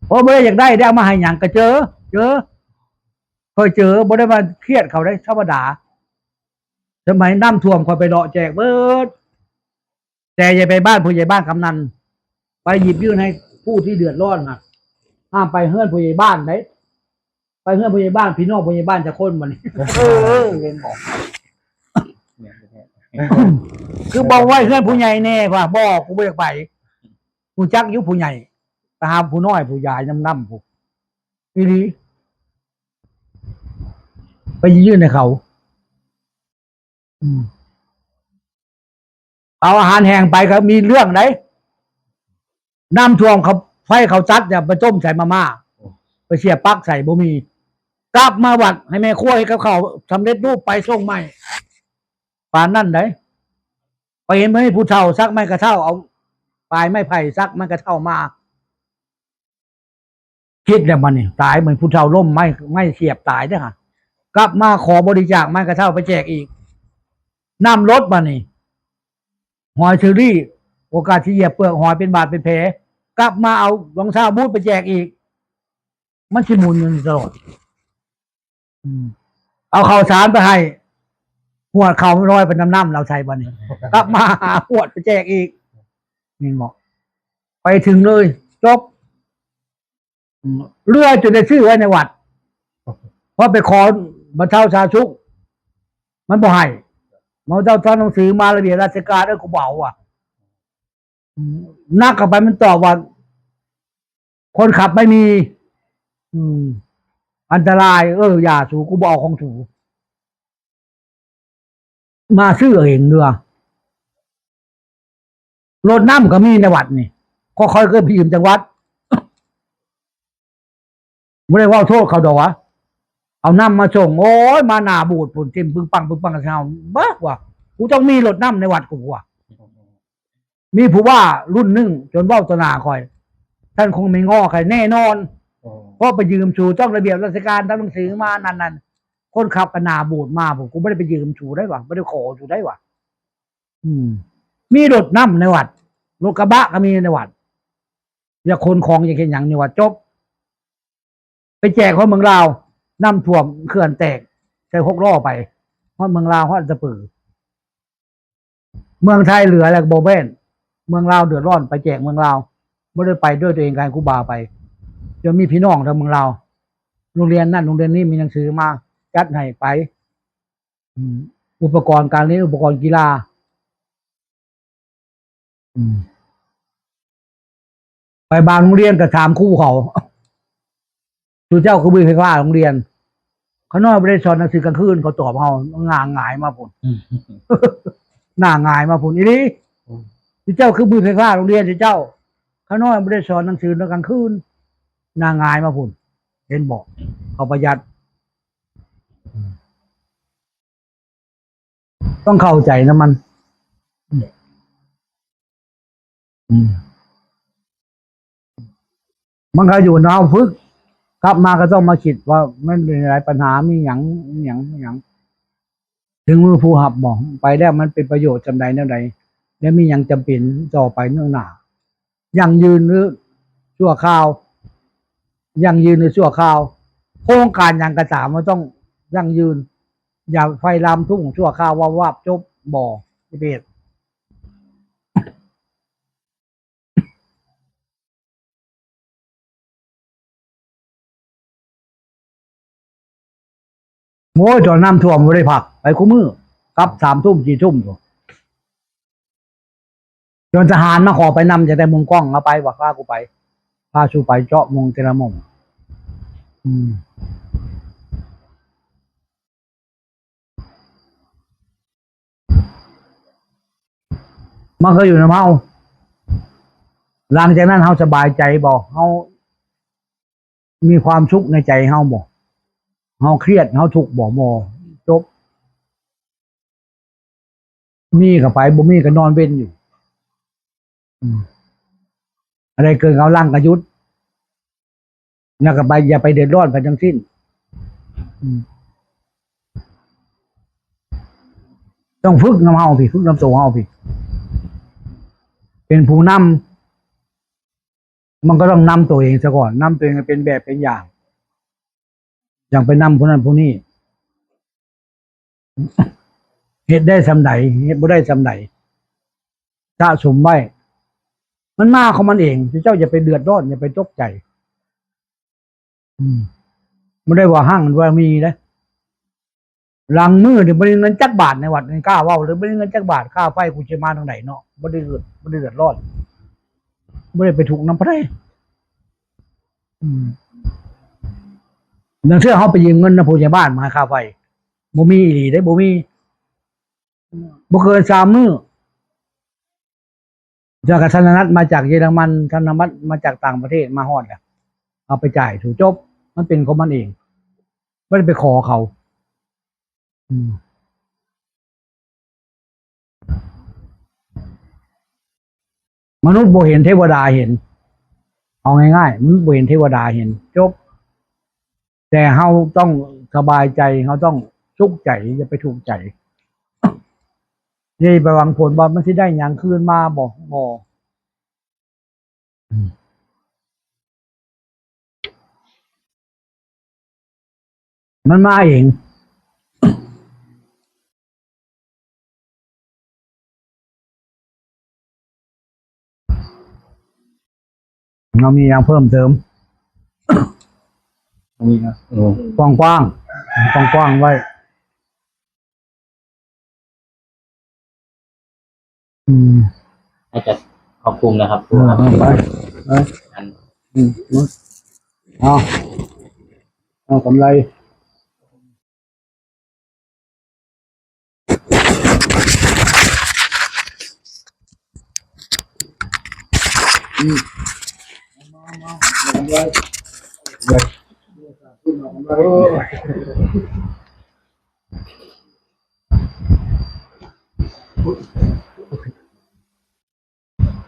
โอ้ย บ่ได้อยากได้ ได้เอามาให้หยังก็เจอ เจอ เคยเจอ บ่ได้มาเครียดเขาได้ ธรรมดา สมัยน้ำท่วมข้อยไปเลาะแจกเบิด แต่อย่าไปบ้านผู้ใหญ่บ้านกำนัน ไปหยิบยื่นให้ผู้ที่เดือดร้อนน่ะ ห้ามไปเฮือนผู้ใหญ่บ้านเด้ ไปเฮือนผู้ใหญ่บ้าน พี่น้องผู้ใหญ่บ้านจักคนบัดนี้ เออ เห็นบ่ คือบอกไว้เฮือนผู้ใหญ่แน่ว่า บ่ กูบ่อยากไป กูจักอยู่ผู้ใหญ่ ไปหาผู้น้อยผู้ยายนำๆ ผู้ อีหลี ไปยื่นให้เขา อืม เอาอาหารแห้งไปก็มีเรื่องได๋ น้ำท่วมเขา ไฟเขาตัด อย่าไปต้มใส่มาม่า ไปเสียบปลั๊กใส่ บ่มี กลับมาวัด ให้แม่ครัวเฮ็ดกับข้าวสำเร็จรูปไปส่งใหม่ ปานนั้นได๋ ไปเห็นบ่มีผู้เฒ่าสักไม้กระเฒ่า เอาปลายไม้ไผ่สักไม้กระเฒ่ามา คิดแล้วบัดนี้ ตายเหมือนผู้เฒ่าล้มไม้ ไม้เสียบตายเด้อค่ะ กลับมาขอบริจาคไม้กระเฒ่าไปแจกอีก น้ำลดบัดนี้ หอยเชอรี่ โอกาสสิเหยียบเปลือกหอยเป็นบาดเป็นแผล กลับมาเอารองเท้าบูทไปแจกอีก มันสิหมุนอยู่นี่ตลอด อืม เอาข้าวสารไปให้ หวดข้าวลอยไปน้ำๆ เราใส่บัดนี้ กลับมาหาหวดไปแจกอีก นี่เหมาะ ไปถึงเลย จบ อืม เรือจนได้ซื้อไว้ในวัด เพราะไปขอบรรเทาสาธารณสุข มันบ่ให้ มันเจ้าทำหนังสือมาระเบียบราชการ เอ้ย กูบ่เอาว่ะ อืม นักเข้าไปมันตอบว่า คนขับไม่มี อืม อันตราย เออ อย่าสู กูบ่เอาของสู มาซื้อเอาเองเด้อ รถน้ำก็มีในวัดนี่ ก็ค่อยก็ไปยืมจากวัด บ่ได้เว้าโทษเขาดอกวะ เอาน้ำมาส่ง โอ้ย มาหน้าบูดพู้น เต็มปึ้งปังปึ้งปัง เฮา บ้าว่ะ กูต้องมีรถน้ำในวัดกูว่ะ มีผู้ว่ารุ่นหนึ่งจนเว้าต่อหน้าข้อย ท่านคงไม่ง้อใครแน่นอน อ๋อ เพราะไปยืมสูต้องระเบียบราชการ ทำหนังสือมานั่นๆ คนขับก็หน้าบูดมา ผม กูบ่ได้ไปยืมสูได้วะ บ่ได้ขอสูได้วะ อืม มีรถน้ำในวัด รถกระบะก็มีในวัด อยากขนของอยากเฮ็ดหยังในวัด จบ ไปแจกฮอดเมืองลาว น้ำท่วมเขื่อนแตก ใส่หกล้อไป ฮอดเมืองลาว ฮอดอัตตปือ เมืองไทยเหลือแล้วก็บ่แม่น เมืองลาวเดือดร้อน ไปแจกเมืองลาว บ่ได้ไปด้วยตัวเอง ก็ให้ครูบาไป จนมีพี่น้องทางเมืองลาว โรงเรียนนั่นโรงเรียนนี้มีหนังสือมาจัดให้ไป อืม อุปกรณ์การเรียน อุปกรณ์กีฬา อืม ไปบางโรงเรียนก็ถามครูเขา "สูเจ้าคือบ่มีไฟฟ้าโรงเรียน" "ข้าน้อยบ่ได้สอนหนังสือกลางคืน" เขาตอบเฮา หน้าหงายมาพู้น อืม หน้าหงายมาพู้น อีหลี อืม "สูเจ้าคือบ่มีไฟฟ้าโรงเรียน สูเจ้า ข้าน้อยบ่ได้สอนหนังสือกลางคืน" หน้าหงายมาพู้น เห็นบ่ เขาประหยัด อืม ต้องเข้าใจนะมัน อืม มันก็อยู่ในเฮาฝึก กลับมาก็ต้องมาคิดว่ามันมีหลายปัญหา มีหยัง มีหยัง มีหยัง ถึงมือผู้รับบ่ ไปแล้วมันเป็นประโยชน์จำใดแนวใด และมีหยังจำเป็นต่อไปเนื่องหน้า ยั่งยืนหรือชั่วคราว ยั่งยืนหรือชั่วคราว โครงการหยังก็ตามมันต้องยั่งยืน อย่าไฟลามทุ่งชั่วคราว วาบๆ จบ บ่ สิไปเฮ็ด โอ้ย ตอนน้ำท่วมบ่ได้พัก ไปคู่มื้อ กลับสามทุ่ม สี่ทุ่มพู้น จนทหารมาขอไปนำ จากแต่มุมกล้อง เอาไป ว่าพากูไป พาสู่ไปเจาะมุมแต่ละมุม อืม มันก็อยู่นำเฮา หลังจากนั้นเฮาสบายใจบ่ เฮามีความสุขในใจเฮาบ่ เฮาเครียด เฮาทุกข์บ่ บ่ จบ มีก็ไป บ่มีก็นอนเว็นอยู่ อืม อะไรเกินกำลังก็หยุด แล้วก็ไป อย่าไปเดือดร้อนไปทั้งสิ้น อืม ต้องฝึกนำเฮาพี่ ฝึกนำตัวเฮาพี่ เป็นผู้นำ มันก็ต้องนำตัวเองซะก่อน นำตัวเองให้เป็นแบบเป็นอย่าง อย่างไปนำผู้นั้นผู้นี้ เฮ็ดได้ส่ำใด เฮ็ดบ่ได้ส่ำใด สะสมไว้ มันมาของมันเอง เจ้าอย่าไปเดือดร้อน อย่าไปตกใจ อืม บ่ได้ว่าห้างว่ามีเด้ หลังมื้อนี่บ่ได้เงินจักบาทในวัดนี่ กล้าเว้าเลย บ่ได้เงินจักบาท ค่าไฟกูสิมาทางใดเนาะ บ่ได้เดือด บ่ได้เดือดร้อน บ่ได้ไปทุกข์นำไผ อืม ลางเทื่อเฮาไปยืมเงินนำผู้ใหญ่บ้านมาให้ค่าไฟ บ่มีอีหลีเด้ บ่มี บ่เกินสามมื้อ จากธนรัฐมาจากเยอรมัน ธนรัฐมาจากต่างประเทศ มาฮอดแล้ว เอาไปจ่าย ถูก จบ มันเป็นของมันเอง บ่ได้ไปขอเขา อืม มนุษย์บ่เห็น เทวดาเห็น เอาง่ายๆ มนุษย์บ่เห็น เทวดาเห็น จบ แต่เฮาต้องสบายใจ เฮาต้องสุขใจ อย่าไปทุกข์ใจ อย่าไปหวังผลว่ามันสิได้หยังคืนมา บ่ บ่ อืม มันมาเอง เรามีอย่างเพิ่มเติม มีนะ อืม กว้างๆ กว้างๆ ไว้ อืม น่าจะขอบคุณนะครับ เออ เออ ไป ไป อัน อืม เอา เอากำไร อืม เอากำไร เอากำไร เอากำไร